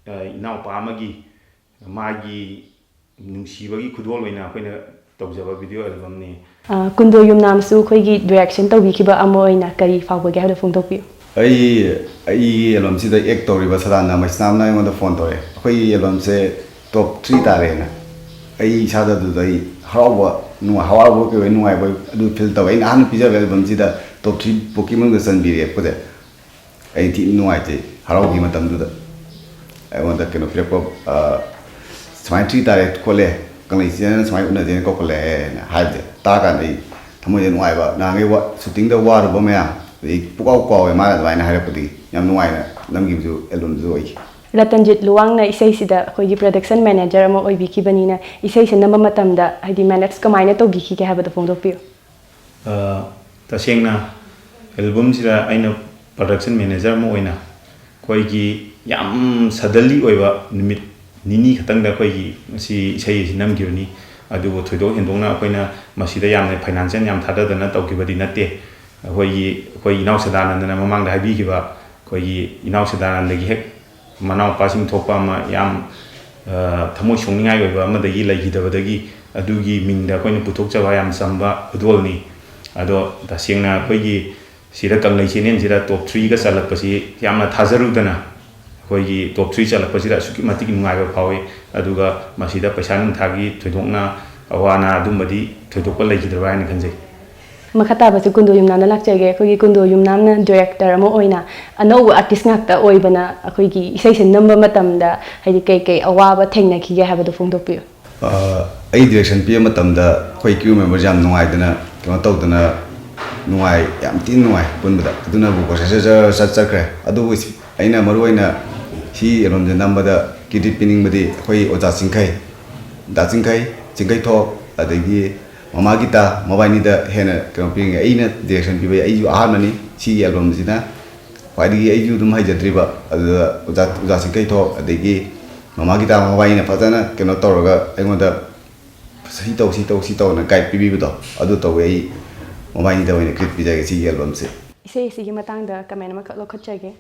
ꯑ, ꯏꯅꯥꯎꯄꯥ ꯑꯃꯒꯤ ꯃꯥꯒꯤ ꯅꯨꯡꯁꯤꯕꯒꯤ ꯈꯨꯗꯣꯜ ꯑꯣꯏꯅ ꯑꯩꯈꯣꯏꯅ ꯇꯧꯖꯕ video albumꯅꯤ꯫ ꯑ, ꯀꯨꯟꯗꯣ ꯌꯨꯝꯅꯥꯝꯁꯨ ꯑꯩꯈꯣꯏꯒꯤ direction ꯇꯧꯕꯤꯈꯤꯕ ꯑꯃ ꯑꯣꯏꯅ ꯀꯔꯤ ꯐꯥꯎꯕꯒꯦ ꯍꯥꯏꯕꯗꯣ ꯐꯣꯡꯗꯣꯛꯄꯤꯌꯨ꯫ ꯑꯩ ꯑꯩꯒꯤ ꯑꯦꯜꯕꯝꯁꯤꯗ ꯑꯦꯛ ꯇꯧꯔꯤꯕ ꯁꯗꯥꯅꯟꯗ ꯃꯩꯁꯅꯥꯝꯅ ꯑꯩꯉꯣꯟꯗ ꯐꯣꯟ ꯇꯧꯔꯛꯑꯦ, ꯑꯩꯈꯣꯏꯒꯤ ꯑꯦꯜꯕꯝꯁꯦ ꯇꯣꯞ ꯊ꯭ꯔꯤ ꯇꯥꯔꯦꯅ꯫ ꯑꯩ ꯏꯁꯥꯗ ꯑꯗꯨꯗ ꯑꯩ ꯍꯔꯥꯎꯕ, ꯅꯨꯡꯉꯥꯏ, ꯍꯔꯥꯎꯕ ꯀꯩ ꯑꯣꯏ, ꯅꯨꯡꯉꯥꯏꯕ ꯑꯗꯨ ꯐꯤꯜ ꯇꯧꯋꯦ꯫ ꯑꯩꯅ ꯑꯍꯥꯟꯕ ꯄꯤꯖꯕ ꯑꯦꯜꯕꯝꯁꯤꯗ ꯇꯣꯞ ꯊ꯭ꯔꯤ ꯐꯥꯎꯀꯤ ꯃꯅꯨꯡꯗ ꯆꯟꯕꯤꯔꯦ ꯑꯩꯈꯣꯏꯗ꯫ ꯑꯩ ꯊꯤ ꯅꯨꯡꯉꯥꯏꯇꯦ ꯍꯔꯥꯎꯈꯤ ꯃꯇꯝꯗꯨꯗ꯫ ꯑꯩꯉꯣꯟꯗ ꯀꯩꯅꯣ ꯄꯤꯔꯛꯄ, ꯁꯨꯃꯥꯏꯅ ꯊ꯭ꯔꯤ ꯇꯥꯔꯦ ꯈꯣꯠꯂꯦ, ꯀꯪꯂꯩ ꯆꯦꯅꯦꯜꯅ ꯁꯨꯃꯥꯏꯅ ꯎꯅꯁꯦꯅ ꯀꯧꯈꯠꯂꯛꯑꯦꯅ ꯍꯥꯏꯕꯁꯦ ꯇꯥꯔꯀꯥꯟꯗ ꯑꯩ ꯊꯃꯣꯏꯗ ꯅꯨꯡꯉꯥꯏꯕ, ꯅꯍꯥꯟꯈꯩ ꯋꯥ ꯁꯨꯇꯤꯡꯗ ꯋꯥꯔꯨꯕ ꯃꯌꯥꯝ ꯑꯗꯩ ꯄꯨꯀꯥꯎ ꯀꯥꯎꯋꯦ ꯃꯥꯅ ꯑꯗꯨꯃꯥꯏꯅ ꯍꯥꯏꯔꯛꯄꯗꯒꯤ꯫ ꯌꯥꯝ ꯅꯨꯡꯉꯥꯏꯅ ꯅꯝꯈꯤꯕꯁꯨ ꯑꯦꯜꯕꯝꯁꯨ ꯑꯣꯏꯈꯤ꯫ ꯔꯇꯟꯖꯤꯠ ꯂꯨꯋꯥꯡꯅ ꯏꯁꯩꯁꯤꯗ ꯑꯩꯈꯣꯏꯒꯤ production manager ꯑꯃ ꯑꯣꯏꯕꯤꯈꯤꯕꯅꯤꯅ, ꯏꯁꯩꯁꯦ ꯅꯝꯕ ꯃꯇꯝꯗ ꯍꯥꯏꯗꯤ manage ꯀꯃꯥꯏꯅ ꯇꯧꯕꯤꯈꯤꯒꯦ ꯍꯥꯏꯕꯗꯣ ꯐꯣꯡꯗꯣꯛꯄꯤꯌꯨ꯫ ꯑ, ꯇꯁꯦꯡꯅ ꯑꯦꯜꯕꯝꯁꯤꯗ ꯑꯩꯅ production manager ꯑꯃ ꯑꯣꯏꯅ ꯑꯩꯈꯣꯏꯒꯤ ꯌꯥꯝ suddenly ꯑꯣꯏꯕ, ꯅꯨꯃꯤꯠ ꯅꯤꯅꯤ ꯈꯛꯇꯪꯗ ꯑꯩꯈꯣꯏꯒꯤ ꯉꯁꯤ ꯏꯁꯩ ꯑꯁꯤ ꯅꯝꯈꯤꯕꯅꯤ꯫ ꯑꯗꯨꯕꯨ ꯊꯣꯏꯗꯣꯛ ꯍꯦꯟꯗꯣꯛꯅ ꯑꯩꯈꯣꯏꯅ ꯃꯁꯤꯗ ꯌꯥꯝꯅ financial ꯌꯥꯝ ꯊꯥꯗꯗꯅ ꯇꯧꯈꯤꯕꯗꯤ ꯅꯠꯇꯦ꯫ ꯑꯩꯈꯣꯏꯒꯤ, ꯑꯩꯈꯣꯏ ꯏꯅꯥꯎ ꯁꯗꯥꯅꯟꯗꯅ ꯃꯃꯥꯡꯗ ꯍꯥꯏꯕꯤꯈꯤꯕ, ꯑꯩꯈꯣꯏꯒꯤ ꯏꯅꯥꯎ ꯁꯗꯥꯅꯟꯗꯒꯤ ꯍꯦꯛ ꯃꯅꯥꯎꯄꯥꯁꯤꯡ ꯊꯣꯛꯄ ꯑꯃ ꯌꯥꯝ, ꯑ, ꯊꯃꯣꯏ ꯁꯣꯛꯅꯤꯡꯉꯥꯏ ꯑꯣꯏꯕ ꯑꯃꯗꯒꯤ ꯂꯩꯈꯤꯗꯕꯗꯒꯤ ꯑꯗꯨꯒꯤ ꯃꯤꯡꯗ ꯑꯩꯈꯣꯏꯅ ꯄꯨꯊꯣꯛꯆꯕ ꯌꯥꯝ ꯆꯝꯕ ꯈꯨꯗꯣꯜꯅꯤ꯫ ꯑꯗꯣ ꯇꯁꯦꯡꯅ ꯑꯩꯈꯣꯏꯒꯤ ꯁꯤꯗ ꯀꯪꯂꯩ ꯆꯦꯅꯦꯜꯁꯤꯗ ꯇꯣꯞ ꯊ꯭ꯔꯤꯒ ꯆꯜꯂꯛꯄꯁꯤ ꯌꯥꯝꯅ ꯊꯥꯖꯔꯨꯗꯅ ꯑꯩꯈꯣꯏꯒꯤ ꯇꯣꯞ ꯊ꯭ꯔꯤ ꯆꯜꯂꯛꯄꯁꯤꯗ ꯑꯁꯨꯛꯀꯤ ꯃꯇꯤꯛ ꯅꯨꯡꯉꯥꯏꯕ ꯐꯥꯎꯏ꯫ ꯑꯗꯨꯒ ꯃꯁꯤꯗ ꯄꯩꯁꯥ ꯅꯨꯡꯊꯥꯒꯤ ꯊꯣꯏꯗꯣꯛꯅ ꯑꯋꯥ ꯑꯅꯥ ꯑꯗꯨꯝꯕꯗꯤ ꯊꯣꯏꯗꯣꯛꯄ ꯂꯩꯈꯤꯗ꯭ꯔꯕ꯭ꯔꯥ ꯍꯥꯏꯅ ꯈꯟꯖꯩ꯫ ꯃꯈꯥ ꯇꯥꯕꯁꯨ ꯀꯨꯟꯗꯣ ꯌꯨꯝꯅꯥꯝꯅ ꯂꯥꯛꯆꯒꯦ꯫ ꯑꯩꯈꯣꯏꯒꯤ ꯀꯨꯟꯗꯣ ꯌꯨꯝꯅꯥꯝꯅ director ꯑꯃ ꯑꯣꯏꯅ ꯑꯅꯧꯕ artist ꯉꯥꯛꯇ ꯑꯣꯏꯕꯅ ꯑꯩꯈꯣꯏꯒꯤ ꯏꯁꯩꯁꯦ ꯅꯝꯕ ꯃꯇꯝꯗ ꯍꯥꯏꯗꯤ ꯀꯩ ꯀꯩ ꯑꯋꯥꯕ ꯊꯦꯡꯅꯈꯤꯒꯦ ꯍꯥꯏꯕꯗꯣ ꯐꯣꯡꯗꯣꯛꯄꯤꯌꯨ꯫ ꯑ, ꯑꯩ direction ꯄꯤꯕ ꯃꯇꯝꯗ ꯑꯩꯈꯣꯏ crew members ꯌꯥꯝ ꯅꯨꯡꯉꯥꯏꯗꯅ ꯀꯩꯅꯣ ꯇꯧꯗꯅ ꯅꯨꯡꯉꯥꯏ, ꯌꯥꯝ ꯊꯤꯅ ꯅꯨꯡꯉꯥꯏ ꯄꯨꯟꯕꯗ꯫ ꯑꯗꯨꯅꯕꯨ ꯄ꯭ꯔꯣꯁꯦꯁꯁꯦ ꯖꯔ ꯖꯔ ꯆꯠ ꯆꯠꯈ꯭ꯔꯦ꯫ ꯑꯗꯨꯕꯨ ꯑꯩꯅ ꯃꯔꯨꯑꯣꯏꯅ ꯁꯤ ꯑꯦꯜꯕꯝꯁꯦ ꯅꯝꯕꯗ credit ꯄꯤꯅꯤꯡꯕꯗꯤ ꯑꯩꯈꯣꯏ ꯑꯣꯖꯥ ꯆꯤꯡꯈꯩ, ꯗꯥ ꯆꯤꯡꯈꯩ, ꯆꯤꯡꯈꯩꯊꯣꯛ, ꯑꯗꯒꯤ ꯃꯃꯥ ꯒꯤꯇꯥ, ꯃꯕꯥꯏꯅꯤꯗ ꯍꯦꯟꯅ ꯀꯩꯅꯣ ꯄꯤꯅꯤꯡꯉꯦ꯫ ꯑꯩꯅ direction ꯄꯤꯕ ꯑꯩꯁꯨ ꯑꯍꯥꯟꯕꯅꯤ꯫ ꯁꯤꯒꯤ ꯑꯦꯜꯕꯝꯁꯤꯅ ꯈ꯭ꯋꯥꯏꯗꯒꯤ ꯑꯩꯁꯨ ꯑꯗꯨꯝ ꯍꯩꯖꯗ꯭ꯔꯤꯕ, ꯑꯗꯨꯗ ꯑꯣꯖꯥ, ꯑꯣꯖꯥ ꯆꯤꯡꯈꯩꯊꯣꯛ ꯑꯗꯒꯤ ꯃꯃꯥ ꯒꯤꯇꯥ ꯃꯕꯥꯏꯅꯤꯅ ꯐꯖꯅ ꯀꯩꯅꯣ ꯇꯧꯔꯒ ꯑꯩꯉꯣꯟꯗ ꯁꯤ ꯇꯧ, ꯁꯤ ꯇꯧ, ꯁꯤ ꯇꯧꯅ guide ꯄꯤꯕꯤꯕꯗꯣ ꯑꯗꯨ ꯇꯧꯋꯦ꯫ ꯑꯩ ꯃꯕꯥꯏꯅꯤꯗ ꯑꯣꯏꯅ credit ꯄꯤꯖꯒꯦ ꯁꯤꯒꯤ ꯑꯦꯜꯕꯝꯁꯦ꯫ ꯏꯁꯩ ꯑꯁꯤꯒꯤ ꯃꯇꯥꯡꯗ comment ꯑꯃꯈꯛ ꯂꯧꯈꯠꯆꯒꯦ꯫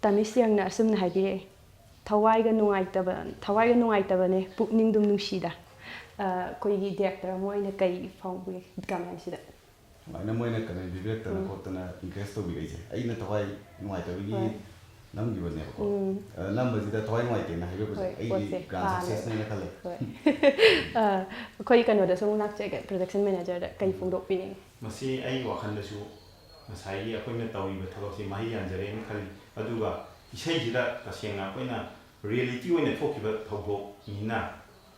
ꯇꯥꯃꯤꯁ ꯌꯪꯅ ꯑꯁꯨꯝꯅ ꯍꯥꯏꯕꯤꯔꯛꯑꯦ, "ꯊꯋꯥꯏꯒ ꯅꯨꯡꯉꯥꯏꯇꯕ, ꯊꯋꯥꯏꯒ ꯅꯨꯡꯉꯥꯏꯇꯕꯅꯦ, ꯄꯨꯛꯅꯤꯡꯗꯨꯝ ꯅꯨꯡꯁꯤꯗ"꯫ ꯑ, ꯑꯩꯈꯣꯏꯒꯤ ꯗꯤꯔꯦꯛꯇꯔ ꯑꯃ ꯑꯣꯏꯅ ꯀꯩ ꯐꯥꯎꯕꯒꯦ ꯗ꯭ꯔꯃꯥꯁꯤꯗ? ꯁꯨꯃꯥꯏꯅ ꯃꯣꯏꯅ ꯀꯩꯅꯣ ꯄꯤꯕꯤꯔꯛꯇꯅ ꯎꯝ꯫ ꯈꯣꯠꯇꯅ ꯏꯟꯀꯔꯦꯖ ꯇꯧꯕꯤꯔꯛꯏꯁꯦ, ꯑꯩꯅ ꯊꯋꯥꯏ ꯅꯨꯡꯉꯥꯏꯇꯕꯒꯤ ꯍꯣꯏ꯫ ꯅꯝꯈꯤꯕꯅꯦꯕꯀꯣ꯫ ꯎꯝ꯫ ꯑ, ꯅꯝꯕꯁꯤꯗ ꯊꯋꯥꯏ ꯅꯨꯡꯉꯥꯏꯇꯦꯅ ꯍꯥꯏꯕꯤꯔꯛꯄꯁꯦ ꯍꯣꯏ, ꯑꯩꯗꯤ ꯄꯣꯠꯁꯦ ꯒ꯭ꯔꯥꯟ ꯄꯥꯝꯃꯦ꯫ ꯁꯛꯁꯦꯁꯅꯦꯅ ꯈꯜꯂꯦ꯫ ꯍꯣꯏ꯫ ꯑ, ꯑꯩꯈꯣꯏ ꯀꯩꯅꯣꯗꯁꯨ ꯑꯃꯨꯛ ꯂꯥꯛꯆꯒꯦ, ꯄ꯭ꯔꯣꯗꯛꯁꯟ ꯃꯦꯅꯦꯖꯔꯗ ꯀꯩ ꯐꯣꯡꯗꯣꯛꯄꯤꯅꯤꯡꯉꯤ? ꯃꯁꯤ ꯑꯩꯒꯤ ꯋꯥꯈꯜꯗꯁꯨ ꯉꯁꯥꯏꯒꯤ ꯑꯩꯈꯣꯏꯅ ꯇꯧꯔꯤꯕ ꯊꯕꯛꯁꯤ ꯃꯍꯩ ꯌꯥꯟꯖꯔꯦꯅ ꯈꯜꯂꯤ꯫ ꯑꯗꯨꯒ ꯏꯁꯩꯁꯤꯗ ꯇꯁꯦꯡꯅ ꯑꯩꯈꯣꯏꯅ ꯔꯤꯌꯦꯂꯤꯇꯤ ꯑꯣꯏꯅ ꯊꯣꯛꯈꯤꯕ ꯊꯧꯗꯣꯛꯅꯤꯅ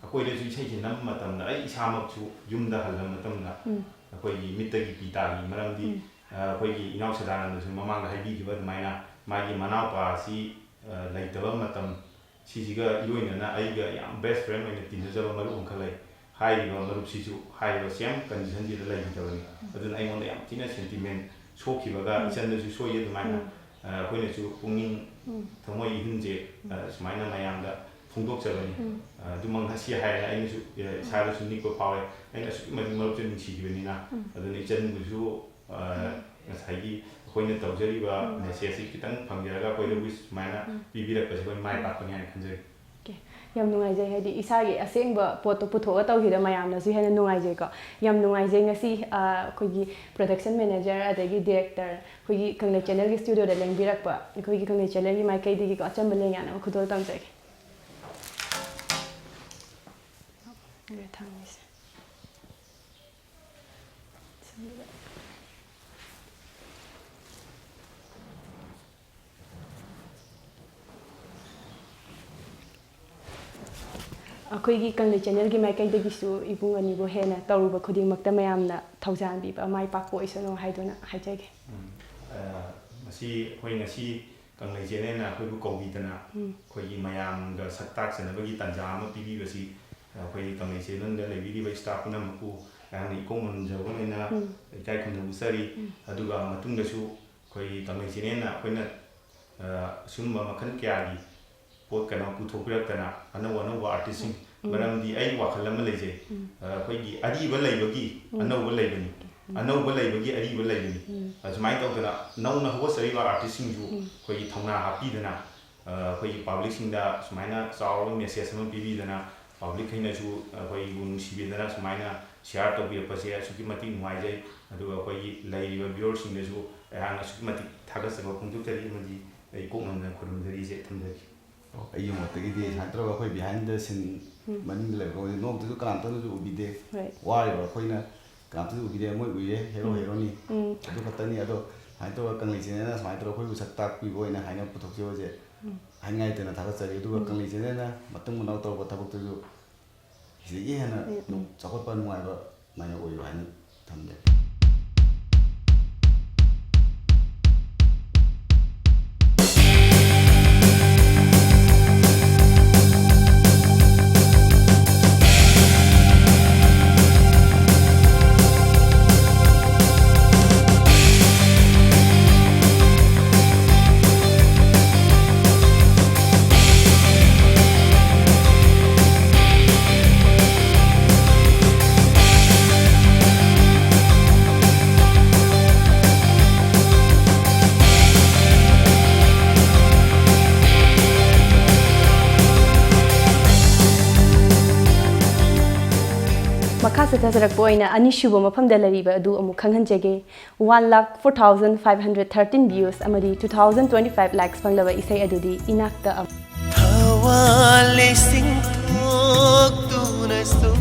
ꯑꯩꯈꯣꯏꯗꯁꯨ ꯏꯁꯩꯁꯦ ꯅꯝꯕ ꯃꯇꯝꯗ ꯑꯩ ꯏꯁꯥꯃꯛꯁꯨ ꯌꯨꯝꯗ ꯍꯜꯂꯕ ꯃꯇꯝꯗ ꯎꯝ꯫ ꯑꯩꯈꯣꯏꯒꯤ ꯃꯤꯠꯇꯒꯤ ꯄꯤ ꯇꯥꯈꯤ꯫ ꯃꯔꯝꯗꯤ, ꯎꯝ꯫ ꯑ, ꯑꯩꯈꯣꯏꯒꯤ ꯏꯅꯥꯎ ꯁꯗꯥꯅꯟꯗꯁꯨ ꯃꯃꯥꯡꯗ ꯍꯥꯏꯕꯤꯈꯤꯕ ꯑꯗꯨꯃꯥꯏꯅ ꯃꯥꯒꯤ ꯃꯅꯥꯎꯄꯥ ꯑꯁꯤ, ꯑ, ꯂꯩꯇꯕ ꯃꯇꯝ ꯁꯤꯁꯤꯒ ꯏꯔꯣꯏꯅꯅ ꯑꯩꯒ ꯌꯥꯝ ꯕꯦꯁ ꯐ꯭ꯔꯦꯟ ꯑꯣꯏꯅ ꯇꯤꯟꯅꯖꯕ ꯃꯔꯨꯞ ꯑꯃꯈꯛ ꯂꯩ꯫ ꯍꯥꯏꯔꯤꯕ ꯃꯔꯨꯞꯁꯤꯁꯨ ꯍꯥꯏꯔꯤꯕ ꯁꯦꯝ ꯀꯟꯗꯤꯁꯟꯁꯤꯗ ꯂꯩꯈꯤꯗꯕꯅꯤ꯫ ꯑꯗꯨꯅ ꯑꯩꯉꯣꯟꯗ ꯌꯥꯝ ꯊꯤꯅ ꯁꯦꯟꯇꯤꯃꯦꯟ ꯁꯣꯛꯈꯤꯕꯒ ꯎꯝ꯫ ꯏꯆꯟꯗꯁꯨ ꯁꯣꯛꯏ ꯑꯗꯨꯃꯥꯏꯅ꯫ ꯎꯝ꯫ ꯑ, ꯑꯩꯈꯣꯏꯅꯁꯨ ꯄꯨꯛꯅꯤꯡ ꯎꯝ꯫ ꯊꯃꯣꯏ ꯏꯍꯨꯟꯁꯦ, ꯎꯝ꯫ ꯑ, ꯁꯨꯃꯥꯏꯅ ꯃꯌꯥꯝꯗ ꯐꯣꯡꯗꯣꯛꯆꯕꯅꯤ꯫ ꯎꯝ꯫ ꯑ, ꯑꯗꯨꯃꯛ ꯉꯁꯤ ꯍꯥꯏꯔꯒ ꯑꯩꯅꯁꯨ, ꯑ, ꯏꯁꯥꯗꯁꯨ ꯅꯤꯛꯄ ꯐꯥꯎꯋꯦ꯫ ꯑꯩꯅ ꯑꯁꯨꯛꯀꯤ ꯃꯇꯤꯛ ꯃꯔꯨꯞꯁꯦ ꯅꯨꯡꯁꯤꯈꯤꯕꯅꯤꯅ꯫ ꯎꯝ꯫ ꯑꯗꯨꯅ ꯏꯆꯟꯕꯨꯁꯨ, ꯑ, ꯎꯝ꯫ ꯉꯁꯥꯏꯒꯤ ꯑꯩꯈꯣꯏꯅ ꯇꯧꯖꯔꯤꯕ ꯎꯝ꯫ ꯃꯦꯁꯦꯖꯁꯤ ꯈꯤꯇꯪ ꯐꯪꯖꯔꯒ ꯑꯩꯈꯣꯏꯗ ꯎꯝ꯫ ꯋꯤꯁ ꯁꯨꯃꯥꯏꯅ ꯎꯝ꯫ ꯄꯤꯕꯤꯔꯛꯄꯁꯦ ꯑꯩꯈꯣꯏ ꯃꯥꯏ ꯎꯝ꯫ ꯄꯥꯛꯄꯅꯤ ꯍꯥꯏꯅ ꯈꯟꯖꯩ꯫ ꯑꯣꯀꯦ꯫ ꯌꯥꯝ ꯅꯨꯡꯉꯥꯏꯖꯩ, ꯍꯥꯏꯗꯤ ꯏꯁꯥꯒꯤ ꯑꯁꯦꯡꯕ ꯄꯣꯠꯇꯣ ꯄꯨꯊꯣꯛꯑ ꯇꯧꯈꯤꯕꯗ ꯃꯌꯥꯝꯅꯁꯨ ꯍꯦꯟꯅ ꯅꯨꯡꯉꯥꯏꯖꯩꯀꯣ꯫ ꯌꯥꯝ ꯅꯨꯡꯉꯥꯏꯖꯩ ꯉꯁꯤ, ꯑ, ꯑꯩꯈꯣꯏꯒꯤ ꯄ꯭ꯔꯣꯗꯛꯁꯟ ꯃꯦꯅꯦꯖꯔ ꯑꯗꯒꯤ ꯗꯤꯔꯦꯛꯇꯔ ꯑꯩꯈꯣꯏꯒꯤ ꯀꯪꯂꯩ ꯆꯦꯅꯦꯜꯒꯤ ꯁ꯭ꯇꯨꯗꯤꯑꯣꯗ ꯂꯦꯡꯕꯤꯔꯛꯄ ꯑꯩꯈꯣꯏꯒꯤ ꯀꯪꯂꯩ ꯆꯦꯅꯦꯜꯒꯤ ꯃꯥꯏꯀꯩꯗꯒꯤꯀꯣ ꯑꯆꯝꯕ ꯂꯦꯡꯌꯥꯟ ꯑꯃ ꯈꯨꯗꯣꯜ ꯇꯝꯖꯒꯦ꯫ ꯊꯝꯃꯤꯁꯦ꯫ ꯑꯩꯈꯣꯏꯒꯤ ꯀꯪꯂꯩ ꯆꯦꯅꯦꯜꯒꯤ ꯃꯥꯏꯀꯩꯗꯒꯤꯁꯨ ꯏꯕꯨꯡ ꯑꯅꯤꯕꯨ ꯍꯦꯟꯅ ꯇꯧꯔꯨꯕ ꯈꯨꯗꯤꯡꯃꯛꯇ ꯃꯌꯥꯝꯅ ꯊꯧꯖꯥꯟꯕꯤꯕ, ꯃꯥꯏ ꯄꯥꯛꯄ ꯑꯣꯏꯁꯅꯨ ꯍꯥꯏꯗꯨꯅ ꯍꯥꯏꯖꯒꯦ꯫ ꯎꯝ, ꯑ, ꯃꯁꯤ ꯑꯩꯈꯣꯏ ꯉꯁꯤ ꯀꯪꯂꯩ ꯆꯦꯅꯦꯜꯅ ꯑꯩꯈꯣꯏꯕꯨ ꯀꯧꯕꯤꯗꯅ ꯎꯝ꯫ ꯑꯩꯈꯣꯏꯒꯤ ꯃꯌꯥꯝꯒ ꯁꯛ ꯇꯥꯛꯆꯅꯕꯒꯤ ꯇꯥꯟꯖꯥ ꯑꯃ ꯄꯤꯕꯤꯕꯁꯤ ꯑꯩꯈꯣꯏꯒꯤ ꯀꯪꯂꯩ ꯆꯦꯅꯦꯜꯗ ꯂꯩꯕꯤꯔꯤꯕ ꯁ꯭ꯇꯥꯐ ꯄꯨꯝꯅꯃꯛꯄꯨ ꯑꯩꯍꯥꯛꯅ ꯏꯀꯣꯛ ꯃꯟꯖꯕ ꯂꯣꯏꯅꯅ ꯎꯝ꯫ ꯏꯀꯥꯏ ꯈꯨꯝꯅꯕ ꯎꯠꯆꯔꯤ꯫ ꯎꯝ꯫ ꯑꯗꯨꯒ ꯃꯇꯨꯡꯗꯁꯨ ꯑꯩꯈꯣꯏꯒꯤ ꯀꯪꯂꯩ ꯆꯦꯅꯦꯜꯅ ꯑꯩꯈꯣꯏꯅ, ꯑ, ꯑꯁꯨꯝꯕ ꯃꯈꯜ ꯀꯌꯥꯒꯤ ꯄꯣꯠ ꯀꯩꯅꯣ ꯄꯨꯊꯣꯛꯄꯤꯔꯛꯇꯅ ꯑꯅꯧ ꯑꯅꯧꯕ ꯑꯥꯔꯇꯤꯁꯁꯤꯡ, ꯎꯝ꯫ ꯃꯔꯝꯗꯤ ꯑꯩꯒꯤ ꯋꯥꯈꯜ ꯑꯃ ꯂꯩꯖꯩ꯫ ꯎꯝ꯫ ꯑ, ꯑꯩꯈꯣꯏꯒꯤ ꯑꯔꯤꯕ ꯂꯩꯕꯒꯤ ꯎꯝ꯫ ꯑꯅꯧꯕ ꯂꯩꯕꯅꯤ, ꯎꯝ꯫ ꯑꯅꯧꯕ ꯂꯩꯕꯒꯤ ꯑꯔꯤꯕ ꯂꯩꯕꯅꯤ꯫ ꯎꯝ꯫ ꯑꯁꯨꯃꯥꯏꯅ ꯇꯧꯗꯅ ꯅꯧꯅ ꯍꯧꯒꯠꯆꯔꯤꯕ ꯑꯥꯔꯇꯤꯁꯁꯤꯡꯁꯨ ꯎꯝ꯫ ꯑꯩꯈꯣꯏꯒꯤ ꯊꯧꯅꯥ ꯍꯥꯞꯄꯤꯗꯅ, ꯑ, ꯑꯩꯈꯣꯏꯒꯤ ꯄꯥꯕ꯭ꯂꯤꯛꯁꯤꯡꯗ ꯁꯨꯃꯥꯏꯅ ꯆꯥꯎꯔꯕ ꯃꯦꯁꯦꯖ ꯑꯃ ꯄꯤꯕꯤꯗꯅ, ꯄꯕ꯭ꯂꯤꯛꯈꯩꯅꯁꯨ ꯑꯩꯈꯣꯏꯕꯨ ꯅꯨꯡꯁꯤꯕꯤꯗꯅ ꯁꯨꯃꯥꯏꯅ ꯁꯤꯌꯥꯔ ꯇꯧꯕꯤꯔꯛꯄꯁꯦ ꯑꯁꯨꯛꯀꯤ ꯃꯇꯤꯛ ꯅꯨꯡꯉꯥꯏꯖꯩ꯫ ꯑꯗꯨꯒ ꯑꯩꯈꯣꯏꯒꯤ ꯂꯩꯔꯤꯕ ꯚ꯭ꯌꯨꯋꯔꯁꯤꯡꯗꯁꯨ ꯑꯩꯍꯥꯛꯅ ꯑꯁꯨꯛꯀꯤ ꯃꯇꯤꯛ ꯊꯥꯒꯠꯆꯕ ꯐꯣꯡꯗꯣꯛꯆꯔꯤ ꯑꯃꯗꯤ ꯑꯩ ꯀꯣꯛ ꯉꯝꯅ ꯈꯨꯔꯨꯝꯖꯔꯤꯁꯦ ꯊꯝꯖꯒꯦ꯫ ꯑꯣ, ꯑꯩꯒꯤ ꯃꯣꯠꯇꯒꯤꯗꯤ ꯁꯨꯃꯥꯏꯅ ꯇꯧꯔꯒ ꯑꯩꯈꯣꯏ behind the scene ꯎꯝ꯫ ꯃꯅꯤꯡꯗ ꯂꯩꯕ ꯀꯥꯡꯕꯨꯁꯦ ꯅꯣꯡꯃꯇꯁꯨ ꯀꯅꯥꯝꯇꯅꯁꯨ ꯎꯕꯤꯗꯦ꯫ ꯍꯣꯏ꯫ ꯋꯥꯔꯤꯕ ꯑꯩꯈꯣꯏꯅ ꯀꯅꯥꯝꯇꯁꯨ ꯎꯕꯤꯗꯦ, ꯃꯣꯏ ꯎꯏꯌꯦ, ꯍꯦꯔꯣ ꯎꯝ꯫ ꯍꯦꯔꯣꯅꯤ꯫ ꯎꯝ꯫ ꯑꯗꯨ ꯈꯛꯇꯅꯤ꯫ ꯑꯗꯣ ꯁꯨꯃꯥꯏꯅ ꯇꯧꯔꯒ ꯀꯪꯂꯩ ꯆꯦꯅꯦꯜꯅ ꯁꯨꯃꯥꯏꯅ ꯇꯧꯔꯒ ꯑꯩꯈꯣꯏꯕꯨ ꯁꯛ ꯇꯥꯛꯄꯤꯕ ꯑꯣꯏꯅ ꯍꯥꯏꯅ ꯄꯨꯊꯣꯛꯆꯕꯁꯦ ꯎꯝ꯫ ꯍꯥꯏꯅꯤꯡꯉꯥꯏ ꯂꯩꯇꯅ ꯊꯥꯒꯠꯆꯔꯤ꯫ ꯑꯗꯨꯒ ꯎꯝ꯫ ꯀꯪꯂꯩ ꯆꯦꯅꯦꯜꯅ ꯃꯇꯨꯡ ꯃꯅꯥꯎ ꯇꯧꯔꯛꯄ ꯊꯕꯛꯇꯁꯨ ꯁꯤꯗꯒꯤ ꯍꯦꯟꯅ ꯎꯝ, ꯎꯝ꯫ ꯆꯥꯎꯈꯠꯄ ꯅꯨꯡꯉꯥꯏꯕ ꯑꯗꯨꯃꯥꯏꯅ ꯑꯣꯏꯌꯨ ꯍꯥꯏꯅ ꯊꯝꯖꯒꯦ꯫ ꯃꯈꯥ ꯆꯠꯊꯖꯔꯛꯄ ꯑꯣꯏꯅ ꯑꯅꯤꯁꯨꯕ ꯃꯐꯝꯗ ꯂꯩꯔꯤꯕ ꯑꯗꯨ ꯑꯃꯨꯛ ꯈꯪꯍꯟꯖꯒꯦ꯫ One lakh four thousand five hundred thirteen views ꯑꯃꯗꯤ two thousand twenty five likes ꯐꯪꯂꯕ ꯏꯁꯩ ꯑꯗꯨꯗꯤ ꯏꯅꯥꯛꯇ ꯑꯃ꯫ ꯊꯋꯥꯜ ꯏꯁꯤꯡ ꯊꯣꯛꯇꯨꯅꯁꯨ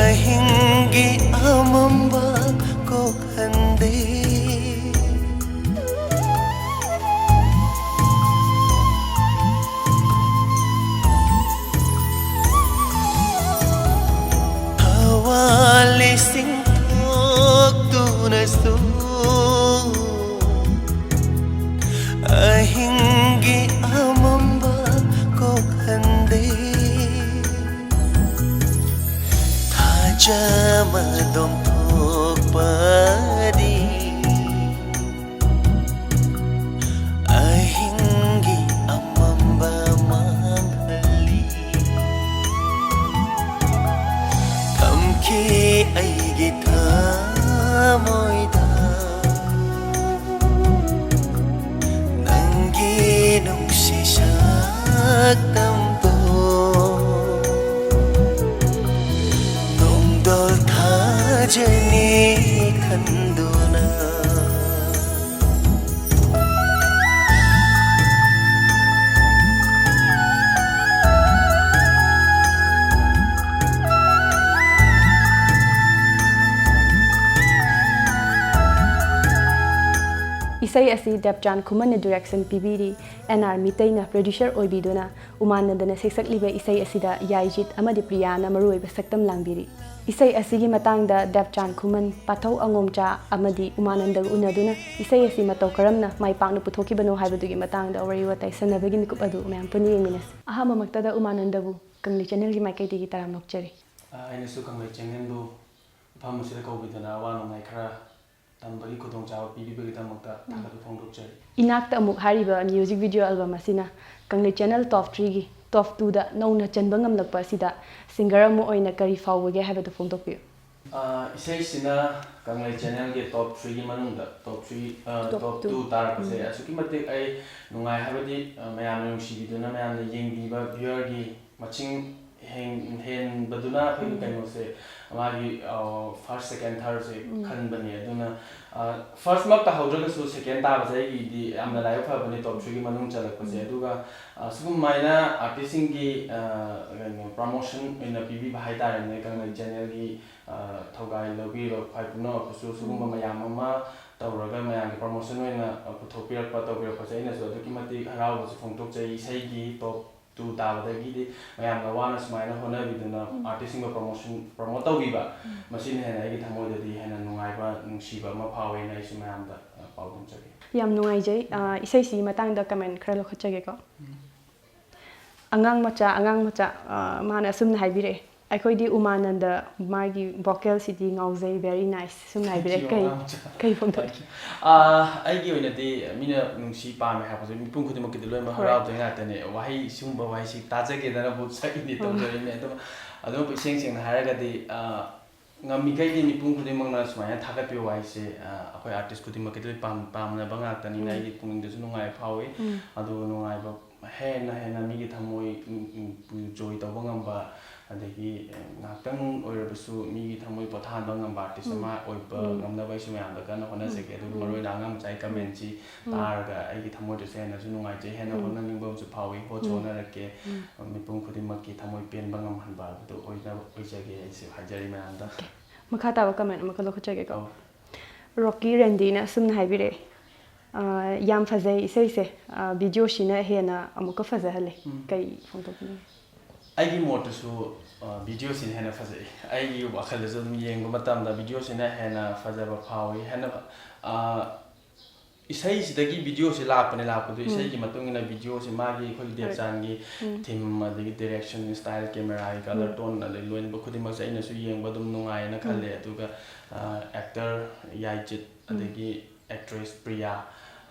ꯑꯍꯤꯡꯒꯤ ꯑꯃꯝꯕ ꯀꯣꯛꯍꯟꯗꯦ꯫ ꯊꯋꯥꯜ ꯏꯁꯤꯡ ꯊꯣꯛꯇꯨꯅꯁꯨ ꯑꯍꯤꯡꯒꯤ ꯑꯃꯝꯕ ꯀꯣꯛꯍꯟꯗꯦ꯫ ꯊꯥꯖꯕ ꯗꯣꯝꯊꯣꯛꯄꯗꯤ ꯑꯍꯤꯡꯒꯤ ꯑꯃꯝꯕ ꯃꯥꯡꯍꯜꯂꯤ꯫ ꯊꯝꯈꯤ ꯑꯩꯒꯤ ꯊꯃꯣꯏꯗ ꯅꯪꯒꯤ ꯅꯨꯡꯁꯤ ꯁꯥ ꯏꯁꯩ ꯑꯁꯤ ꯗꯦꯕꯆꯥꯟ ꯈꯨꯃꯟꯅ direction ꯄꯤꯕꯤꯔꯤ꯫ ꯑꯦꯟ ꯑꯥꯔ ꯃꯤꯇꯩꯅ producer ꯑꯣꯏꯕꯤꯗꯨꯅ ꯎꯃꯥꯅꯟꯗꯅ ꯁꯩꯁꯛꯂꯤꯕ ꯏꯁꯩ ꯑꯁꯤꯗ ꯌꯥꯏꯖꯤꯠ ꯑꯃꯗꯤ ꯄ꯭ꯔꯤꯌꯥꯅ ꯃꯔꯨꯑꯣꯏꯕ ꯁꯛꯇꯝ ꯂꯥꯡꯕꯤꯔꯤ꯫ ꯏꯁꯩ ꯑꯁꯤꯒꯤ ꯃꯇꯥꯡꯗ ꯗꯦꯕꯆꯥꯟ ꯈꯨꯃꯟ, ꯄꯥꯊꯧ ꯑꯉꯣꯝꯆꯥ ꯑꯃꯗꯤ ꯎꯃꯥꯅꯟꯗꯒ ꯎꯅꯗꯨꯅ ꯏꯁꯩ ꯑꯁꯤ ꯃꯇꯧ ꯀꯔꯝꯅ ꯃꯥꯏ ꯄꯥꯛꯅ ꯄꯨꯊꯣꯛꯈꯤꯕꯅꯣ ꯍꯥꯏꯕꯗꯨꯒꯤ ꯃꯇꯥꯡꯗ ꯋꯥꯔꯤ ꯋꯥꯇꯥꯏ ꯁꯥꯟꯅꯕꯒꯤ ꯃꯤꯀꯨꯞ ꯑꯗꯨ ꯃꯌꯥꯝ ꯄꯨꯟꯅ ꯌꯦꯡꯃꯤꯟꯅꯁꯤ꯫ ꯑꯍꯥꯟꯕꯃꯛꯇꯗ ꯎꯃꯥꯅꯟꯗꯕꯨ ꯀꯪꯂꯩ channelꯒꯤ ꯃꯥꯏꯀꯩꯗꯒꯤ ꯇꯔꯥꯝꯅ ꯑꯣꯛꯆꯔꯤ꯫ ꯑ, ꯑꯩꯅꯁꯨ ꯀꯪꯂꯩ channelꯕꯨ ꯃꯐꯝ ꯑꯁꯤꯗ ꯀꯧꯕꯤꯗꯨꯅ ꯑꯋꯥ ꯅꯨꯡꯉꯥꯏ ꯈꯔ ꯇꯝꯕꯒꯤ ꯈꯨꯗꯣꯡꯆꯥꯕ ꯄꯤꯕꯤꯕꯒꯤꯗꯃꯛꯇ ꯎꯝ꯫ ꯊꯥꯒꯠꯄ ꯐꯣꯡꯗꯣꯛꯆꯔꯤ꯫ ꯏꯅꯥꯛꯇ ꯑꯃꯨꯛ ꯍꯥꯏꯔꯤꯕ music video album ꯑꯁꯤꯅ ꯀꯪꯂꯩ channel top threeꯒꯤ top twoꯗ ꯅꯧꯅ ꯆꯟꯕ ꯉꯝꯂꯛꯄ ꯑꯁꯤꯗ singer ꯑꯃ ꯑꯣꯏꯅ ꯀꯔꯤ ꯐꯥꯎꯕꯒꯦ ꯍꯥꯏꯕꯗꯨ ꯐꯣꯡꯗꯣꯛꯄꯤꯌꯨ꯫ ꯑ, ꯏꯁꯩꯁꯤꯅ ꯀꯪꯂꯩ channelꯒꯤ top threeꯒꯤ ꯃꯅꯨꯡꯗ top three, ꯑ, top top two. Two ꯇꯥꯔꯛꯄꯁꯦ ꯎꯝ꯫ ꯑꯁꯨꯛꯀꯤ ꯃꯇꯤꯛ ꯑꯩ ꯅꯨꯡꯉꯥꯏ꯫ ꯍꯥꯏꯕꯗꯤ, ꯑ, ꯃꯌꯥꯝꯅ ꯅꯨꯡꯁꯤꯕꯤꯗꯨꯅ, ꯃꯌꯥꯝꯅ ꯌꯦꯡꯕꯤꯕ, viewerꯒꯤ ꯃꯁꯤꯡ ꯍꯦꯟ-, ꯍꯦꯟꯕꯗꯨꯅ ꯑꯩꯈꯣꯏꯒꯤ ꯎꯝ꯫ ꯀꯩꯅꯣꯁꯦ, ꯃꯥꯒꯤ, ꯑ, first, second, thirdꯁꯦ ꯎꯝ꯫ ꯈꯟꯕꯅꯦ꯫ ꯑꯗꯨꯅ, ꯑ, firstꯃꯛ ꯇꯥꯍꯧꯗ꯭ꯔꯒꯁꯨ second ꯇꯥꯕꯁꯦ ꯑꯩꯒꯤꯗꯤ ꯌꯥꯝꯅ ꯂꯥꯏꯕꯛ ꯐꯕꯅꯦ top threeꯒꯤ ꯃꯅꯨꯡ ꯆꯜꯂꯛꯄꯁꯦ꯫ ꯎꯝ꯫ ꯑꯗꯨꯒ, ꯑ, ꯁꯤꯒꯨꯝꯃꯥꯏꯅ artistꯁꯤꯡꯒꯤ, ꯑ, ꯀꯩꯅꯣ, promotion ꯑꯣꯏꯅ ꯄꯤꯕꯤꯕ ꯍꯥꯏꯇꯥꯔꯦꯅꯦ, ꯀꯪꯂꯩ channelꯒꯤ, ꯑ, ꯊꯧꯒꯥꯏ ꯂꯧꯕꯤꯔꯤꯕ ꯈ꯭ꯋꯥꯏ ꯄꯨꯝꯅꯃꯛꯄꯨꯁꯨ ꯁꯤꯒꯨꯝꯕ ꯎꯝ꯫ ꯃꯌꯥꯝ ꯑꯃ ꯇꯧꯔꯒ ꯃꯌꯥꯝꯒꯤ promotion ꯑꯣꯏꯅ, ꯑ, ꯄꯨꯊꯣꯛꯄꯤꯔꯛꯄ, ꯇꯧꯕꯤꯔꯛꯄꯁꯦ ꯑꯩꯅꯁꯨ ꯑꯗꯨꯛꯀꯤ ꯃꯇꯤꯛ ꯍꯔꯥꯎꯕꯁꯦ ꯐꯣꯡꯗꯣꯛꯆꯩ꯫ ꯏꯁꯩꯒꯤ top two ꯇꯥꯕꯗꯒꯤꯗꯤ ꯃꯌꯥꯝꯅ ꯋꯥꯅ ꯁꯨꯃꯥꯏꯅ ꯍꯣꯠꯅꯕꯤꯗꯨꯅ ꯎꯝ꯫ Artistꯁꯤꯡꯕꯨ promotion, promote ꯇꯧꯕꯤꯕ, ꯎꯝ꯫ ꯃꯁꯤꯅ ꯍꯦꯟꯅ ꯑꯩꯒꯤ ꯊꯃꯣꯏꯗꯗꯤ ꯍꯦꯟꯅ ꯅꯨꯡꯉꯥꯏꯕ, ꯅꯨꯡꯁꯤꯕ ꯑꯃ ꯐꯥꯎꯋꯦꯅ ꯑꯩꯁꯨ ꯃꯌꯥꯝꯗ, ꯑ, ꯄꯥꯎꯗꯝꯖꯒꯦ꯫ ꯌꯥꯝ ꯅꯨꯡꯉꯥꯏꯖꯩ꯫ ꯑ, ꯏꯁꯩꯁꯤꯒꯤ ꯃꯇꯥꯡꯗ comment ꯈꯔ ꯂꯧꯈꯠꯆꯒꯦꯀꯣ꯫ ꯎꯝ꯫ ꯑꯉꯥꯡ ꯃꯆꯥ, ꯑꯉꯥꯡ ꯃꯆꯥ, ꯑ, ꯃꯥꯅ ꯑꯁꯨꯝꯅ ꯍꯥꯏꯕꯤꯔꯛꯑꯦ, "ꯑꯩꯈꯣꯏꯗꯤ ꯎꯃꯥꯅꯟꯗ ꯃꯥꯒꯤ vocalꯁꯤꯗꯤ ꯉꯥꯎꯖꯩ, very nice", ꯁꯨꯝꯅ ꯍꯥꯏꯕꯤꯔꯛꯑꯦ꯫ Thank you, ꯀꯩ, ꯑꯉꯥꯡ ꯃꯆꯥ꯫ ꯀꯩ ꯐꯣꯡꯗꯣꯛꯀꯦ? Thank you. ꯑ, ꯑꯩꯒꯤ ꯑꯣꯏꯅꯗꯤ ꯃꯤꯅ ꯅꯨꯡꯁꯤ ꯄꯥꯝꯃꯦ ꯍꯥꯏꯕꯁꯦ ꯃꯤꯄꯨꯝ ꯈꯨꯗꯤꯡꯃꯛꯀꯤꯗꯤ ꯂꯣꯏꯅꯃꯛ ꯍꯣꯏ꯫ ꯍꯔꯥꯎꯗꯣꯏ ꯉꯥꯛꯇꯅꯦ꯫ ꯋꯥꯍꯩ, ꯁꯤꯒꯨꯝꯕ ꯋꯥꯍꯩꯁꯤ ꯇꯥꯖꯒꯦꯗꯅꯕꯨ ꯁꯛꯏꯅꯦ, ꯎꯝ꯫ ꯇꯧꯖꯔꯤꯅꯦ꯫ ꯑꯗꯨꯝ, ꯑꯗꯨꯝ ꯏꯁꯦꯡ ꯁꯦꯡꯅ ꯍꯥꯏꯔꯒꯗꯤ, ꯑ, ꯉꯝꯃꯤꯈꯩꯗꯤ ꯃꯤꯄꯨꯝ ꯈꯨꯗꯤꯡꯃꯛꯅ ꯁꯨꯃꯥꯏꯅ ꯊꯥꯒꯠꯄꯤꯌꯨ ꯍꯥꯏꯁꯦ, ꯑ, ꯑꯩꯈꯣꯏ artist ꯈꯨꯗꯤꯡꯃꯛꯀꯤꯗꯤ ꯄꯥꯝ-, ꯄꯥꯝꯅꯕ ꯉꯥꯛꯇꯅꯤꯅ ꯎꯝ꯫ ꯑꯩꯒꯤ ꯄꯨꯛꯅꯤꯡꯗꯁꯨ ꯅꯨꯡꯉꯥꯏꯕ ꯐꯥꯎꯏ꯫ ꯎꯝ꯫ ꯑꯗꯨꯒ ꯅꯨꯡꯉꯥꯏꯕ ꯍꯦꯟꯅ ꯍꯦꯟꯅ ꯃꯤꯒꯤ ꯊꯃꯣꯏ ꯖꯣꯏ ꯇꯧꯕ ꯉꯝꯕ, ꯑꯗꯒꯤ ꯉꯥꯏꯍꯥꯛꯇꯪ ꯑꯣꯏꯔꯕꯁꯨ ꯃꯤꯒꯤ ꯊꯃꯣꯏ ꯄꯣꯊꯥꯍꯟꯕ ꯉꯝꯕ ꯑꯥꯔꯇꯤꯁ ꯑꯃ ꯑꯣꯏꯕ ꯉꯝꯅꯕ ꯑꯩꯁꯨ ꯃꯌꯥꯝꯗ ꯀꯟꯅ ꯍꯣꯠꯅꯖꯒꯦ꯫ ꯑꯗꯨꯒ ꯃꯔꯨꯑꯣꯏꯅ ꯑꯉꯥꯡ ꯃꯆꯥꯒꯤ ꯀꯃꯦꯟꯁꯤ ꯇꯥꯔꯒ ꯑꯩꯒꯤ ꯊꯃꯣꯏꯗꯁꯨ ꯍꯦꯟꯅꯁꯨ ꯅꯨꯡꯉꯥꯏꯖꯩ, ꯍꯦꯟꯅ ꯍꯣꯠꯅꯅꯤꯡꯕ ꯑꯃꯁꯨ ꯐꯥꯎꯏ꯫ ꯍꯣꯠꯁꯨ ꯍꯣꯠꯅꯔꯛꯀꯦ, ꯃꯤꯄꯨꯝ ꯈꯨꯗꯤꯡꯃꯛꯀꯤ ꯊꯃꯣꯏ ꯄꯦꯟꯕ ꯉꯝꯍꯟꯕ ꯍꯥꯏꯕꯗꯨ ꯑꯣꯏꯅꯕ ꯑꯣꯏꯖꯒꯦ ꯑꯩꯁꯨ ꯍꯥꯏꯖꯔꯤ ꯃꯌꯥꯝꯗ꯫ ꯃꯈꯥ ꯇꯥꯕ ꯀꯃꯦꯟ ꯑꯃꯈꯛ ꯂꯧꯈꯠꯆꯒꯦꯀꯣ꯫ ꯔꯣꯀꯤ ꯔꯦꯟꯗꯤꯅ ꯑꯁꯨꯝꯅ ꯍꯥꯏꯕꯤꯔꯛꯑꯦ, "ꯑ, ꯌꯥꯝ ꯐꯖꯩ ꯏꯁꯩꯁꯦ, ꯑ, ꯚꯤꯗꯤꯑꯣꯁꯤꯅ ꯍꯦꯟꯅ ꯑꯃꯨꯛꯀ ꯐꯖꯍꯜꯂꯦ꯫ ꯀꯩ ꯐꯣꯡꯗꯣꯛꯄꯤꯅꯤꯡꯉꯤ?" ꯑꯩꯒꯤ ꯃꯣꯠꯇꯁꯨ, ꯑ, ꯚꯤꯗꯤꯑꯣꯁꯤꯅ ꯍꯦꯟꯅ ꯐꯖꯩ꯫ ꯑꯩꯒꯤ ꯋꯥꯈꯜꯗꯁꯨ ꯑꯗꯨꯝ ꯌꯦꯡꯕ ꯃꯇꯝꯗ ꯚꯤꯗꯤꯑꯣꯁꯤꯅ ꯍꯦꯟꯅ ꯐꯖꯕ ꯐꯥꯎꯏ꯫ ꯍꯦꯟꯅ ꯐ-, ꯑ, ꯏꯁꯩꯁꯤꯗꯒꯤ ꯚꯤꯗꯤꯑꯣꯁꯤ ꯂꯥꯛꯄꯅꯦ, ꯂꯥꯛꯄꯗꯣ ꯏꯁꯩꯒꯤ ꯃꯇꯨꯡ ꯏꯟꯅ ꯚꯤꯗꯤꯑꯣꯁꯤ ꯃꯥꯒꯤ ꯑꯩꯈꯣꯏꯒꯤ ꯗꯦꯕꯆꯥꯟꯒꯤ ꯊꯤꯝ, ꯑꯗꯒꯤ ꯗꯤꯔꯦꯛꯁꯟ, ꯁ꯭ꯇꯥꯏꯜ, ꯀꯦꯃꯦꯔꯥꯒꯤ ꯀꯂꯔ ꯇꯣꯟ, ꯑꯗꯩ ꯂꯣꯏꯅꯃꯛ ꯈꯨꯗꯤꯡꯃꯛꯁꯦ ꯑꯩꯅꯁꯨ ꯌꯦꯡꯕ ꯑꯗꯨꯝ ꯅꯨꯡꯉꯥꯏꯌꯦꯅ ꯈꯜꯂꯦ꯫ ꯑꯗꯨꯒ, ꯑ, ꯑꯦꯛꯇꯔ ꯌꯥꯏꯆꯤꯠ ꯑꯗꯒꯤ ꯑꯦꯛꯇ꯭ꯔꯦꯁ ꯄ꯭ꯔꯤꯌꯥ,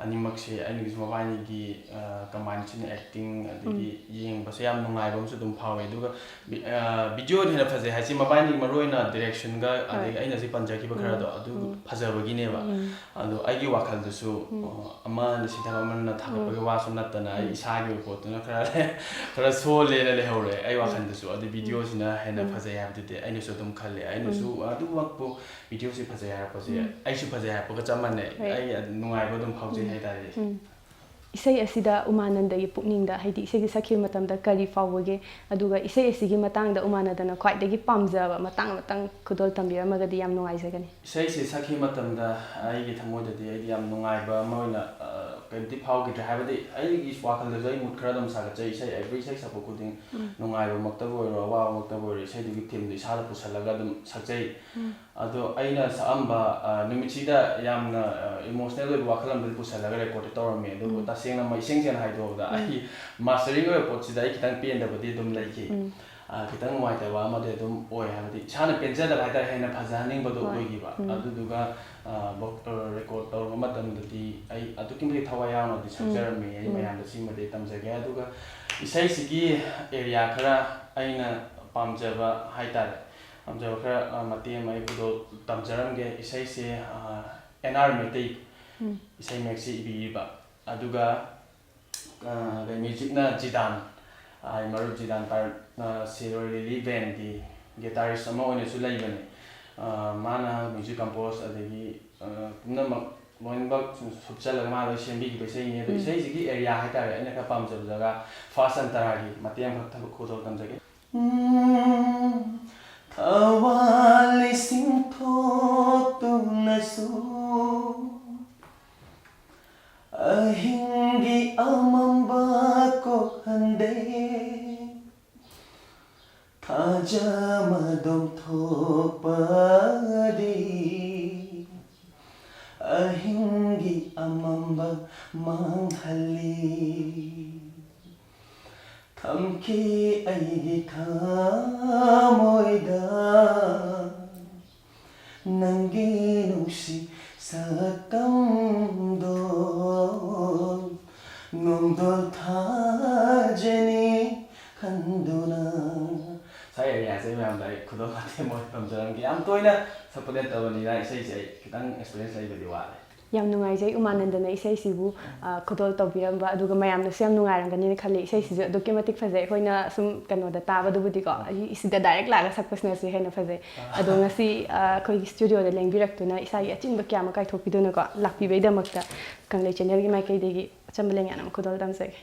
ꯑꯅꯤꯃꯛꯁꯦ ꯑꯩꯅꯒꯤꯁꯨ ꯃꯕꯥꯅꯤꯒꯤ, ꯑ, ꯀꯝꯕꯥꯏꯟꯁꯟ ꯑꯦꯛꯇꯤꯡ ꯑꯗꯒꯤ ꯌꯦꯡꯕꯁꯦ ꯌꯥꯝ ꯅꯨꯡꯉꯥꯏꯕ ꯑꯃꯁꯨ ꯑꯗꯨꯝ ꯐꯥꯎꯋꯦ꯫ ꯑꯗꯨꯒ ꯚꯤ-, ꯑ, ꯚꯤꯗꯤꯑꯣꯗ ꯍꯦꯟꯅ ꯐꯖꯩ ꯍꯥꯏꯁꯦ ꯃꯕꯥꯅꯤꯒꯤ ꯃꯔꯨꯑꯣꯏꯅ ꯗꯤꯔꯦꯛꯁꯟꯒ ꯑꯗꯒꯤ ꯑꯩꯅ ꯍꯧꯖꯤꯛ ꯄꯟꯖꯈꯤꯕ ꯈꯔꯗꯣ ꯑꯗꯨ ꯐꯖꯕꯒꯤꯅꯦꯕ꯫ ꯑꯗꯣ ꯑꯩꯒꯤ ꯋꯥꯈꯜꯗꯁꯨ, ꯑ, ꯑꯃꯅ ꯁꯤꯊꯕ ꯑꯃꯅ ꯊꯥꯒꯠꯄꯒꯤ ꯋꯥꯁꯨ ꯅꯠꯇꯅ ꯑꯩ ꯏꯁꯥꯒꯤ ꯑꯣꯏꯕ ꯄꯣꯠꯇꯨꯅ ꯈꯔ, ꯈꯔ ꯁꯣꯜꯂꯦꯅ ꯂꯩꯍꯧꯔꯦ ꯑꯩ ꯋꯥꯈꯜꯗꯁꯨ꯫ ꯑꯗꯨ ꯚꯤꯗꯤꯑꯣꯁꯤꯅ ꯍꯦꯟꯅ ꯐꯖꯩ ꯍꯥꯏꯕꯗꯨꯗꯤ ꯑꯩꯅꯁꯨ ꯑꯗꯨꯝ ꯈꯜꯂꯦ꯫ ꯑꯩꯅꯁꯨ ꯑꯗꯨꯃꯛꯄꯨ ꯚꯤꯗꯤꯑꯣꯁꯤ ꯐꯖꯩ ꯍꯥꯏꯔꯛꯄꯁꯦ ꯑꯩꯁꯨ ꯐꯖꯩ ꯍꯥꯏꯔꯛꯄꯒ ꯆꯞ ꯃꯥꯟꯅꯩ꯫ ꯑꯩ ꯅꯨꯡꯉꯥꯏꯕ ꯑꯗꯨꯝ ꯐꯥꯎꯖꯩ ꯍꯥꯏꯇꯥꯔꯦ꯫ ꯏꯁꯩ ꯑꯁꯤꯗ ꯎꯃꯥꯅꯟꯗꯒꯤ ꯄꯨꯛꯅꯤꯡꯗ, ꯍꯥꯏꯗꯤ ꯏꯁꯩꯁꯦ ꯁꯛꯈꯤꯕ ꯃꯇꯝꯗ ꯀꯔꯤ ꯐꯥꯎꯕꯒꯦ? ꯑꯗꯨꯒ ꯏꯁꯩ ꯑꯁꯤꯒꯤ ꯃꯇꯥꯡꯗ ꯎꯃꯥꯅꯟꯗꯅ ꯈ꯭ꯋꯥꯏꯗꯒꯤ ꯄꯥꯝꯖꯕ ꯃꯇꯥꯡ ꯃꯇꯥꯡ ꯈꯨꯗꯣꯜ ꯇꯝꯕꯤꯔꯝꯃꯒꯗꯤ ꯌꯥꯝ ꯅꯨꯡꯉꯥꯏꯖꯒꯅꯤ꯫ ꯏꯁꯩꯁꯦ ꯁꯛꯈꯤꯕ ꯃꯇꯝꯗ ꯑꯩꯒꯤ ꯊꯃꯣꯏꯗꯗꯤ ꯑꯩꯗꯤ ꯌꯥꯝ ꯅꯨꯡꯉꯥꯏꯕ ꯑꯃ ꯑꯣꯏꯅ, ꯑ, ꯀꯩꯝꯇ ꯐꯥꯎꯈꯤꯗ꯭ꯔꯦ꯫ ꯍꯥꯏꯕꯗꯤ ꯑꯩꯒꯤ ꯋꯥꯈꯜꯗꯁꯨ ꯑꯩ ꯃꯨꯠ ꯈꯔ ꯑꯗꯨꯝ ꯁꯥꯒꯠꯆꯩ꯫ ꯏꯁꯩ, every ꯏꯁꯩ ꯁꯛꯄ ꯈꯨꯗꯤꯡ, ꯅꯨꯡꯉꯥꯏꯕꯃꯛꯇꯕꯨ ꯑꯣꯏꯔꯣ, ꯑꯋꯥꯕꯃꯛꯇꯕꯨ ꯑꯣꯏꯔꯣ, ꯏꯁꯩꯗꯨꯒꯤ ꯊꯤꯝꯗꯣ ꯏꯁꯥꯗ ꯄꯨꯁꯜꯂꯒ ꯑꯗꯨꯝ ꯁꯛꯆꯩ꯫ ꯑꯗꯣ ꯑꯩꯅ ꯁꯛꯑꯝꯕ, ꯑ, ꯅꯨꯃꯤꯠꯁꯤꯗ ꯌꯥꯝꯅ, ꯑ, ꯏꯃꯣꯁꯅꯦꯜ ꯑꯣꯏꯕ ꯋꯥꯈꯜ ꯑꯃꯗꯤ ꯄꯨꯁꯜꯂꯒ ꯔꯦꯀꯣꯔꯗꯇꯤ ꯇꯧꯔꯝꯃꯦ꯫ ꯑꯗꯨꯕꯨ ꯇꯁꯦꯡꯅ ꯃ-, ꯏꯁꯦꯡ ꯁꯦꯡꯅ ꯍꯥꯏꯗꯣꯛꯑꯕꯗ ꯑꯩ ꯃꯥꯁꯇꯔꯤꯡ ꯑꯣꯏꯕ ꯄꯣꯠꯁꯤꯗ ꯑꯩ ꯈꯤꯇꯪ ꯄꯦꯟꯗꯕꯗꯤ ꯑꯗꯨꯝ ꯂꯩꯈꯤ꯫ ꯑ, ꯈꯤꯇꯪ ꯅꯨꯡꯉꯥꯏꯇꯕ ꯑꯃꯗꯤ ꯑꯗꯨꯝ ꯑꯣꯏ꯫ ꯍꯥꯏꯕꯗꯤ ꯏꯁꯥꯅ ꯄꯦꯟꯖꯗꯕ ꯍꯥꯏꯇꯥꯔꯦ, ꯍꯦꯟꯅ ꯐꯖꯍꯟꯅꯤꯡꯕꯗꯣ ꯑꯣꯏꯈꯤꯕ꯫ ꯑꯗꯨꯗꯨꯒ, ꯑ, ꯚꯣ-, ꯑ, ꯔꯦꯀꯣꯔꯗ ꯇꯧꯔꯨꯕ ꯃꯇꯝꯗꯗꯤ ꯑꯩ ꯑꯗꯨꯛꯀꯤ ꯃꯇꯤꯛ ꯊꯋꯥꯏ ꯌꯥꯎꯅꯗꯤ ꯁꯛꯆꯔꯝꯃꯤ꯫ ꯑꯩ ꯃꯌꯥꯝꯗ ꯁꯤꯃꯗꯤ ꯑꯩ ꯇꯝꯖꯒꯦ꯫ ꯑꯗꯨꯒ ꯏꯁꯩꯁꯤꯒꯤ ꯑꯦꯔꯤꯌꯥ ꯈꯔ ꯑꯩꯅ ꯄꯥꯝꯖꯕ ꯍꯥꯏꯇꯥꯔꯦ, ꯄꯥꯝꯖꯕ ꯈꯔ, ꯑ, ꯃꯇꯦꯛ ꯑꯃ ꯑꯩ ꯈꯨꯗꯣꯜ ꯇꯝꯖꯔꯝꯒꯦ꯫ ꯏꯁꯩꯁꯦ, ꯑ, ꯑꯦꯟ ꯑꯥꯔ ꯃꯩꯇꯩ ꯏꯁꯩ ꯃꯌꯦꯛꯁꯤ ꯏꯕꯤꯔꯤꯕ꯫ ꯑꯗꯨꯒ ꯑꯗꯩ ꯃ꯭ꯌꯨꯖꯤꯛꯅ ꯖꯤꯗꯥꯟ, ꯑꯩ ꯃꯔꯨꯞ ꯖꯤꯗꯥꯟ ꯄꯥꯏꯔꯠꯅ ꯁꯤꯔꯣꯏ ꯂꯤꯂꯤ ꯕꯦꯟꯒꯤ ꯒꯤꯇꯥꯔꯤꯁ ꯑꯃ ꯑꯣꯏꯅꯁꯨ ꯂꯩꯕꯅꯤ꯫ ꯃꯥꯅ ꯃ꯭ꯌꯨꯖꯤꯛ ꯀꯝꯄꯣꯁ ꯑꯗꯒꯤ ꯄꯨꯝꯅꯃꯛ ꯂꯣꯏꯅꯃꯛ ꯁꯨꯞꯆꯜꯂꯒ ꯃꯥ ꯂꯣꯏ ꯁꯦꯝꯕꯤꯈꯤꯕ ꯏꯁꯩꯅꯤ꯫ ꯑꯗꯣ ꯏꯁꯩꯁꯤꯒꯤ ꯑꯦꯔꯤꯌꯥ ꯍꯥꯏꯇꯥꯔꯦ, ꯑꯩꯅ ꯈꯔ ꯄꯥꯝꯖꯕ ꯖꯒꯥ ꯐꯥꯔꯁ ꯑꯟꯇꯔꯥꯒꯤ ꯃꯇꯦꯛ ꯑꯃꯈꯛ ꯊꯕꯛ ꯈꯨꯗꯣꯜ ꯇꯝꯖꯒꯦ꯫ ꯊꯋꯥꯟ ꯂꯩꯁꯤꯡ ꯊꯣꯛꯇꯨꯅꯁꯨ ꯑꯍꯤꯡꯒꯤ ꯑꯃꯝꯕ ꯀꯣꯛꯍꯟꯗꯦ꯫ ꯊꯥꯖ ꯃꯗꯣꯝ ꯊꯣꯛꯄꯗꯤ ꯑꯍꯤꯡꯒꯤ ꯑꯃꯝꯕ ꯃꯥꯡꯍꯜꯂꯤ꯫ ꯊꯝꯈꯤ ꯑꯩꯒꯤ ꯊꯃꯣꯏꯗ ꯅꯪꯒꯤ ꯅꯨꯡꯁꯤ ꯁꯛꯇꯝꯗꯣ, ꯅꯣꯡꯗꯣꯜ ꯊꯥꯖꯅꯤ ꯈꯟꯗꯨꯅ꯫ ꯁ꯭ꯋꯥꯏ ꯑꯦꯔꯤꯌꯥꯁꯦ ꯃꯌꯥꯝꯗ ꯑꯩ ꯈꯨꯗꯣꯜ ꯃꯇꯦꯛ ꯑꯃ ꯇꯝꯖꯔꯝꯒꯦ꯫ ꯌꯥꯝ ꯇꯣꯏꯅ ꯁꯛꯄꯗꯤ ꯅꯠꯇꯕꯅꯤꯅ ꯏꯁꯩꯁꯦ ꯑꯩ ꯈꯤꯇꯪ ꯑꯦꯛꯁꯄꯤꯔꯤꯌꯦꯟꯁ ꯂꯩꯕꯗꯤ ꯋꯥꯠꯂꯦ꯫ ꯌꯥꯝ ꯅꯨꯡꯉꯥꯏꯖꯩ ꯎꯃꯥꯅꯟꯗꯅ ꯏꯁꯩꯁꯤꯕꯨ, ꯑ, ꯈꯨꯗꯣꯜ ꯇꯧꯕꯤꯔꯝꯕ, ꯑꯗꯨꯒ ꯃꯌꯥꯝꯅꯁꯨ ꯌꯥꯝ ꯅꯨꯡꯉꯥꯏꯔꯝꯒꯅꯤꯅ ꯈꯜꯂꯤ꯫ ꯏꯁꯩꯁꯤꯁꯨ ꯑꯗꯨꯛꯀꯤ ꯃꯇꯤꯛ ꯐꯖꯩ꯫ ꯑꯩꯈꯣꯏꯅ ꯁꯨꯝ ꯀꯩꯅꯣꯗ ꯇꯥꯕꯗꯨꯕꯨꯗꯤꯀꯣ, ꯑꯩ ꯁꯤꯗ ꯗꯥꯏꯔꯦꯛ ꯂꯥꯛꯑꯒ ꯁꯛꯄꯁꯤꯅꯁꯨ ꯍꯦꯟꯅ ꯐꯖꯩ꯫ ꯑꯗꯣ ꯉꯁꯤ, ꯑ, ꯑꯩꯈꯣꯏꯒꯤ ꯁ꯭ꯇꯨꯗꯤꯑꯣꯗ ꯂꯦꯡꯕꯤꯔꯛꯇꯨꯅ ꯏꯁꯥꯒꯤ ꯑꯆꯤꯟꯕ ꯀꯌꯥ ꯑꯃ ꯀꯥꯏꯊꯣꯛꯄꯤꯗꯨꯅꯀꯣ ꯂꯥꯛꯄꯤꯕꯩꯗꯃꯛꯇ ꯀꯪꯂꯩ ꯆꯦꯅꯦꯜꯒꯤ ꯃꯥꯏꯀꯩꯗꯒꯤ ꯑꯆꯝꯕ ꯂꯦꯡꯌꯥꯟ ꯑꯃ ꯈꯨꯗꯣꯜ ꯇꯝꯖꯒꯦ꯫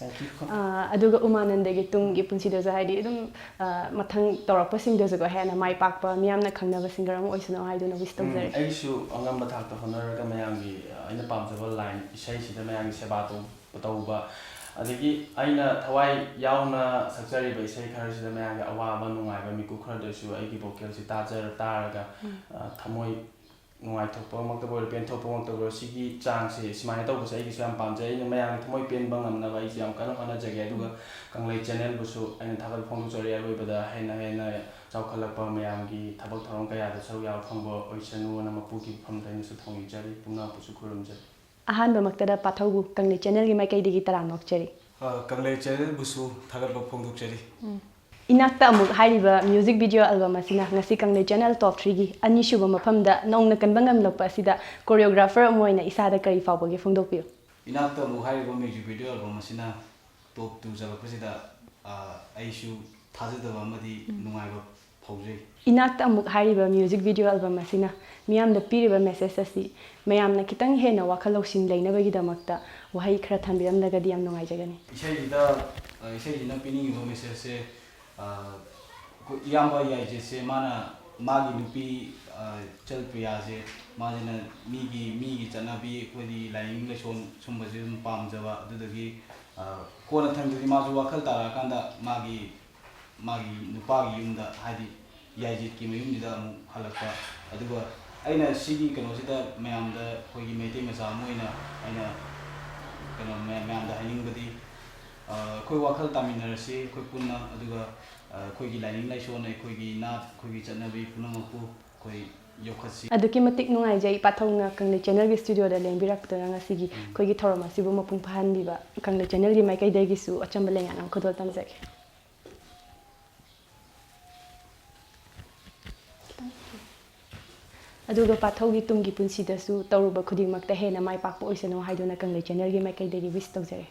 Thank you꯫ ꯑꯥ, ꯑꯗꯨꯒ ꯎꯃꯥꯅꯟꯗꯒꯤ ꯇꯨꯡꯒꯤ ꯄꯨꯟꯁꯤꯗꯁꯨ, ꯍꯥꯏꯗꯤ, ꯑꯗꯨꯝ, ꯑꯥ, ꯃꯊꯪ ꯇꯧꯔꯛꯄꯁꯤꯡꯗꯁꯨꯀꯣ ꯍꯦꯟꯅ ꯃꯥꯏ ꯄꯥꯛꯄ, ꯃꯤꯌꯥꯝꯅ ꯈꯪꯅꯕ ꯁꯤꯡꯒꯔ ꯑꯃ ꯑꯣꯏꯁꯅꯨ ꯍꯥꯏꯗꯨꯅ ꯋꯤꯁ ꯎꯝ, ꯇꯧꯖꯔꯤ꯫ ꯑꯩꯁꯨ ꯑꯉꯝꯕ ꯊꯥꯛꯇ ꯍꯣꯠꯅꯔꯒ ꯃꯌꯥꯝꯒꯤ, ꯑ, ꯑꯩꯅ ꯄꯥꯝꯖꯕ ꯂꯥꯏꯟ ꯏꯁꯩꯁꯤꯗ ꯃꯌꯥꯝꯒꯤ ꯁꯦꯕꯥ ꯇꯧ-, ꯇꯧꯕ, ꯑꯗꯒꯤ ꯑꯩꯅ ꯊꯋꯥꯏ ꯌꯥꯎꯅ ꯁꯛꯆꯔꯤꯕ ꯏꯁꯩ ꯈꯔꯁꯤꯗ ꯃꯌꯥꯝꯒꯤ ꯑꯋꯥꯕ ꯅꯨꯡꯉꯥꯏꯕ ꯃꯤꯀꯨꯞ ꯈꯔꯗꯁꯨ ꯑꯩꯒꯤ ꯚꯣꯀꯦꯜꯁꯤ ꯇꯥꯖꯔ ꯇꯥꯔꯒ, ꯎꯝ꯫ ꯑ, ꯊꯃꯣꯏ ꯅꯨꯡꯉꯥꯏꯊꯣꯛꯄꯃꯛꯇꯕꯨ ꯑꯣꯏꯔꯣ, ꯄꯦꯟꯊꯣꯛꯄꯃꯛꯇꯕꯨ ꯑꯣꯏꯔꯣ, ꯁꯤꯒꯤ ꯆꯥꯡꯁꯦ, ꯁꯨꯃꯥꯏꯅ ꯇꯧꯕꯁꯦ ꯑꯩꯒꯤꯁꯨ ꯌꯥꯝ ꯄꯥꯝꯖꯩ꯫ ꯑꯩꯅ ꯃꯌꯥꯝꯒꯤ ꯊꯃꯣꯏ ꯄꯦꯟꯕ ꯉꯝꯅꯕ ꯑꯩꯁꯨ ꯌꯥꯝ ꯀꯟꯅ ꯍꯣꯠꯅꯖꯒꯦ꯫ ꯑꯗꯨꯒ ꯀꯪꯂꯩ ꯆꯦꯅꯦꯜꯕꯨꯁꯨ ꯑꯩꯅ ꯊꯥꯒꯠꯄ ꯐꯣꯡꯗꯣꯛꯆꯔꯤ꯫ ꯑꯔꯣꯏꯕꯗ ꯍꯦꯟꯅ ꯍꯦꯟꯅ ꯆꯥꯎꯈꯠꯂꯛꯄ, ꯃꯌꯥꯝꯒꯤ ꯊꯕꯛ ꯊꯧꯔꯝ ꯀꯌꯥꯗ ꯁꯔꯨꯛ ꯌꯥꯕ ꯐꯪꯕ ꯑꯣꯏꯁꯅꯨꯅ ꯃꯄꯨꯒꯤ ꯃꯐꯝꯗ ꯑꯩꯅꯁꯨ ꯊꯧꯅꯤꯖꯔꯤ꯫ ꯄꯨꯝꯅꯃꯛꯄꯨꯁꯨ ꯈꯨꯔꯨꯝꯖꯔꯤ꯫ ꯑꯍꯥꯟꯕꯃꯛꯇꯗ ꯄꯥꯊꯧꯕꯨ ꯀꯪꯂꯩ ꯆꯦꯅꯦꯜꯒꯤ ꯃꯥꯏꯀꯩꯗꯒꯤ ꯇꯔꯥꯝꯅ ꯑꯣꯛꯆꯔꯤ꯫ ꯑ, ꯀꯪꯂꯩ ꯆꯦꯅꯦꯜꯕꯨꯁꯨ ꯊꯥꯒꯠꯄ ꯐꯣꯡꯗꯣꯛꯆꯔꯤ꯫ ꯎꯝ꯫ ꯏꯅꯥꯛꯇ ꯑꯃꯨꯛ ꯍꯥꯏꯔꯤꯕ music video album ꯑꯁꯤꯅ ꯉꯁꯤ ꯀꯪꯂꯩ channel top threeꯒꯤ ꯑꯅꯤꯁꯨꯕ ꯃꯐꯝꯗ ꯅꯧꯅ ꯀꯟꯕ ꯉꯝꯂꯛꯄ ꯑꯁꯤꯗ choreographer ꯑꯃ ꯑꯣꯏꯅ ꯏꯁꯥꯗ ꯀꯔꯤ ꯐꯥꯎꯕꯒꯦ ꯐꯣꯡꯗꯣꯛꯄꯤꯌꯨ꯫ ꯏꯅꯥꯛꯇ ꯑꯃꯨꯛ ꯍꯥꯏꯔꯤꯕ music video album ꯑꯁꯤꯅ top two ꯆꯠꯂꯛꯄꯁꯤꯗ, ꯑ, ꯑꯩꯁꯨ ꯊꯥꯖꯗꯕ ꯑꯃꯗꯤ ꯎꯝ꯫ ꯅꯨꯡꯉꯥꯏꯕ ꯐꯥꯎꯖꯩ꯫ ꯏꯅꯥꯛꯇ ꯑꯃꯨꯛ ꯍꯥꯏꯔꯤꯕ music video album ꯑꯁꯤꯅ ꯃꯤꯌꯥꯝꯗ ꯄꯤꯔꯤꯕ message ꯑꯁꯤ ꯃꯌꯥꯝꯅ ꯈꯤꯇꯪ ꯍꯦꯟꯅ ꯋꯥꯈꯜ ꯂꯧꯁꯤꯡ ꯂꯩꯅꯕꯒꯤꯗꯃꯛꯇ ꯋꯥꯍꯩ ꯈꯔ ꯊꯝꯕꯤꯔꯝꯂꯒꯗꯤ ꯌꯥꯝ ꯅꯨꯡꯉꯥꯏꯖꯒꯅꯤ꯫ ꯏꯁꯩꯁꯤꯗ, ꯑ, ꯏꯁꯩꯁꯤꯅ ꯄꯤꯅꯤꯡꯉꯤꯕ messageꯁꯦ, ꯑ, ꯑꯩꯈꯣꯏ ꯏꯌꯥꯝꯕ ꯌꯥꯏꯖꯤꯠꯁꯦ ꯃꯥꯅ ꯃꯥꯒꯤ ꯅꯨꯄꯤ, ꯑ, ꯆꯜꯄ꯭ꯔꯤꯌꯥꯁꯦ ꯃꯥꯁꯤꯅ ꯃꯤꯒꯤ, ꯃꯤꯒꯤ ꯆꯠꯅꯕꯤ ꯑꯩꯈꯣꯏꯗꯤ ꯂꯥꯏꯅꯤꯡ ꯂꯥꯏꯁꯣꯟ ꯁꯨꯝꯕꯁꯦ ꯑꯗꯨꯝ ꯄꯥꯝꯖꯕ, ꯑꯗꯨꯗꯒꯤ, ꯑ, ꯀꯣꯟꯅꯊꯪꯗꯗꯤ ꯃꯥꯁꯨ ꯋꯥꯈꯜ ꯇꯥꯔꯛꯑꯀꯥꯟꯗ ꯃꯥꯒꯤ, ꯃꯥꯒꯤ ꯅꯨꯄꯥꯒꯤ ꯌꯨꯝꯗ, ꯍꯥꯏꯗꯤ ꯌꯥꯏꯖꯤꯠꯀꯤ ꯃꯌꯨꯝꯁꯤꯗ ꯑꯃꯨꯛ ꯍꯜꯂꯛꯄ꯫ ꯑꯗꯨꯒ ꯑꯩꯅ ꯁꯤꯒꯤ ꯀꯩꯅꯣꯁꯤꯗ ꯃꯌꯥꯝꯗ, ꯑꯩꯈꯣꯏꯒꯤ ꯃꯩꯇꯩ ꯃꯆꯥ ꯑꯃ ꯑꯣꯏꯅ ꯑꯩꯅ ꯀꯩꯅꯣ ꯃꯌꯥꯝ-, ꯃꯌꯥꯝꯗ ꯍꯥꯏꯅꯤꯡꯕꯗꯤ, ꯑ, ꯑꯩꯈꯣꯏ ꯋꯥꯈꯜ ꯇꯥꯃꯤꯟꯅꯔꯁꯤ ꯑꯩꯈꯣꯏ ꯄꯨꯟꯅ, ꯑꯗꯨꯒ, ꯑ, ꯑꯩꯈꯣꯏꯒꯤ ꯂꯥꯏꯅꯤꯡ ꯂꯥꯏꯁꯣꯟ, ꯑꯩꯈꯣꯏꯒꯤ ꯅꯥꯠ, ꯑꯩꯈꯣꯏꯒꯤ ꯆꯠꯅꯕꯤ ꯄꯨꯝꯅꯃꯛꯄꯨ ꯑꯩꯈꯣꯏ ꯌꯣꯛꯈꯠꯁꯤ꯫ ꯑꯗꯨꯛꯀꯤ ꯃꯇꯤꯛ ꯅꯨꯡꯉꯥꯏꯖꯩ ꯄꯥꯊꯧꯅ ꯀꯪꯂꯩ channelꯒꯤ studioꯗ ꯂꯦꯡꯕꯤꯔꯛꯄꯗꯨꯅ ꯉꯁꯤꯒꯤ ꯎꯝ꯫ ꯑꯩꯈꯣꯏꯒꯤ ꯊꯧꯔꯝ ꯑꯁꯤꯕꯨ ꯃꯄꯨꯡ ꯐꯥꯍꯟꯕꯤꯕ꯫ ꯀꯪꯂꯩ channelꯒꯤ ꯃꯥꯏꯀꯩꯗꯒꯤꯁꯨ ꯑꯆꯝꯕ ꯂꯦꯡꯌꯥꯟ ꯑꯃ ꯈꯨꯗꯣꯜ ꯇꯝꯖꯒꯦ꯫ ꯑꯗꯨꯒ ꯄꯥꯊꯧꯒꯤ ꯇꯨꯡꯒꯤ ꯄꯨꯟꯁꯤꯗꯁꯨ ꯇꯧꯔꯨꯕ ꯈꯨꯗꯤꯡꯃꯛꯇ ꯍꯦꯟꯅ ꯃꯥꯏ ꯄꯥꯛꯄ ꯑꯣꯏꯁꯅꯨ ꯍꯥꯏꯗꯨꯅ ꯀꯪꯂꯩ channelꯒꯤ ꯃꯥꯏꯀꯩꯗꯒꯤ wish ꯇꯧꯖꯔꯤ꯫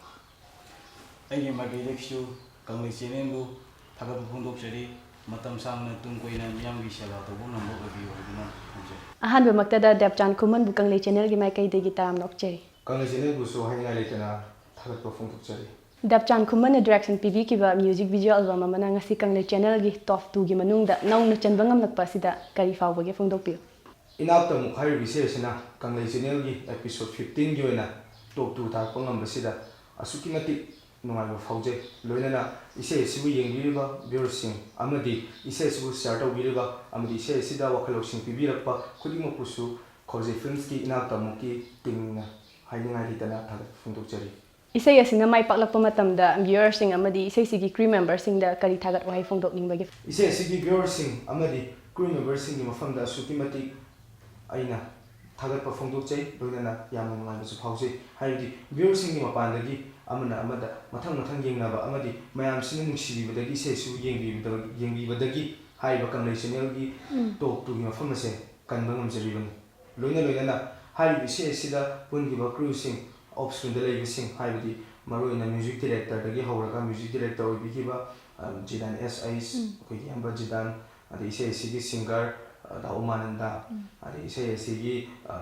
ꯑꯩꯒꯤ ꯃꯥꯏꯀꯩꯗꯒꯤꯁꯨ ꯀꯪꯂꯩ channelꯕꯨ ꯊꯥꯒꯠꯄ ꯐꯣꯡꯗꯣꯛꯆꯔꯤ꯫ ꯃꯇꯝ ꯁꯥꯡꯅ ꯇꯨꯡ ꯀꯣꯏꯅ ꯃꯤꯌꯥꯝꯒꯤ ꯁꯦꯕꯥ ꯇꯧꯕ ꯉꯝꯕ ꯑꯣꯏꯕꯤꯌꯨ ꯍꯥꯏꯗꯨꯅ ꯊꯝꯖꯔꯤ꯫ ꯑꯍꯥꯟꯕꯃꯛꯇꯗ ꯗꯦꯕꯆꯥꯟ ꯈꯨꯃꯟꯕꯨ ꯀꯪꯂꯩ channelꯒꯤ ꯃꯥꯏꯀꯩꯗꯒꯤ ꯇꯔꯥꯝꯅ ꯑꯣꯛꯆꯔꯤ꯫ ꯀꯪꯂꯩ channelꯕꯨꯁꯨ ꯍꯥꯏꯅꯤꯡꯉꯥꯏ ꯂꯩꯇꯅ ꯊꯥꯒꯠꯄ ꯐꯣꯡꯗꯣꯛꯆꯔꯤ꯫ ꯗꯦꯕꯆꯥꯟ ꯈꯨꯃꯟꯅ direction ꯄꯤꯕꯤꯈꯤꯕ music video album ꯑꯃꯅ ꯉꯁꯤ ꯀꯪꯂꯩ channelꯒꯤ top twoꯒꯤ ꯃꯅꯨꯡꯗ ꯅꯧꯅ ꯆꯟꯕ ꯉꯝꯂꯛꯄ ꯑꯁꯤꯗ ꯀꯔꯤ ꯐꯥꯎꯕꯒꯦ ꯐꯣꯡꯗꯣꯛꯄꯤꯌꯨ꯫ ꯏꯅꯥꯛꯇ ꯑꯃꯨꯛ ꯍꯥꯏꯔꯤꯕ ꯏꯁꯩ ꯑꯁꯤꯅ ꯀꯪꯂꯩ channelꯒꯤ episode fifteenꯒꯤ ꯑꯣꯏꯅ top two ꯊꯥꯔꯛꯄ ꯉꯝꯕꯁꯤꯗ ꯑꯁꯨꯛꯀꯤ ꯃꯇꯤꯛ ꯅꯨꯡꯉꯥꯏꯕ ꯐꯥꯎꯖꯩ꯫ ꯂꯣꯏꯅꯅ ꯏꯁꯩ ꯑꯁꯤꯕꯨ ꯌꯦꯡꯕꯤꯔꯤꯕ viewerꯁꯤꯡ ꯑꯃꯗꯤ ꯏꯁꯩ ꯑꯁꯤꯕꯨ share ꯇꯧꯕꯤꯔꯤꯕ ꯑꯃꯗꯤ ꯏꯁꯩ ꯑꯁꯤꯗ ꯋꯥꯈꯜ ꯂꯧꯁꯤꯡ ꯄꯤꯕꯤꯔꯛꯄ ꯈꯨꯗꯤꯡꯃꯛꯄꯨꯁꯨ ꯈꯧꯖꯩ Filmsꯀꯤ ꯏꯅꯥꯛꯇ ꯑꯃꯨꯛꯀꯤ teamꯅ ꯍꯥꯏꯅꯤꯡꯉꯥꯏ ꯂꯩꯇꯅ ꯊꯥꯒꯠꯄ ꯐꯣꯡꯗꯣꯛꯆꯔꯤ꯫ ꯏꯁꯩ ꯑꯁꯤꯅ ꯃꯥꯏ ꯄꯥꯛꯂꯛꯄ ꯃꯇꯝꯗ viewerꯁꯤꯡ ꯑꯃꯗꯤ ꯏꯁꯩꯁꯤꯒꯤ crew memberꯁꯤꯡꯗ ꯀꯔꯤ ꯊꯥꯒꯠ ꯋꯥꯍꯩ ꯐꯣꯡꯗꯣꯛꯅꯤꯡꯕꯒꯦ? ꯏꯁꯩ ꯑꯁꯤꯒꯤ viewerꯁꯤꯡ ꯑꯃꯗꯤ crew memberꯁꯤꯡꯒꯤ ꯃꯐꯝꯗ ꯑꯁꯨꯛꯀꯤ ꯃꯇꯤꯛ ꯑꯩꯅ ꯊꯥꯒꯠꯄ ꯐꯣꯡꯗꯣꯛꯆꯩ, ꯂꯣꯏꯅꯅ ꯌꯥꯝꯅ ꯅꯨꯡꯉꯥꯏꯕꯁꯨ ꯐꯥꯎꯖꯩ꯫ ꯍꯥꯏꯕꯗꯤ viewerꯁꯤꯡꯒꯤ ꯃꯄꯥꯟꯗꯒꯤ ꯑꯃꯅ ꯑꯃꯗ ꯃꯊꯪ ꯃꯊꯪ ꯌꯦꯡꯅꯕ ꯑꯃꯗꯤ ꯃꯌꯥꯝꯁꯤꯅ ꯅꯨꯡꯁꯤꯕꯤꯕꯗꯒꯤ ꯏꯁꯩ ꯑꯁꯤꯕꯨ ꯌꯦꯡꯕꯤꯕꯗ-, ꯌꯦꯡꯕꯤꯕꯗꯒꯤ ꯍꯥꯏꯔꯤꯕ ꯀꯪꯂꯩ ꯆꯦꯅꯦꯜꯒꯤ ꯎꯝ꯫ ꯇꯣꯞ ꯇꯨꯒꯤ ꯃꯐꯝ ꯑꯁꯦ ꯀꯟꯕ ꯉꯝꯖꯔꯤꯕꯅꯤ꯫ ꯂꯣꯏꯅ ꯂꯣꯏꯅꯅ ꯍꯥꯏꯔꯤꯕ ꯏꯁꯩ ꯑꯁꯤꯗ ꯄꯨꯟꯈꯤꯕ ꯀ꯭ꯔꯨꯁꯤꯡ, ꯑꯣꯐ ꯁ꯭ꯀ꯭ꯔꯤꯟꯗ ꯂꯩꯕꯁꯤꯡ, ꯍꯥꯏꯕꯗꯤ ꯃꯔꯨꯑꯣꯏꯅ ꯃ꯭ꯌꯨꯖꯤꯛ ꯗꯤꯔꯦꯛꯇꯔꯗꯒꯤ ꯍꯧꯔꯒ ꯃ꯭ꯌꯨꯖꯤꯛ ꯗꯤꯔꯦꯛꯇꯔ ꯑꯣꯏꯕꯤꯈꯤꯕ, ꯑ, ꯖꯤꯗꯥꯟ ꯑꯦꯁ ꯑꯩꯁ, ꯎꯝ꯫ ꯑꯩꯈꯣꯏꯒꯤ ꯏꯌꯥꯝꯕ ꯖꯤꯗꯥꯟ, ꯑꯗꯩ ꯏꯁꯩ ꯑꯁꯤꯒꯤ ꯁꯤꯡꯒꯔ, ꯑ, ꯗꯥ ꯎꯃꯥꯅꯟꯗ, ꯎꯝ꯫ ꯑꯗꯩ ꯏꯁꯩ ꯑꯁꯤꯒꯤ, ꯑ,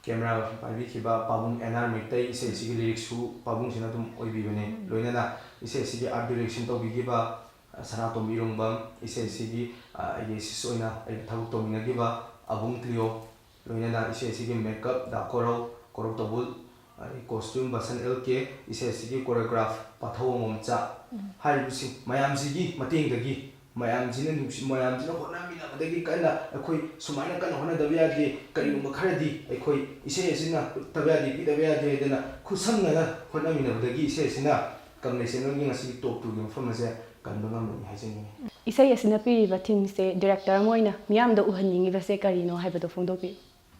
ꯀꯦꯃꯦꯔꯥ ꯄꯥꯏꯕꯤꯈꯤꯕ ꯄꯥꯕꯨꯡ ꯑꯦꯟ ꯑꯥꯔ ꯃꯩꯇꯩ, ꯏꯁꯩ ꯑꯁꯤꯒꯤ ꯂꯤꯔꯤꯛꯁꯨ ꯄꯥꯕꯨꯡꯁꯤꯅ ꯑꯗꯨꯝ ꯑꯣꯏꯕꯤꯕꯅꯦ꯫ ꯎꯝ꯫ ꯂꯣꯏꯅꯅ ꯏꯁꯩ ꯑꯁꯤꯒꯤ ꯑꯥꯔꯠ ꯗꯤꯔꯦꯛꯁꯟ ꯇꯧꯕꯤꯈꯤꯕ, ꯑ, ꯁꯅꯥꯇꯣꯝꯕꯤ ꯏꯔꯨꯡꯕꯝ, ꯏꯁꯩ ꯑꯁꯤꯒꯤ, ꯑ, ꯑꯩꯒꯤ ꯑꯦꯁꯤꯁ ꯑꯣꯏꯅ ꯑꯩꯒ ꯊꯕꯛ ꯇꯧꯃꯤꯟꯅꯈꯤꯕ ꯑꯕꯨꯡ ꯀ꯭ꯂꯤꯑꯣ, ꯂꯣꯏꯅꯅ ꯏꯁꯩ ꯑꯁꯤꯒꯤ ꯃꯦꯀꯞ ꯗꯥ ꯀꯣꯔꯧ, ꯀꯣꯔꯧ ꯇꯧꯕꯨꯜ, ꯑꯗꯩ ꯀꯣꯁꯇ꯭ꯌꯨꯝ ꯕꯁꯟ ꯑꯦꯜ ꯀꯦ, ꯏꯁꯩ ꯑꯁꯤꯒꯤ ꯀꯣꯔꯤꯌꯣꯒ꯭ꯔꯥꯐ ꯄꯥꯊꯧ ꯑꯉꯣꯝꯆꯥ, ꯎꯝ꯫ ꯍꯥꯏꯔꯤꯕꯁꯤꯡ ꯃꯌꯥꯝꯁꯤꯒꯤ ꯃꯇꯦꯡꯗꯒꯤ ꯃꯌꯥꯝꯁꯤꯅ ꯅꯨꯡꯁꯤ-, ꯃꯌꯥꯝꯁꯤꯅ ꯍꯣꯠꯅꯃꯤꯟꯅꯕꯗꯒꯤ ꯀꯟꯅ ꯑꯩꯈꯣꯏ ꯁꯨꯃꯥꯏꯅ ꯀꯟꯅ ꯍꯣꯠꯅꯗꯕ ꯌꯥꯗꯦ, ꯀꯔꯤꯒꯨꯝꯕ ꯈꯔꯗꯤ ꯑꯩꯈꯣꯏ ꯏꯁꯩ ꯑꯁꯤꯅ ꯎꯠꯇꯕ ꯌꯥꯗꯦ, ꯄꯤꯗꯕ ꯌꯥꯗꯦ ꯍꯥꯏꯗꯅ ꯈꯨꯠꯁꯝꯅꯅ ꯍꯣꯠꯅꯃꯤꯟꯅꯕꯗꯒꯤ ꯏꯁꯩ ꯑꯁꯤꯅ ꯀꯪꯂꯩ ꯆꯦꯅꯦꯜꯒꯤ ꯉꯁꯤꯒꯤ ꯇꯣꯞ ꯇꯨꯒꯤ ꯃꯐꯝ ꯑꯁꯦ ꯀꯟꯕ ꯉꯝꯕꯅꯤ ꯍꯥꯏꯖꯅꯤꯡꯉꯤ꯫ ꯏꯁꯩ ꯑꯁꯤꯅ ꯄꯤꯔꯤꯕ ꯊꯤꯝꯁꯦ ꯗꯤꯔꯦꯛꯇꯔ ꯑꯃ ꯑꯣꯏꯅ ꯃꯤꯌꯥꯝꯗ ꯎꯍꯟꯅꯤꯡꯉꯤꯕꯁꯦ ꯀꯔꯤꯅꯣ ꯍꯥꯏꯕꯗꯣ ꯐꯣꯡꯗꯣꯛꯄꯤꯌꯨ꯫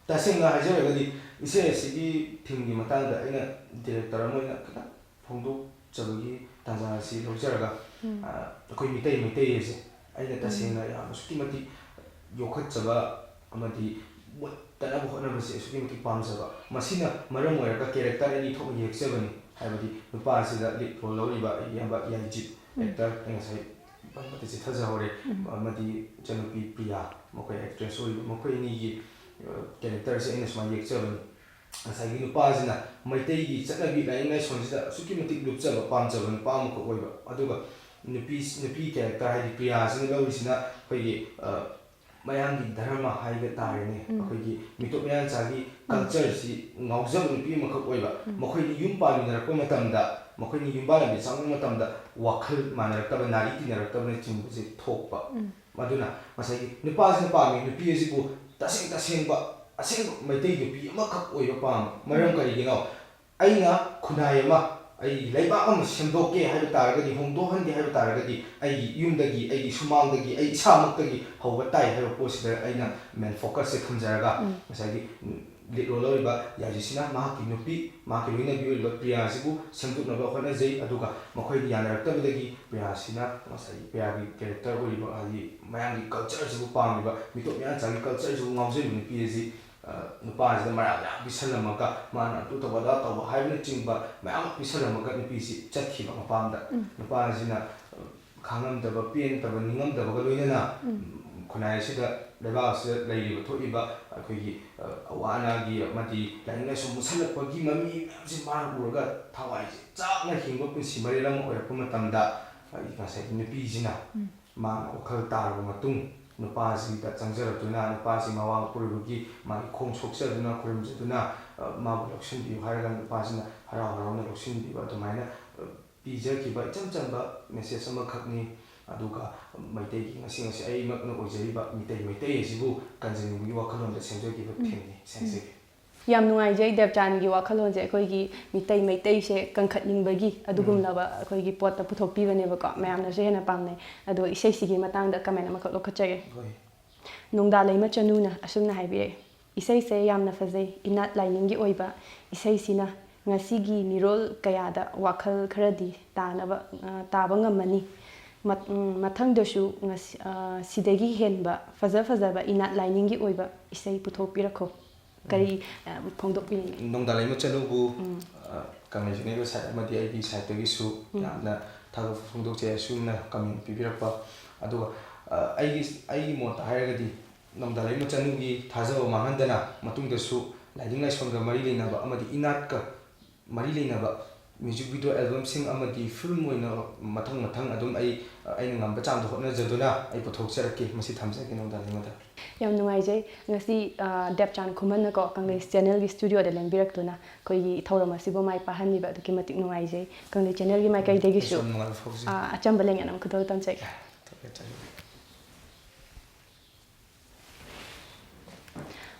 ꯇꯁꯦꯡꯅ ꯍꯥꯏꯖꯔꯒꯗꯤ ꯏꯁꯩ ꯑꯁꯤꯒꯤ ꯊꯤꯝꯒꯤ ꯃꯇꯥꯡꯗ ꯑꯩꯅ ꯗꯤꯔꯦꯛꯇꯔ ꯑꯃ ꯑꯣꯏꯅ ꯈꯤꯇꯪ ꯐꯣꯡꯗꯣꯛꯆꯕꯒꯤ ꯇꯥꯟꯖꯥ ꯑꯁꯤ ꯂꯧꯖꯔꯒ, ꯎꯝ꯫ ꯑ, ꯑꯩꯈꯣꯏ ꯃꯤꯇꯩ ꯃꯩꯇꯩ ꯑꯁꯦ ꯑꯩꯅ ꯎꯝ꯫ ꯇꯁꯦꯡꯅ ꯌꯥꯝ ꯑꯁꯨꯛꯀꯤ ꯃꯇꯤꯛ ꯌꯣꯛꯈꯠꯆꯕ ꯑꯃꯗꯤ ꯃꯨꯠꯇꯅꯕ ꯍꯣꯠꯅꯕꯁꯦ ꯑꯁꯨꯛꯀꯤ ꯃꯇꯤꯛ ꯄꯥꯝꯖꯕ꯫ ꯃꯁꯤꯅ ꯃꯔꯝ ꯑꯣꯏꯔꯒ ꯀꯦꯔꯦꯛꯇꯔ ꯑꯅꯤ ꯊꯣꯛꯅ ꯌꯦꯛꯆꯕꯅꯤ꯫ ꯍꯥꯏꯕꯗꯤ ꯅꯨꯄꯥ ꯑꯁꯤꯗ ꯂꯤꯗ ꯔꯣꯜ ꯂꯧꯔꯤꯕ ꯑꯩꯒꯤ ꯏꯌꯥꯝꯕ ꯌꯥꯏꯖꯤꯠ ꯎꯝ꯫ ꯑꯦꯛꯇꯔ ꯑꯩ ꯉꯁꯥꯏ ꯄꯟꯕꯗ ꯆꯤꯠꯊꯖꯍꯧꯔꯦ꯫ ꯎꯝ꯫ ꯑꯃꯗꯤ ꯏꯆꯟꯅꯨꯄꯤ ꯄ꯭ꯔꯤꯌꯥ, ꯃꯈꯣꯏ ꯑꯦꯛꯇ꯭ꯔꯦꯁ ꯑꯣꯏꯔꯤꯕ, ꯃꯈꯣꯏ ꯑꯅꯤꯒꯤ, ꯑ, ꯀꯦꯔꯦꯛꯇꯔꯁꯦ ꯑꯩꯅ ꯁꯨꯃꯥꯏꯅ ꯌꯦꯛꯆꯕꯅꯤ꯫ ꯉꯁꯥꯏꯒꯤ ꯅꯨꯄꯥꯁꯤꯅ ꯃꯩꯇꯩꯒꯤ ꯆꯠꯅꯕꯤ ꯂꯥꯏꯅꯤꯡ ꯂꯥꯏꯁꯣꯟꯁꯤꯗ ꯑꯁꯨꯛꯀꯤ ꯃꯇꯤꯛ ꯂꯨꯞꯆꯕ, ꯄꯥꯝꯖꯕ ꯅꯨꯄꯥ ꯑꯃꯈꯛ ꯑꯣꯏꯕ, ꯑꯗꯨꯒ ꯅꯨꯄꯤ, ꯅꯨꯄꯤ ꯀꯦꯔꯦꯛꯇꯔ ꯍꯥꯏꯗꯤ ꯄ꯭ꯔꯤꯌꯥꯁꯤꯅ ꯂꯧꯔꯤꯁꯤꯅ ꯑꯩꯈꯣꯏꯒꯤ, ꯑ, ꯃꯌꯥꯡꯒꯤ ꯙꯔꯃ ꯍꯥꯏꯕ ꯇꯥꯔꯦꯅꯦ, ꯎꯝ꯫ ꯑꯩꯈꯣꯏꯒꯤ ꯃꯤꯇꯣꯞ ꯃꯌꯥꯡꯆꯥꯒꯤ ꯎꯝ꯫ ꯀꯜꯆꯔꯁꯤ ꯉꯥꯎꯖꯕ ꯅꯨꯄꯤ ꯑꯃꯈꯛ ꯑꯣꯏꯕ, ꯎꯝ꯫ ꯃꯈꯣꯏꯅꯤ ꯌꯨꯝ ꯄꯥꯟꯃꯤꯟꯅꯔꯛꯄ ꯃꯇꯝꯗ, ꯃꯈꯣꯏꯅꯤ ꯌꯨꯝꯕꯥꯜꯂꯝꯕꯤ ꯆꯪꯕ ꯃꯇꯝꯗ ꯋꯥꯈꯜ ꯃꯥꯟꯅꯔꯛꯇꯕ, ꯅꯥꯔꯤ ꯇꯤꯟꯅꯔꯛꯇꯕꯅꯆꯤꯡꯕꯁꯦ ꯊꯣꯛꯄ꯫ ꯎꯝ꯫ ꯑꯗꯨꯅ ꯉꯁꯥꯏꯒꯤ ꯅꯨꯄꯥꯁꯤꯅ ꯄꯥꯝꯃꯤ ꯅꯨꯄꯤ ꯑꯁꯤꯕꯨ ꯇꯁꯦꯡ ꯇꯁꯦꯡꯕ, ꯑꯁꯦꯡꯕ ꯃꯩꯇꯩ ꯅꯨꯄꯤ ꯑꯃꯈꯛ ꯑꯣꯏꯕ ꯄꯥꯝꯕ꯫ ꯃꯔꯝ ꯎꯝ꯫ ꯀꯔꯤꯒꯤꯅꯣ? ꯑꯩꯅ ꯈꯨꯟꯅꯥꯏ ꯑꯃ, ꯑꯩꯒꯤ ꯂꯩꯕꯥꯛ ꯑꯃ ꯁꯦꯝꯗꯣꯛꯀꯦ ꯍꯥꯏꯕ ꯇꯥꯔꯒꯗꯤ, ꯍꯣꯡꯗꯣꯛꯍꯟꯒꯦ ꯍꯥꯏꯕ ꯇꯥꯔꯒꯗꯤ, ꯑꯩꯒꯤ ꯌꯨꯝꯗꯒꯤ, ꯑꯩꯒꯤ ꯁꯨꯃꯥꯡꯗꯒꯤ, ꯑꯩ ꯏꯁꯥꯃꯛꯇꯒꯤ ꯍꯧꯕ ꯇꯥꯏ ꯍꯥꯏꯕ ꯄꯣꯠꯁꯤꯗ ꯑꯩꯅ ꯃꯦꯟ ꯐꯣꯀꯁꯁꯦ ꯊꯝꯖꯔꯒ, ꯎꯝ꯫ ꯉꯁꯥꯏꯒꯤ, ꯎꯝ, ꯂꯤꯗ ꯔꯣꯜ ꯂꯧꯔꯤꯕ ꯌꯥꯏꯖꯤꯁꯤꯅ ꯃꯍꯥꯛꯀꯤ ꯅꯨꯄꯤ, ꯃꯍꯥꯛꯀꯤ ꯂꯣꯏꯅꯕꯤ ꯑꯣꯏꯔꯤꯕ ꯄ꯭ꯔꯤꯌꯥꯁꯤꯕꯨ ꯁꯦꯝꯗꯣꯛꯅꯕ ꯍꯣꯠꯅꯖꯩ꯫ ꯑꯗꯨꯒ ꯃꯈꯣꯏꯒꯤ ꯌꯥꯅꯔꯛꯇꯕꯗꯒꯤ ꯄ꯭ꯔꯤꯌꯥꯁꯤꯅ ꯉꯁꯥꯏꯒꯤ ꯄ꯭ꯔꯤꯌꯥꯒꯤ ꯀꯦꯔꯦꯛꯇꯔ ꯑꯣꯏꯔꯤꯕ, ꯍꯥꯏꯗꯤ ꯃꯌꯥꯡꯒꯤ ꯀꯜꯆꯔꯁꯤꯕꯨ ꯄꯥꯝꯃꯤꯕ, ꯃꯤꯇꯣꯞ ꯃꯌꯥꯡꯆꯥꯒꯤ ꯀꯜꯆꯔꯁꯤꯕꯨ ꯉꯥꯎꯖꯔꯤꯕ ꯅꯨꯄꯤ ꯑꯁꯤ, ꯑ, ꯅꯨꯄꯥꯁꯤꯗ ꯃꯔꯥꯜ ꯃꯌꯥꯝ ꯄꯤꯁꯜꯂꯝꯃꯒ, ꯃꯥꯅ ꯑꯗꯨ ꯇꯧꯕ ꯑꯗꯥ ꯇꯧꯕ ꯍꯥꯏꯕꯅꯆꯤꯡꯕ ꯃꯌꯥꯝ ꯑꯃ ꯄꯤꯁꯜꯂꯝꯃꯒ ꯅꯨꯄꯤꯁꯤ ꯆꯠꯈꯤꯕ ꯃꯄꯥꯝꯗ꯫ ꯎꯝ꯫ ꯅꯨꯄꯥꯁꯤꯅ, ꯑ, ꯈꯥꯡꯉꯝꯗꯕ, ꯄꯦꯟꯗꯕ, ꯅꯤꯡꯉꯝꯗꯕꯒ ꯂꯣꯏꯅꯅ, ꯎꯝ꯫ ꯎꯝ, ꯈꯨꯟꯅꯥꯏ ꯑꯁꯤꯗ, ꯂꯩꯕꯥꯛ ꯑꯁꯤꯗ ꯂꯩꯔꯤꯕ ꯊꯣꯛꯏꯕ ꯑꯩꯈꯣꯏꯒꯤ, ꯑ, ꯑꯋꯥ ꯑꯅꯥꯒꯤ ꯑꯃꯗꯤ ꯂꯥꯏꯅꯤꯡ ꯂꯥꯏꯁꯣꯟ ꯃꯨꯠꯁꯜꯂꯛꯄꯒꯤ ꯃꯃꯤ ꯃꯌꯥꯝꯁꯤ ꯃꯥꯅ ꯎꯔꯒ ꯊꯋꯥꯏꯁꯦ ꯆꯥꯛꯅ ꯍꯤꯡꯕ ꯄꯨꯟꯁꯤ ꯃꯔꯦꯜ ꯑꯃ ꯑꯣꯏꯔꯛꯄ ꯃꯇꯝꯗ, ꯑ, ꯉꯁꯥꯏꯒꯤ ꯅꯨꯄꯤꯁꯤꯅ, ꯎꯝ꯫ ꯃꯥꯅ ꯋꯥꯈꯜ ꯇꯥꯔꯕ ꯃꯇꯨꯡ ꯅꯨꯄꯥꯁꯤꯗ ꯆꯪꯖꯔꯛꯇꯨꯅ, ꯅꯨꯄꯥꯁꯤ ꯃꯋꯥ ꯃꯄꯨꯔꯣꯏꯕꯒꯤ ꯃꯥꯒꯤ ꯈꯣꯡ ꯁꯣꯛꯆꯗꯨꯅ ꯈꯨꯔꯨꯝꯖꯗꯨꯅ, ꯑ, ꯃꯥꯕꯨ ꯂꯧꯁꯤꯟꯕꯤꯌꯨ ꯍꯥꯏꯔꯒ ꯅꯨꯄꯥꯁꯤꯅ ꯍꯔꯥꯎ ꯍꯔꯥꯎꯅ ꯂꯧꯁꯤꯟꯕꯤꯕ, ꯑꯗꯨꯃꯥꯏꯅ, ꯑ, ꯄꯤꯖꯈꯤꯕ ꯏꯆꯝ ꯆꯝꯕ ꯃꯦꯁꯦꯖ ꯑꯃꯈꯛꯅꯤ꯫ ꯑꯗꯨꯒ ꯃꯩꯇꯩꯒꯤ ꯉꯁꯤ, ꯉꯁꯤ ꯑꯩꯃꯛꯅ ꯑꯣꯏꯖꯔꯤꯕ ꯃꯤꯇꯩ ꯃꯩꯇꯩ ꯑꯁꯤꯕꯨ ꯀꯟꯖꯅꯤꯡꯕꯒꯤ ꯋꯥꯈꯜꯂꯣꯟꯗ ꯁꯦꯝꯖꯈꯤꯕ ꯎꯝ꯫ ꯐꯤꯂꯝꯅꯤ꯫ ꯁꯦꯡꯖꯒꯦ꯫ ꯌꯥꯝ ꯅꯨꯡꯉꯥꯏꯖꯩ ꯗꯦꯕꯆꯥꯟꯒꯤ ꯋꯥꯈꯜꯂꯣꯟꯁꯦ, ꯑꯩꯈꯣꯏꯒꯤ ꯃꯤꯇꯩ ꯃꯩꯇꯩꯁꯦ ꯀꯟꯈꯠꯅꯤꯡꯕꯒꯤ ꯑꯗꯨꯒꯨꯝꯂꯕ ꯎꯝ꯫ ꯑꯩꯈꯣꯏꯒꯤ ꯄꯣꯠꯇ ꯄꯨꯊꯣꯛꯄꯤꯕꯅꯦꯕꯀꯣ꯫ ꯃꯌꯥꯝꯅꯁꯨ ꯍꯦꯟꯅ ꯄꯥꯝꯅꯩ꯫ ꯑꯗꯣ ꯏꯁꯩꯁꯤꯒꯤ ꯃꯇꯥꯡꯗ ꯀꯃꯦꯟ ꯑꯃꯈꯛ ꯂꯧꯈꯠꯆꯒꯦ꯫ ꯍꯣꯏ꯫ ꯅꯣꯡꯗꯥ ꯂꯩꯃ ꯆꯅꯨꯅ ꯑꯁꯨꯝꯅ ꯍꯥꯏꯕꯤꯔꯛꯏ, "ꯏꯁꯩꯁꯦ ꯌꯥꯝꯅ ꯐꯖꯩ, ꯏꯅꯥꯠ ꯂꯥꯏꯅꯤꯡꯒꯤ ꯑꯣꯏꯕ ꯏꯁꯩꯁꯤꯅ ꯉꯁꯤꯒꯤ ꯃꯤꯔꯣꯜ ꯀꯌꯥꯗ ꯋꯥꯈꯜ ꯈꯔꯗꯤ ꯇꯥꯅꯕ, ꯑ, ꯇꯥꯕ ꯉꯝꯃꯅꯤ꯫ ꯃꯠ-, ꯎꯝ, ꯃꯊꯪꯗꯁꯨ ꯉꯁꯤ, ꯑ, ꯁꯤꯗꯒꯤ ꯍꯦꯟꯕ ꯐꯖ ꯐꯖꯕ ꯏꯅꯥꯠ ꯂꯥꯏꯅꯤꯡꯒꯤ ꯑꯣꯏꯕ ꯏꯁꯩ ꯄꯨꯊꯣꯛꯄꯤꯔꯛꯈꯣ꯫" ꯀꯔꯤ, ꯎꯝ꯫ ꯑ, ꯐꯣꯡꯗꯣꯛꯄꯤꯅꯤꯡꯉꯤ? ꯅꯣꯡꯗꯥ ꯂꯩꯃ ꯆꯅꯨꯕꯨ, ꯎꯝ꯫ ꯑ, ꯀꯪꯂꯩ ꯆꯦꯅꯦꯜꯒꯤ ꯁꯥꯏꯠ ꯑꯃꯗꯤ ꯑꯩꯒꯤ ꯁꯥꯏꯠꯇꯒꯤꯁꯨ ꯎꯝ꯫ ꯌꯥꯝꯅ ꯊꯥꯒꯠꯄ ꯐꯣꯡꯗꯣꯛꯆꯩ, ꯑꯁꯨꯝꯅ ꯀꯃꯦꯟ ꯄꯤꯕꯤꯔꯛꯄ꯫ ꯑꯗꯨꯒ, ꯑ, ꯑꯩꯒꯤ, ꯑꯩꯒꯤ ꯃꯣꯠꯇ ꯍꯥꯏꯔꯒꯗꯤ, ꯅꯣꯡꯗꯥ ꯂꯩꯃ ꯆꯅꯨꯒꯤ ꯊꯥꯖꯕ ꯃꯥꯡꯍꯟꯗꯅ ꯃꯇꯨꯡꯗꯁꯨ ꯂꯥꯏꯅꯤꯡ ꯂꯥꯏꯁꯣꯟꯒ ꯃꯔꯤ ꯂꯩꯅꯕ ꯑꯃꯗꯤ ꯏꯅꯥꯠꯀ ꯃꯔꯤ ꯂꯩꯅꯕ ꯃ꯭ꯌꯨꯖꯤꯛ ꯚꯤꯗꯤꯑꯣ ꯑꯦꯜꯕꯝꯁꯤꯡ ꯑꯃꯗꯤ ꯐꯤꯂꯝ ꯑꯣꯏꯅ ꯃꯊꯪ ꯃꯊꯪ ꯑꯗꯨꯝ ꯑꯩ, ꯑꯩꯅ ꯉꯝꯕ ꯆꯥꯡꯗ ꯍꯣꯠꯅꯖꯗꯨꯅ ꯑꯩ ꯄꯨꯊꯣꯛꯆꯔꯛꯀꯦ꯫ ꯃꯁꯤ ꯊꯝꯖꯒꯦ ꯅꯣꯡꯗꯥ ꯂꯩꯃꯗ꯫ ꯌꯥꯝ ꯅꯨꯡꯉꯥꯏꯖꯩ꯫ ꯉꯁꯤ, ꯑ, ꯗꯦꯕꯆꯥꯟ ꯈꯨꯃꯟꯅꯀꯣ ꯀꯪꯂꯩ ꯆꯦꯅꯦꯜꯒꯤ ꯁ꯭ꯇꯨꯗꯤꯑꯣꯗ ꯂꯦꯡꯕꯤꯔꯛꯇꯨꯅ ꯑꯩꯈꯣꯏꯒꯤ ꯊꯧꯔꯝ ꯑꯁꯤꯕꯨ ꯃꯥꯏ ꯄꯥꯛꯍꯟꯕꯤꯕ ꯑꯗꯨꯛꯀꯤ ꯃꯇꯤꯛ ꯅꯨꯡꯉꯥꯏꯖꯩ꯫ ꯀꯪꯂꯩ ꯆꯦꯅꯦꯜꯒꯤ ꯃꯥꯏꯀꯩꯗꯒꯤꯁꯨ, ꯑꯩꯁꯨ ꯌꯥꯝ ꯅꯨꯡꯉꯥꯏꯕ ꯐꯥꯎꯖꯩ꯫ ꯑ, ꯑꯆꯝꯕ ꯂꯦꯡꯌꯥꯟ ꯑꯃꯈꯛꯇ ꯇꯝꯖꯒꯦ꯫ ꯊꯥꯒꯠꯆꯔꯤ꯫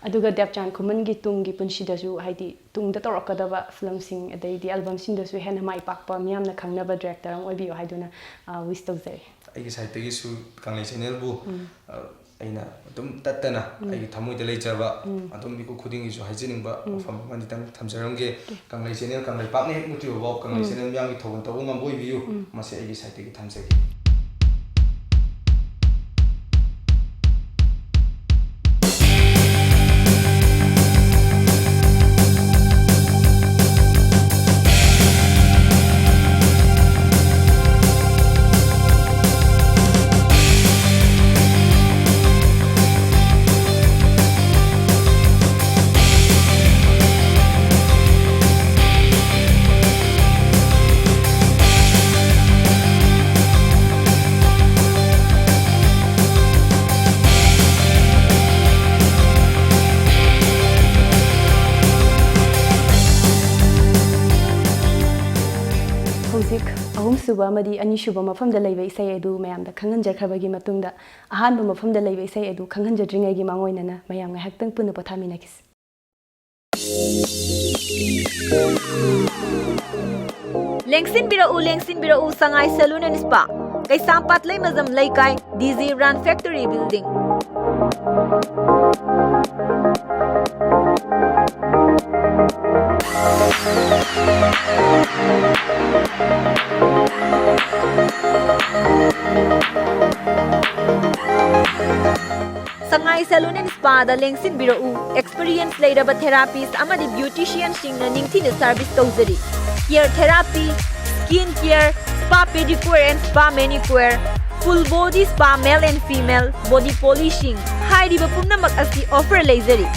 ꯑꯗꯨꯒ ꯗꯦꯕꯆꯥꯟ ꯈꯨꯃꯟꯒꯤ ꯇꯨꯡꯒꯤ ꯄꯨꯟꯁꯤꯗꯁꯨ, ꯍꯥꯏꯗꯤ ꯇꯨꯡꯗ ꯇꯧꯔꯛꯀꯗꯕ ꯐꯤꯂꯝꯁꯤꯡ ꯑꯗꯩꯗꯤ ꯑꯦꯜꯕꯝꯁꯤꯡꯗꯁꯨ ꯍꯦꯟꯅ ꯃꯥꯏ ꯄꯥꯛꯄ, ꯃꯤꯌꯥꯝꯅ ꯈꯪꯅꯕ ꯗꯥꯏꯔꯦꯛꯇꯔ ꯑꯃ ꯑꯣꯏꯕꯤꯌꯨ ꯍꯥꯏꯗꯨꯅ, ꯑ, ꯋꯤꯁ ꯇꯧꯖꯔꯤ꯫ ꯑꯩꯒꯤ ꯁꯥꯏꯠꯇꯒꯤꯁꯨ ꯀꯪꯂꯩ ꯆꯦꯅꯦꯜꯕꯨ, ꯎꯝ꯫ ꯑ, ꯑꯩꯅ ꯑꯗꯨꯝ ꯇꯠꯇꯅ ꯑꯩꯒꯤ ꯊꯃꯣꯏꯗ ꯂꯩꯖꯕ, ꯑꯗꯨꯝ ꯃꯤꯀꯨꯞ ꯈꯨꯗꯤꯡꯒꯤꯁꯨ ꯍꯥꯏꯖꯅꯤꯡꯕ ꯋꯥꯐꯝ ꯑꯃꯅꯤꯇꯪ ꯊꯝꯖꯔꯝꯒꯦ꯫ ꯀꯪꯂꯩ ꯆꯦꯅꯦꯜ ꯀꯪꯂꯩꯄꯥꯛꯅ ꯍꯦꯛ ꯃꯨꯠꯇ꯭ꯔꯤꯕ ꯐꯥꯎ ꯀꯪꯂꯩ ꯆꯦꯅꯦꯜ ꯃꯤꯌꯥꯝꯒꯤ ꯊꯧꯒꯜ ꯇꯧꯕ ꯉꯝꯕ ꯑꯣꯏꯕꯤꯌꯨ꯫ ꯃꯁꯤ ꯑꯩꯒꯤ ꯁꯥꯏꯠꯇꯒꯤ ꯊꯝꯖꯒꯦ꯫ ꯍꯧꯖꯤꯛ ꯑꯍꯨꯝꯁꯨꯕ ꯑꯃꯗꯤ ꯑꯅꯤꯁꯨꯕ ꯃꯐꯝꯗ ꯂꯩꯕ ꯏꯁꯩ ꯑꯗꯨ ꯃꯌꯥꯝꯗ ꯈꯪꯍꯟꯖꯈ꯭ꯔꯕꯒꯤ ꯃꯇꯨꯡꯗ, ꯑꯍꯥꯟꯕ ꯃꯐꯝꯗ ꯂꯩꯕ ꯏꯁꯩ ꯑꯗꯨ ꯈꯪꯍꯟꯖꯗ꯭ꯔꯤꯉꯩꯒꯤ ꯃꯥꯡꯑꯣꯏꯅꯅ ꯃꯌꯥꯝ ꯉꯥꯏꯍꯥꯛꯇꯪ ꯄꯨꯟꯅ ꯄꯣꯊꯥꯃꯤꯟꯅꯈꯤꯁꯤ꯫ ꯂꯦꯡꯁꯤꯟꯕꯤꯔꯛꯎ, ꯂꯦꯡꯁꯤꯟꯕꯤꯔꯛꯎ, ꯁꯉꯥꯏ Saloon and Spa, ꯀꯩꯁꯥꯝꯄꯥꯠ ꯂꯩꯃꯖꯝ ꯂꯩꯀꯥꯏ, D J Brand Factory Building꯫ Sangai Saloon and Spaꯗ ꯂꯦꯡꯁꯤꯟꯕꯤꯔꯛꯎ꯫ Experience ꯂꯩꯔꯕ therapists ꯑꯃꯗꯤ beauticianꯁꯤꯡꯅ ꯅꯤꯡꯊꯤꯅ service ꯇꯧꯖꯔꯤ꯫ Hair therapy, skin care, spa pedicure and spa manicure, full body spa male and female, body polishing, ꯍꯥꯏꯔꯤꯕ ꯄꯨꯝꯅꯃꯛ ꯑꯁꯤ offer ꯂꯩꯖꯔꯤ꯫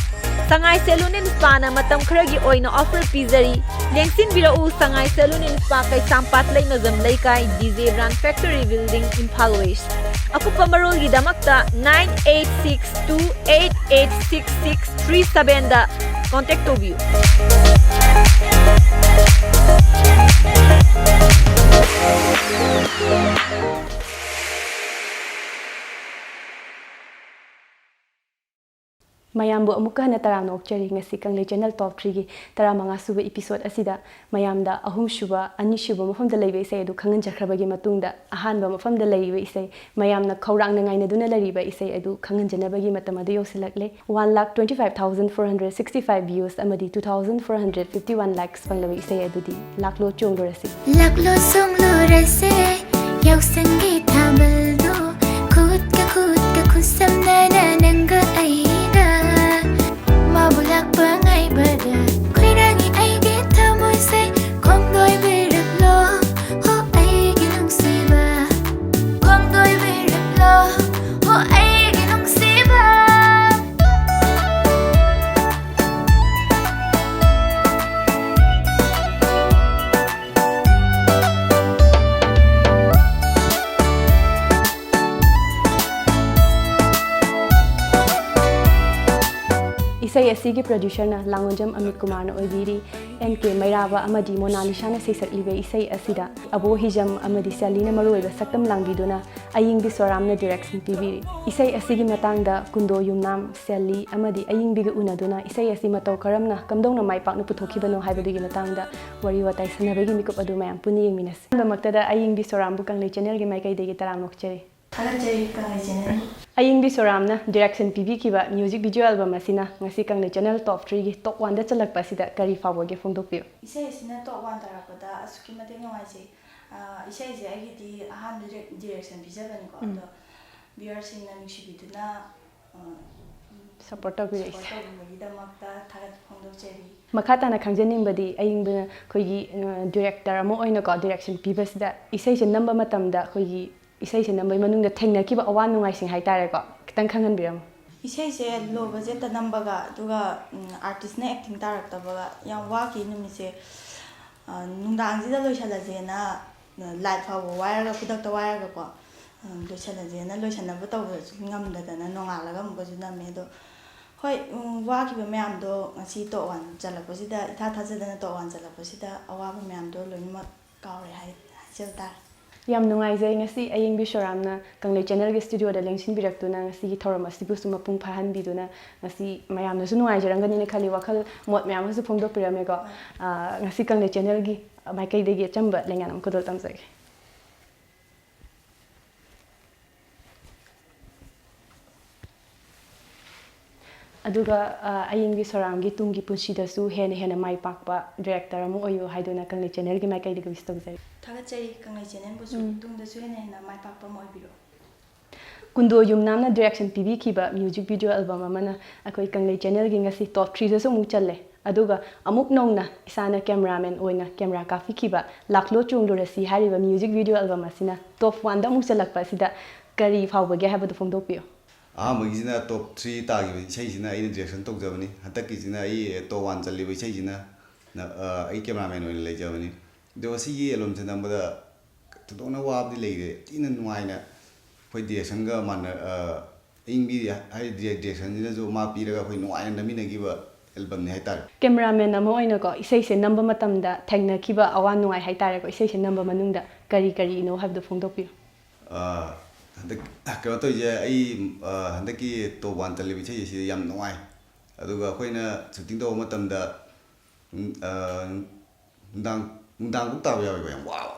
ꯁꯉꯥꯏ Saloon and Spaꯅ ꯃꯇꯝ ꯈꯔꯒꯤ ꯑꯣꯏꯅ offer ꯄꯤꯖꯔꯤ꯫ ꯂꯦꯡꯁꯤꯟꯕꯤꯔꯛꯎ, Sangai Saloon and Spa, ꯀꯩꯁꯥꯝꯄꯥꯠ ꯂꯩꯃꯖꯝ ꯂꯩꯀꯥꯏ, D J Brand Factory Building, Imphal West꯫ ꯑꯀꯨꯞꯄ ꯃꯔꯣꯜꯒꯤꯗꯃꯛꯇ nine eight six two eight eight six six three sevenꯗ contact ꯇꯧꯕꯤꯌꯨ꯫ ꯃꯌꯥꯝ ꯑꯃꯨꯛꯀ ꯍꯟꯅ ꯇꯔꯥꯝꯅ ꯑꯣꯛꯆꯔꯤ꯫ ꯉꯁꯤ ꯀꯪꯂꯩ ꯆꯦꯅꯦꯜ ꯇꯣꯞ ꯊ꯭ꯔꯤꯒꯤ ꯇꯔꯥꯃꯉꯥ ꯁꯨꯕ ꯏꯄꯤꯁꯣꯗ ꯑꯁꯤꯗ ꯃꯌꯥꯝꯗ ꯑꯍꯨꯝꯁꯨꯕ, ꯑꯅꯤꯁꯨꯕ ꯃꯐꯝꯗ ꯂꯩꯕ ꯏꯁꯩ ꯑꯗꯨ ꯈꯪꯍꯟꯖꯈ꯭ꯔꯕꯒꯤ ꯃꯇꯨꯡꯗ, ꯑꯍꯥꯟꯕ ꯃꯐꯝꯗ ꯂꯩꯔꯤꯕ ꯏꯁꯩ, ꯃꯌꯥꯝꯅ ꯈꯧꯔꯥꯡꯅ ꯉꯥꯏꯅꯗꯨꯅ ꯂꯩꯔꯤꯕ ꯏꯁꯩ ꯑꯗꯨ ꯈꯪꯍꯟꯖꯅꯕꯒꯤ ꯃꯇꯝ ꯑꯗꯨ ꯌꯧꯁꯤꯜꯂꯛꯂꯦ꯫ One lakh twenty five thousand four hundred sixty five views ꯑꯃꯗꯤ two thousand four hundred fifty one likes ꯐꯪꯂꯕ ꯏꯁꯩ ꯑꯗꯨꯗꯤ ꯂꯥꯛꯂꯣ ꯆꯣꯡꯂꯨꯔꯁꯤ꯫ ꯂꯥꯛꯂꯣ ꯆꯣꯡꯂꯨꯔꯁꯦ ꯌꯥꯎꯁꯪꯒꯤ ꯊꯥꯕꯜꯗꯣ, ꯈꯨꯠꯀ ꯈꯨꯠꯀ ꯈꯨꯠꯁꯝꯅꯅ ꯅꯪꯒ ꯑꯩꯒ꯫ ꯃꯥꯕꯨ ꯂꯥꯛꯄ ꯉꯥꯏꯕꯗ ꯈꯣꯏꯔꯥꯡꯉꯤ ꯑꯩꯒꯤ ꯊꯃꯣꯏꯁꯦ꯫ ꯈꯣꯡꯗꯣꯏꯕꯤꯔꯛꯂꯣ ꯍꯣ ꯑꯩꯒꯤ ꯅꯨꯡꯁꯤꯕ, ꯈꯣꯡꯗꯣꯏꯕꯤꯔꯛꯂꯣ ꯍꯣ ꯑꯩꯒꯤ ꯅꯨꯡꯁꯤꯕ꯫ ꯏꯁꯩ ꯑꯁꯤꯒꯤ ꯄ꯭ꯔꯣꯗ꯭ꯌꯨꯁꯔꯅ ꯂꯥꯡꯒꯣꯟꯖꯝ ꯑꯃꯤꯠ ꯀꯨꯃꯥꯔꯅ ꯑꯣꯏꯕꯤꯔꯤ꯫ ꯑꯦꯟ ꯀꯦ ꯃꯩꯔꯥꯕ ꯑꯃꯗꯤ ꯃꯣꯅꯥꯂꯤꯁꯥꯅ ꯁꯩꯁꯛꯂꯤꯕ ꯏꯁꯩ ꯑꯁꯤꯗ ꯑꯕꯣ ꯍꯤꯖꯝ ꯑꯃꯗꯤ ꯁꯦꯂꯤꯅ ꯃꯔꯨꯑꯣꯏꯕ ꯁꯛꯇꯝ ꯂꯥꯡꯕꯤꯗꯨꯅ ꯑꯌꯤꯡꯕꯤ ꯁꯣꯔꯥꯝꯅ ꯗꯤꯔꯦꯛꯁꯟ ꯄꯤꯕꯤꯔꯤ꯫ ꯏꯁꯩ ꯑꯁꯤꯒꯤ ꯃꯇꯥꯡꯗ ꯀꯨꯟꯗꯣ ꯌꯨꯝꯅꯥꯝ, ꯁꯦꯂꯤ ꯑꯃꯗꯤ ꯑꯌꯤꯡꯕꯤꯒ ꯎꯅꯗꯨꯅ ꯏꯁꯩ ꯑꯁꯤ ꯃꯇꯧ ꯀꯔꯝꯅ ꯀꯝꯗꯧꯅ ꯃꯥꯏ ꯄꯥꯛꯅ ꯄꯨꯊꯣꯛꯈꯤꯕꯅꯣ ꯍꯥꯏꯕꯗꯨꯒꯤ ꯃꯇꯥꯡꯗ ꯋꯥꯔꯤ ꯋꯥꯇꯥꯏ ꯁꯥꯟꯅꯕꯒꯤ ꯃꯤꯀꯨꯞ ꯑꯗꯨ ꯃꯌꯥꯝ ꯄꯨꯟꯅ ꯌꯦꯡꯃꯤꯟꯅꯁꯤ꯫ ꯑꯍꯥꯟꯕꯃꯛꯇꯗ ꯑꯌꯤꯡꯕꯤ ꯁꯣꯔꯥꯝꯕꯨ ꯀꯪꯂꯩ ꯆꯦꯅꯦꯜꯒꯤ ꯃꯥꯏꯀꯩꯗꯒꯤ ꯇꯔꯥꯝꯅ ꯑꯣꯛꯆꯔꯤ꯫ ꯊꯥꯒꯠꯆꯔꯤ ꯀꯪꯂꯩ ꯆꯦꯅꯦꯜ꯫ ꯑꯌꯤꯡꯕꯤ ꯁꯣꯔꯥꯝꯅ ꯗꯤꯔꯦꯛꯁꯟ ꯄꯤꯕꯤꯈꯤꯕ ꯃ꯭ꯌꯨꯖꯤꯛ ꯚꯤꯖꯨꯋꯦꯜ ꯑꯦꯜꯕꯝ ꯑꯁꯤꯅ ꯉꯁꯤ ꯀꯪꯂꯩ ꯆꯦꯅꯦꯜ ꯇꯣꯞ ꯊ꯭ꯔꯤꯒꯤ ꯇꯣꯞ ꯋꯥꯟꯗ ꯆꯜꯂꯛꯄ ꯑꯁꯤꯗ ꯀꯔꯤ ꯐꯥꯎꯕꯒꯦ ꯐꯣꯡꯗꯣꯛꯄꯤꯌꯨ꯫ ꯏꯁꯩ ꯑꯁꯤꯅ ꯇꯣꯞ ꯋꯥꯟ ꯇꯥꯔꯛꯄꯗ ꯑꯁꯨꯛꯀꯤ ꯃꯇꯤꯛ ꯅꯨꯡꯉꯥꯏꯖꯩ꯫ ꯑ, ꯏꯁꯩꯁꯦ ꯑꯩꯒꯤꯗꯤ ꯑꯍꯥꯟꯕ ꯗꯤꯔꯦꯛ-, ꯗꯤꯔꯦꯛꯁꯟ ꯄꯤꯖꯕꯅꯤꯀꯣ꯫ ꯎꯝ꯫ ꯑꯗꯣ ꯚ꯭ꯌꯨꯋꯔꯁꯤꯡꯅ ꯅꯨꯡꯁꯤꯕꯤꯗꯨꯅ, ꯑ, ꯁꯄꯣꯔꯠ ꯇꯧꯕꯤꯔꯛꯏꯁꯦ꯫ ꯁꯄꯣꯔꯠ ꯇꯧꯕꯤꯕꯒꯤꯗꯃꯛꯇ ꯊꯥꯒꯠꯄ ꯐꯣꯡꯗꯣꯛꯆꯔꯤ꯫ ꯃꯈꯥ ꯇꯥꯅ ꯈꯪꯖꯅꯤꯡꯕꯗꯤ ꯑꯌꯤꯡꯕꯅ ꯑꯩꯈꯣꯏꯒꯤ, ꯑ, ꯗꯤꯔꯦꯛꯇꯔ ꯑꯃ ꯑꯣꯏꯅꯀꯣ, ꯗꯤꯔꯦꯛꯁꯟ ꯄꯤꯕꯁꯤꯗ ꯏꯁꯩꯁꯦ ꯅꯝꯕ ꯃꯇꯝꯗ ꯑꯩꯈꯣꯏꯒꯤ ꯏꯁꯩꯁꯦ ꯅꯝꯕꯒꯤ ꯃꯅꯨꯡꯗ ꯊꯦꯡꯅꯈꯤꯕ ꯑꯋꯥ ꯅꯨꯡꯉꯥꯏꯁꯤꯡ ꯍꯥꯏꯇꯥꯔꯦꯀꯣ, ꯈꯤꯇꯪ ꯈꯪꯍꯟꯕꯤꯔꯝꯃꯨ꯫ ꯏꯁꯩꯁꯦ ꯂꯣ ꯕꯖꯦꯠꯇ ꯅꯝꯕꯒ, ꯑꯗꯨꯒ, ꯎꯝ, ꯑꯥꯔꯇꯤꯁꯅ ꯑꯦꯛꯇꯤꯡ ꯇꯥꯔꯛꯇꯕꯒ ꯌꯥꯝ ꯋꯥꯈꯤ ꯅꯨꯃꯤꯠꯁꯦ꯫ ꯑ, ꯅꯨꯡꯗꯥꯡꯁꯤꯗ ꯂꯣꯏꯁꯜꯂꯁꯦꯅ, ꯑ, ꯂꯥꯏꯠ ꯐꯥꯎꯕ ꯋꯥꯏꯔꯒ, ꯈꯨꯗꯛꯇ ꯋꯥꯏꯔꯒꯀꯣ, ꯑ, ꯂꯣꯏꯁꯜꯂꯁꯦꯅ ꯂꯣꯏꯁꯟꯅꯕ ꯇꯧꯕꯗꯁꯨ ꯉꯝꯗꯗꯅ ꯅꯣꯡꯉꯥꯜꯂꯒ ꯑꯃꯨꯛꯀꯁꯨ ꯅꯝꯃꯦ꯫ ꯑꯗꯣ ꯍꯣꯏ, ꯎꯝ, ꯋꯥꯈꯤꯕ ꯃꯌꯥꯝꯗꯣ ꯉꯁꯤ ꯇꯣꯞ ꯋꯥꯟ ꯆꯜꯂꯛꯄꯁꯤꯗ, ꯏꯊꯥ ꯊꯥꯖꯗꯅ ꯇꯣꯞ ꯋꯥꯟ ꯆꯜꯂꯛꯄꯁꯤꯗ ꯑꯋꯥꯕ ꯃꯌꯥꯝꯗꯣ ꯂꯣꯏꯅꯃꯛ ꯀꯥꯎꯔꯦ ꯍꯥꯏ-, ꯍꯥꯏꯖꯕ ꯇꯥꯔꯦ꯫ ꯌꯥꯝ ꯅꯨꯡꯉꯥꯏꯖꯩ, ꯉꯁꯤ ꯑꯌꯦꯡꯕꯤ ꯁꯣꯔꯥꯝꯅ ꯀꯪꯂꯩ ꯆꯦꯅꯦꯜꯒꯤ ꯁ꯭ꯇꯨꯗꯤꯑꯣꯗ ꯂꯦꯡꯁꯤꯟꯕꯤꯔꯛꯇꯨꯅ ꯉꯁꯤꯒꯤ ꯊꯧꯔꯝ ꯑꯁꯤꯕꯨꯁꯨ ꯃꯄꯨꯡ ꯐꯥꯍꯟꯕꯤꯗꯨꯅ꯫ ꯉꯁꯤ ꯃꯌꯥꯝꯅꯁꯨ ꯅꯨꯡꯉꯥꯏꯖꯔꯝꯒꯅꯤꯅ ꯈꯜꯂꯤ, ꯋꯥꯈꯜ ꯃꯣꯠ ꯃꯌꯥꯝ ꯑꯃꯁꯨ ꯐꯣꯡꯗꯣꯛꯄꯤꯔꯝꯃꯦꯀꯣ꯫ ꯑꯥ, ꯉꯁꯤ ꯀꯪꯂꯩ ꯆꯦꯅꯦꯜꯒꯤ ꯃꯥꯏꯀꯩꯗꯒꯤ ꯑꯆꯝꯕ ꯂꯦꯡꯌꯥꯟ ꯑꯃ ꯈꯨꯗꯣꯜ ꯇꯝꯖꯒꯦ꯫ ꯑꯗꯨꯒ, ꯑ, ꯑꯌꯦꯡꯕꯤ ꯁꯣꯔꯥꯝꯒꯤ ꯇꯨꯡꯒꯤ ꯄꯨꯟꯁꯤꯗꯁꯨ ꯍꯦꯟꯅ ꯍꯦꯟꯅ ꯃꯥꯏ ꯄꯥꯛꯄ ꯗꯤꯔꯦꯛꯇꯔ ꯑꯃ ꯑꯣꯏꯌꯨ ꯍꯥꯏꯗꯨꯅ ꯀꯪꯂꯩ ꯆꯦꯅꯦꯜꯒꯤ ꯃꯥꯏꯀꯩꯗꯒꯤ ꯋꯤꯁ ꯇꯧꯖꯔꯤ꯫ ꯊꯥꯒꯠꯆꯔꯤ, ꯀꯪꯂꯩ ꯆꯦꯅꯦꯜꯕꯨꯁꯨ ꯎꯝ꯫ ꯇꯨꯡꯗꯁꯨ ꯍꯦꯟꯅ ꯍꯦꯟꯅ ꯃꯥꯏ ꯄꯥꯛꯄ ꯑꯃ ꯑꯣꯏꯕꯤꯔꯣ꯫ ꯀꯨꯟꯗꯣ ꯌꯨꯝꯅꯥꯝꯅ ꯗꯤꯔꯦꯛꯁꯟ ꯄꯤꯕꯤꯈꯤꯕ ꯃ꯭ꯌꯨꯖꯤꯛ ꯚꯤꯗꯤꯑꯣ ꯑꯦꯜꯕꯝ ꯑꯃꯅ ꯑꯩꯈꯣꯏ ꯀꯪꯂꯩ ꯆꯦꯅꯦꯜꯒꯤ ꯉꯁꯤ ꯇꯣꯞ ꯊ꯭ꯔꯤꯗꯁꯨ ꯑꯃꯨꯛ ꯆꯜꯂꯦ꯫ ꯑꯗꯨꯒ ꯑꯃꯨꯛ ꯅꯧꯅ ꯏꯁꯥꯅ ꯀꯦꯃꯦꯔꯥꯃꯦꯟ ꯑꯣꯏꯅ ꯀꯦꯃꯦꯔꯥ ꯀꯥꯞꯄꯤꯈꯤꯕ ꯂꯥꯛꯂꯣ ꯆꯣꯡꯂꯨꯔꯁꯤ ꯍꯥꯏꯔꯤꯕ ꯃ꯭ꯌꯨꯖꯤꯛ ꯚꯤꯗꯤꯑꯣ ꯑꯦꯜꯕꯝ ꯑꯁꯤꯅ ꯇꯣꯞ ꯋꯥꯟꯗ ꯑꯃꯨꯛ ꯆꯜꯂꯛꯄ ꯑꯁꯤꯗ ꯀꯔꯤ ꯐꯥꯎꯕꯒꯦ ꯍꯥꯏꯕꯗꯨ ꯐꯣꯡꯗꯣꯛꯄꯤꯌꯨ꯫ ꯑꯍꯥꯟꯕꯒꯤꯁꯤꯅ ꯇꯣꯞ ꯊ꯭ꯔꯤ ꯇꯥꯈꯤꯕ ꯏꯁꯩꯁꯤꯅ ꯑꯩꯅ ꯗꯤꯔꯦꯛꯁꯟ ꯇꯧꯖꯕꯅꯤ꯫ ꯍꯟꯗꯛꯀꯤꯁꯤꯅ ꯑꯩ ꯇꯣꯞ ꯋꯥꯟ ꯆꯜꯂꯤꯕ ꯏꯁꯩꯁꯤꯅ ꯅ-, ꯑ, ꯑꯩ ꯀꯦꯃꯦꯔꯥꯃꯦꯟ ꯑꯣꯏꯅ ꯂꯩꯖꯕꯅꯤ꯫ ꯑꯗꯣ ꯁꯤꯒꯤ ꯑꯦꯜꯕꯝꯁꯦ ꯅꯝꯕꯗ ꯊꯣꯏꯗꯣꯛꯅ ꯋꯥꯕꯗꯤ ꯂꯩꯇꯦ꯫ ꯊꯤꯅ ꯅꯨꯡꯉꯥꯏꯅ ꯑꯩꯈꯣꯏ ꯗꯤꯔꯦꯛꯁꯟꯒ ꯃꯥꯟꯅ-, ꯑ, ꯑꯌꯤꯡꯕꯤ ꯍꯥꯏꯗꯤ ꯗꯤꯔꯦꯛꯁꯟꯁꯤꯅꯁꯨ ꯃꯥ ꯄꯤꯔꯒ ꯑꯩꯈꯣꯏ ꯅꯨꯡꯉꯥꯏꯅ ꯅꯝꯃꯤꯟꯅꯈꯤꯕ ꯑꯦꯜꯕꯝꯅꯤ ꯍꯥꯏꯇꯥꯔꯦ꯫ ꯀꯦꯃꯦꯔꯥꯃꯦꯟ ꯑꯃ ꯑꯣꯏꯅꯀꯣ, ꯏꯁꯩꯁꯦ ꯅꯝꯕ ꯃꯇꯝꯗ ꯊꯦꯡꯅꯈꯤꯕ ꯑꯋꯥ ꯅꯨꯡꯉꯥꯏ ꯍꯥꯏꯇꯥꯔꯦꯀꯣ, ꯏꯁꯩꯁꯦ ꯅꯝꯕ ꯃꯅꯨꯡꯗ ꯀꯔꯤ ꯀꯔꯤꯅꯣ ꯍꯥꯏꯕꯗꯣ ꯐꯣꯡꯗꯣꯛꯄꯤꯌꯨ꯫ ꯑ, ꯍꯟꯗꯛ ꯀꯩꯅꯣ ꯇꯧꯔꯤꯁꯦ, ꯑꯩ, ꯑ, ꯍꯟꯗꯛꯀꯤ ꯇꯣꯞ ꯋꯥꯟ ꯆꯜꯂꯤꯕ ꯏꯁꯩꯁꯦ ꯁꯤꯗ ꯌꯥꯝ ꯅꯨꯡꯉꯥꯏ꯫ ꯑꯗꯨꯒ ꯑꯩꯈꯣꯏꯅ ꯁꯨꯇꯤꯡ ꯇꯧꯕ ꯃꯇꯝꯗ, ꯎꯝ, ꯑ, ꯅꯨꯡꯗꯥꯡ, ꯅꯨꯡꯗꯥꯡ ꯄꯨꯡ ꯇꯥꯕ ꯌꯥꯎꯋꯦꯕ, ꯌꯥꯝ ꯋꯥꯕ꯫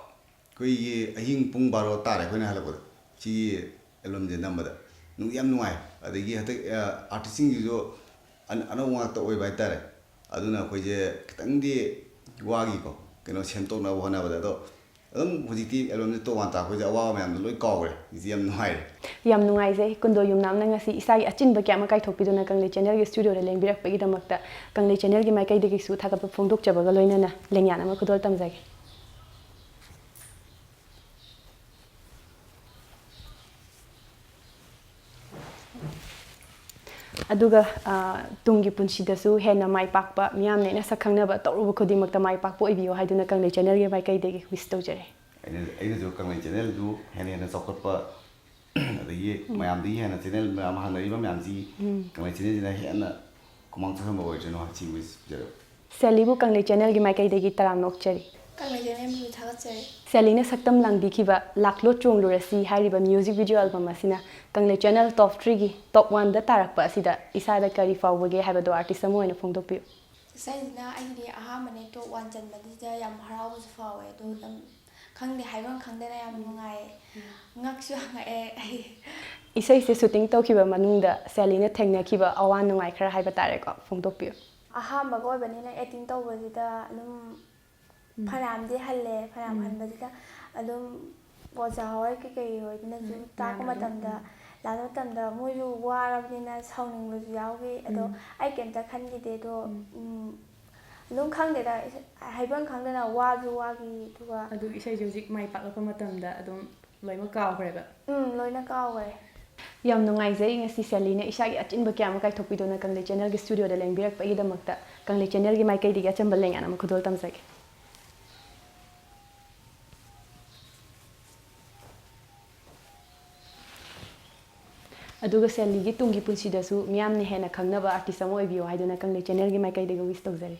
ꯑꯩꯈꯣꯏꯒꯤ ꯑꯍꯤꯡ ꯄꯨꯡ ꯕꯥꯔꯣ ꯇꯥꯔꯦ ꯑꯩꯈꯣꯏꯅ ꯍꯜꯂꯛꯄꯗ, ꯁꯤꯒꯤ ꯑꯦꯜꯕꯝꯁꯦ ꯅꯝꯕꯗ꯫ ꯅꯨꯡꯗꯤ ꯌꯥꯝ ꯅꯨꯡꯉꯥꯏ꯫ ꯑꯗꯒꯤ ꯍꯟꯗꯛ, ꯑ, ꯑꯥꯔꯇꯤꯁꯁꯤꯡꯁꯤꯁꯨ ꯑꯅ-, ꯑꯅꯧꯕ ꯉꯥꯛꯇ ꯑꯣꯏꯕ ꯍꯥꯏꯇꯥꯔꯦ꯫ ꯑꯗꯨꯅ ꯑꯩꯈꯣꯏꯁꯦ ꯈꯤꯇꯪꯗꯤ ꯋꯥꯈꯤꯀꯣ, ꯀꯩꯅꯣ ꯁꯦꯝꯗꯣꯛꯅꯕ ꯍꯣꯠꯅꯕꯗ꯫ ꯑꯗꯣ ꯑꯗꯨꯝ ꯍꯧꯖꯤꯛꯇꯤ ꯑꯦꯜꯕꯝꯁꯦ ꯇꯣꯉꯥꯟ ꯇꯥꯔꯛꯄꯁꯦ ꯑꯋꯥꯕ ꯃꯌꯥꯝꯗꯣ ꯂꯣꯏ ꯀꯥꯎꯈ꯭ꯔꯦ꯫ ꯍꯧꯖꯤꯛꯇꯤ ꯌꯥꯝ ꯅꯨꯡꯉꯥꯏꯔꯦ꯫ ꯌꯥꯝ ꯅꯨꯡꯉꯥꯏꯖꯩ, ꯀꯨꯟꯗꯣ ꯌꯨꯝꯅꯥꯝꯅ ꯉꯁꯤ ꯏꯁꯥꯒꯤ ꯑꯆꯤꯟꯕ ꯀꯌꯥ ꯑꯃ ꯀꯥꯏꯊꯣꯛꯄꯤꯗꯨꯅ ꯀꯪꯂꯩ ꯆꯦꯅꯦꯜꯒꯤ ꯁ꯭ꯇꯨꯗꯤꯑꯣꯗ ꯂꯦꯡꯕꯤꯔꯛꯄꯒꯤꯗꯃꯛꯇ ꯀꯪꯂꯩ ꯆꯦꯅꯦꯜꯒꯤ ꯃꯥꯏꯀꯩꯗꯒꯤꯁꯨ ꯊꯥꯒꯠꯄ ꯐꯣꯡꯗꯣꯛꯆꯕꯒ ꯂꯣꯏꯅꯅ ꯂꯦꯡꯌꯥꯟ ꯑꯃ ꯈꯨꯗꯣꯜ ꯇꯝꯖꯒꯦ꯫ ꯑꯗꯨꯒ, ꯑ, ꯇꯨꯡꯒꯤ ꯄꯨꯟꯁꯤꯗꯁꯨ ꯍꯦꯟꯅ ꯃꯥꯏ ꯄꯥꯛꯄ, ꯃꯤꯌꯥꯝꯅ ꯑꯩꯅ ꯁꯛ ꯈꯪꯅꯕ ꯇꯧꯔꯨꯕ ꯈꯨꯗꯤꯡꯃꯛꯇ ꯃꯥꯏ ꯄꯥꯛꯄ ꯑꯣꯏꯕꯤꯌꯨ ꯍꯥꯏꯗꯨꯅ ꯀꯪꯂꯩ ꯆꯦꯅꯦꯜꯒꯤ ꯃꯥꯏꯀꯩꯗꯒꯤ ꯋꯤꯁ ꯇꯧꯖꯔꯤ꯫ ꯑꯩꯅ, ꯑꯩꯅꯁꯨ ꯀꯪꯂꯩ ꯆꯦꯅꯦꯜꯗꯨ ꯍꯦꯟꯅ ꯍꯦꯟꯅ ꯆꯥꯎꯈꯠꯄ, ꯑꯗꯒꯤ ꯎꯝ꯫ ꯃꯌꯥꯝꯗꯒꯤ ꯍꯦꯟꯅ ꯆꯦꯅꯦꯜ ꯃꯌꯥꯝ ꯍꯥꯟꯅꯔꯤꯕ ꯃꯌꯥꯝꯁꯤ ꯎꯝ꯫ ꯀꯪꯂꯩ ꯆꯦꯅꯦꯜꯁꯤꯅ ꯍꯦꯟꯅ ꯈꯨꯃꯥꯡ ꯆꯥꯎꯁꯤꯟꯕ ꯑꯣꯏꯁꯅꯨ ꯍꯥꯏꯕꯁꯤ ꯋꯤꯁ ꯄꯤꯖꯔꯕ꯫ ꯁꯦꯂꯤꯕꯨ ꯀꯪꯂꯩ ꯆꯦꯅꯦꯜꯒꯤ ꯃꯥꯏꯀꯩꯗꯒꯤ ꯇꯔꯥꯝꯅ ꯑꯣꯛꯆꯔꯤ꯫ ꯀꯪꯂꯩ ꯆꯦꯅꯦꯜꯕꯨꯁꯨ ꯊꯥꯒꯠꯆꯔꯤ꯫ ꯁꯦꯂꯤꯅ ꯁꯛꯇꯝ ꯂꯥꯡꯕꯤꯈꯤꯕ ꯂꯥꯛꯂꯣꯠ ꯆꯣꯡꯂꯨꯔꯁꯤ ꯍꯥꯏꯔꯤꯕ ꯃ꯭ꯌꯨꯖꯤꯛ ꯚꯤꯗꯤꯑꯣ ꯑꯦꯜꯕꯝ ꯑꯁꯤꯅ ꯀꯪꯂꯩ ꯆꯦꯅꯦꯜ ꯇꯣꯞ ꯊ꯭ꯔꯤꯒꯤ ꯇꯣꯞ ꯋꯥꯟꯗ ꯇꯥꯔꯛꯄ ꯑꯁꯤꯗ ꯏꯁꯥꯗ ꯀꯔꯤ ꯐꯥꯎꯕꯒꯦ ꯍꯥꯏꯕꯗꯣ ꯑꯥꯔꯇꯤꯁ ꯑꯃ ꯑꯣꯏꯅ ꯐꯣꯡꯗꯣꯛꯄꯤꯌꯨ꯫ ꯏꯁꯩꯁꯤꯅ ꯑꯩꯒꯤꯗꯤ ꯑꯍꯥꯟꯕꯅꯦ ꯇꯣꯞ ꯋꯥꯟ ꯆꯟꯕꯁꯤꯗ ꯌꯥꯝ ꯍꯔꯥꯎꯕꯁꯨ ꯐꯥꯎꯋꯦ, ꯑꯗꯣ ꯌꯥꯝ ꯈꯪꯗꯦ, ꯍꯥꯏꯐꯝ ꯈꯪꯗꯅ ꯌꯥꯝ ꯅꯨꯡꯉꯥꯏꯌꯦ꯫ ꯉꯛꯁꯨ ꯉꯛꯑꯦ ꯑꯩ꯫ ꯏꯁꯩꯁꯦ ꯁꯨꯇꯤꯡ ꯇꯧꯈꯤꯕ ꯃꯅꯨꯡꯗ ꯁꯦꯂꯤꯅ ꯊꯦꯡꯅꯈꯤꯕ ꯑꯋꯥ ꯅꯨꯡꯉꯥꯏ ꯈꯔ ꯍꯥꯏꯕ ꯇꯥꯔꯦꯀꯣ, ꯐꯣꯡꯗꯣꯛꯄꯤꯌꯨ꯫ ꯑꯍꯥꯟꯕꯒ ꯑꯣꯏꯕꯅꯤꯅ ꯑꯦꯛꯇꯤꯡ ꯇꯧꯕꯁꯤꯗ ꯑꯗꯨꯝ ꯎꯝ꯫ ꯐꯅꯌꯥꯝꯗꯤ ꯍꯜꯂꯦ꯫ ꯐꯅꯌꯥꯝ ꯎꯝ꯫ ꯍꯟꯕꯁꯤꯗ ꯑꯗꯨꯝ ꯑꯣꯖꯥ ꯍꯣꯏ ꯀꯩꯀꯩ ꯍꯣꯏꯅꯁꯨ ꯎꯝ, ꯇꯥꯛꯄ ꯃꯌꯥꯝꯅ ꯑꯗꯨꯝ, ꯃꯇꯝꯗ, ꯎꯝ꯫ ꯂꯥꯛꯄ ꯃꯇꯝꯗ ꯃꯣꯏꯁꯨ ꯋꯥꯔꯕꯅꯤꯅ ꯁꯥꯎꯅꯤꯡꯕꯁꯨ ꯌꯥꯎꯈꯤ꯫ ꯑꯗꯣ ꯎꯝ꯫ ꯑꯩ ꯀꯩꯝꯇ ꯈꯟꯈꯤꯗꯦ꯫ ꯑꯗꯣ, ꯎꯝ꯫ ꯎꯝ, ꯑꯗꯨꯝ ꯈꯪꯗꯦꯗ, ꯏꯁ-, ꯍꯥꯏꯐꯝ ꯈꯪꯗꯅ ꯋꯥꯁꯨ ꯋꯥꯈꯤ, ꯑꯗꯨꯒ ꯑꯗꯨ ꯏꯁꯩꯁꯦ ꯍꯧꯖꯤꯛ ꯃꯥꯏ ꯄꯥꯛꯂꯛꯄ ꯃꯇꯝꯗ ꯑꯗꯨꯝ ꯂꯣꯏꯅꯃꯛ ꯀꯥꯎꯈ꯭ꯔꯦꯕ꯫ ꯎꯝ, ꯂꯣꯏꯅ ꯀꯥꯎꯈ꯭ꯔꯦ꯫ ꯌꯥꯝ ꯅꯨꯡꯉꯥꯏꯖꯩ ꯉꯁꯤ ꯁꯦꯂꯤꯅ ꯏꯁꯥꯒꯤ ꯑꯆꯤꯟꯕ ꯀꯌꯥ ꯑꯃ ꯀꯥꯏꯊꯣꯛꯄꯤꯗꯨꯅ ꯀꯪꯂꯩ ꯆꯦꯅꯦꯜꯒꯤ ꯁ꯭ꯇꯨꯗꯤꯑꯣꯗ ꯂꯦꯡꯕꯤꯔꯛꯄꯒꯤꯗꯃꯛꯇ ꯀꯪꯂꯩ ꯆꯦꯅꯦꯜꯒꯤ ꯃꯥꯏꯀꯩꯗꯒꯤ ꯑꯆꯝꯕ ꯂꯦꯡꯌꯥꯟ ꯑꯃ ꯈꯨꯗꯣꯜ ꯇꯝꯖꯒꯦ꯫ ꯑꯗꯨꯒ ꯁꯦꯂꯤꯒꯤ ꯇꯨꯡꯒꯤ ꯄꯨꯟꯁꯤꯗꯁꯨ ꯃꯤꯌꯥꯝꯅ ꯍꯦꯟꯅ ꯈꯪꯅꯕ ꯑꯥꯔꯇꯤꯁ ꯑꯃ ꯑꯣꯏꯕꯤꯌꯨ ꯍꯥꯏꯗꯨꯅ ꯀꯪꯂꯩ ꯆꯦꯅꯦꯜꯒꯤ ꯃꯥꯏꯀꯩꯗꯒꯤ ꯋꯤꯁ ꯇꯧꯖꯔꯤ꯫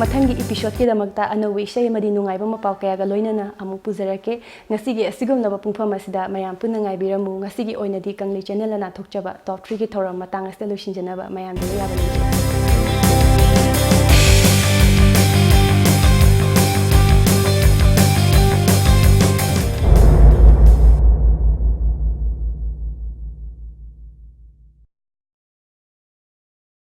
ꯃꯊꯪꯒꯤ ꯏꯄꯤꯁꯣꯗꯀꯤꯗꯃꯛꯇ ꯑꯅꯧꯕ ꯏꯁꯩ ꯑꯃꯗꯤ ꯅꯨꯡꯉꯥꯏꯕ ꯃꯄꯥꯎ ꯀꯌꯥꯒ ꯂꯣꯏꯅꯅ ꯑꯃꯨꯛ ꯄꯨꯖꯔꯛꯀꯦ꯫ ꯉꯁꯤꯒꯤ ꯑꯁꯤꯒꯨꯝꯂꯕ ꯄꯨꯡꯐꯝ ꯑꯁꯤꯗ ꯃꯌꯥꯝ ꯄꯨꯟꯅ ꯉꯥꯏꯕꯤꯔꯝꯃꯨ꯫ ꯉꯁꯤꯒꯤ ꯑꯣꯏꯅꯗꯤ ꯀꯪꯂꯩ ꯆꯦꯅꯦꯜꯅ ꯅꯥꯟꯊꯣꯛꯆꯕ ꯇꯣꯞ ꯊ꯭ꯔꯤꯒꯤ ꯊꯧꯔꯝ ꯃꯇꯥꯡ ꯑꯁꯤꯗ ꯂꯣꯏꯁꯤꯟꯖꯅꯕ ꯃꯌꯥꯝꯗ ꯑꯌꯥꯕ ꯂꯩꯖꯔꯤ꯫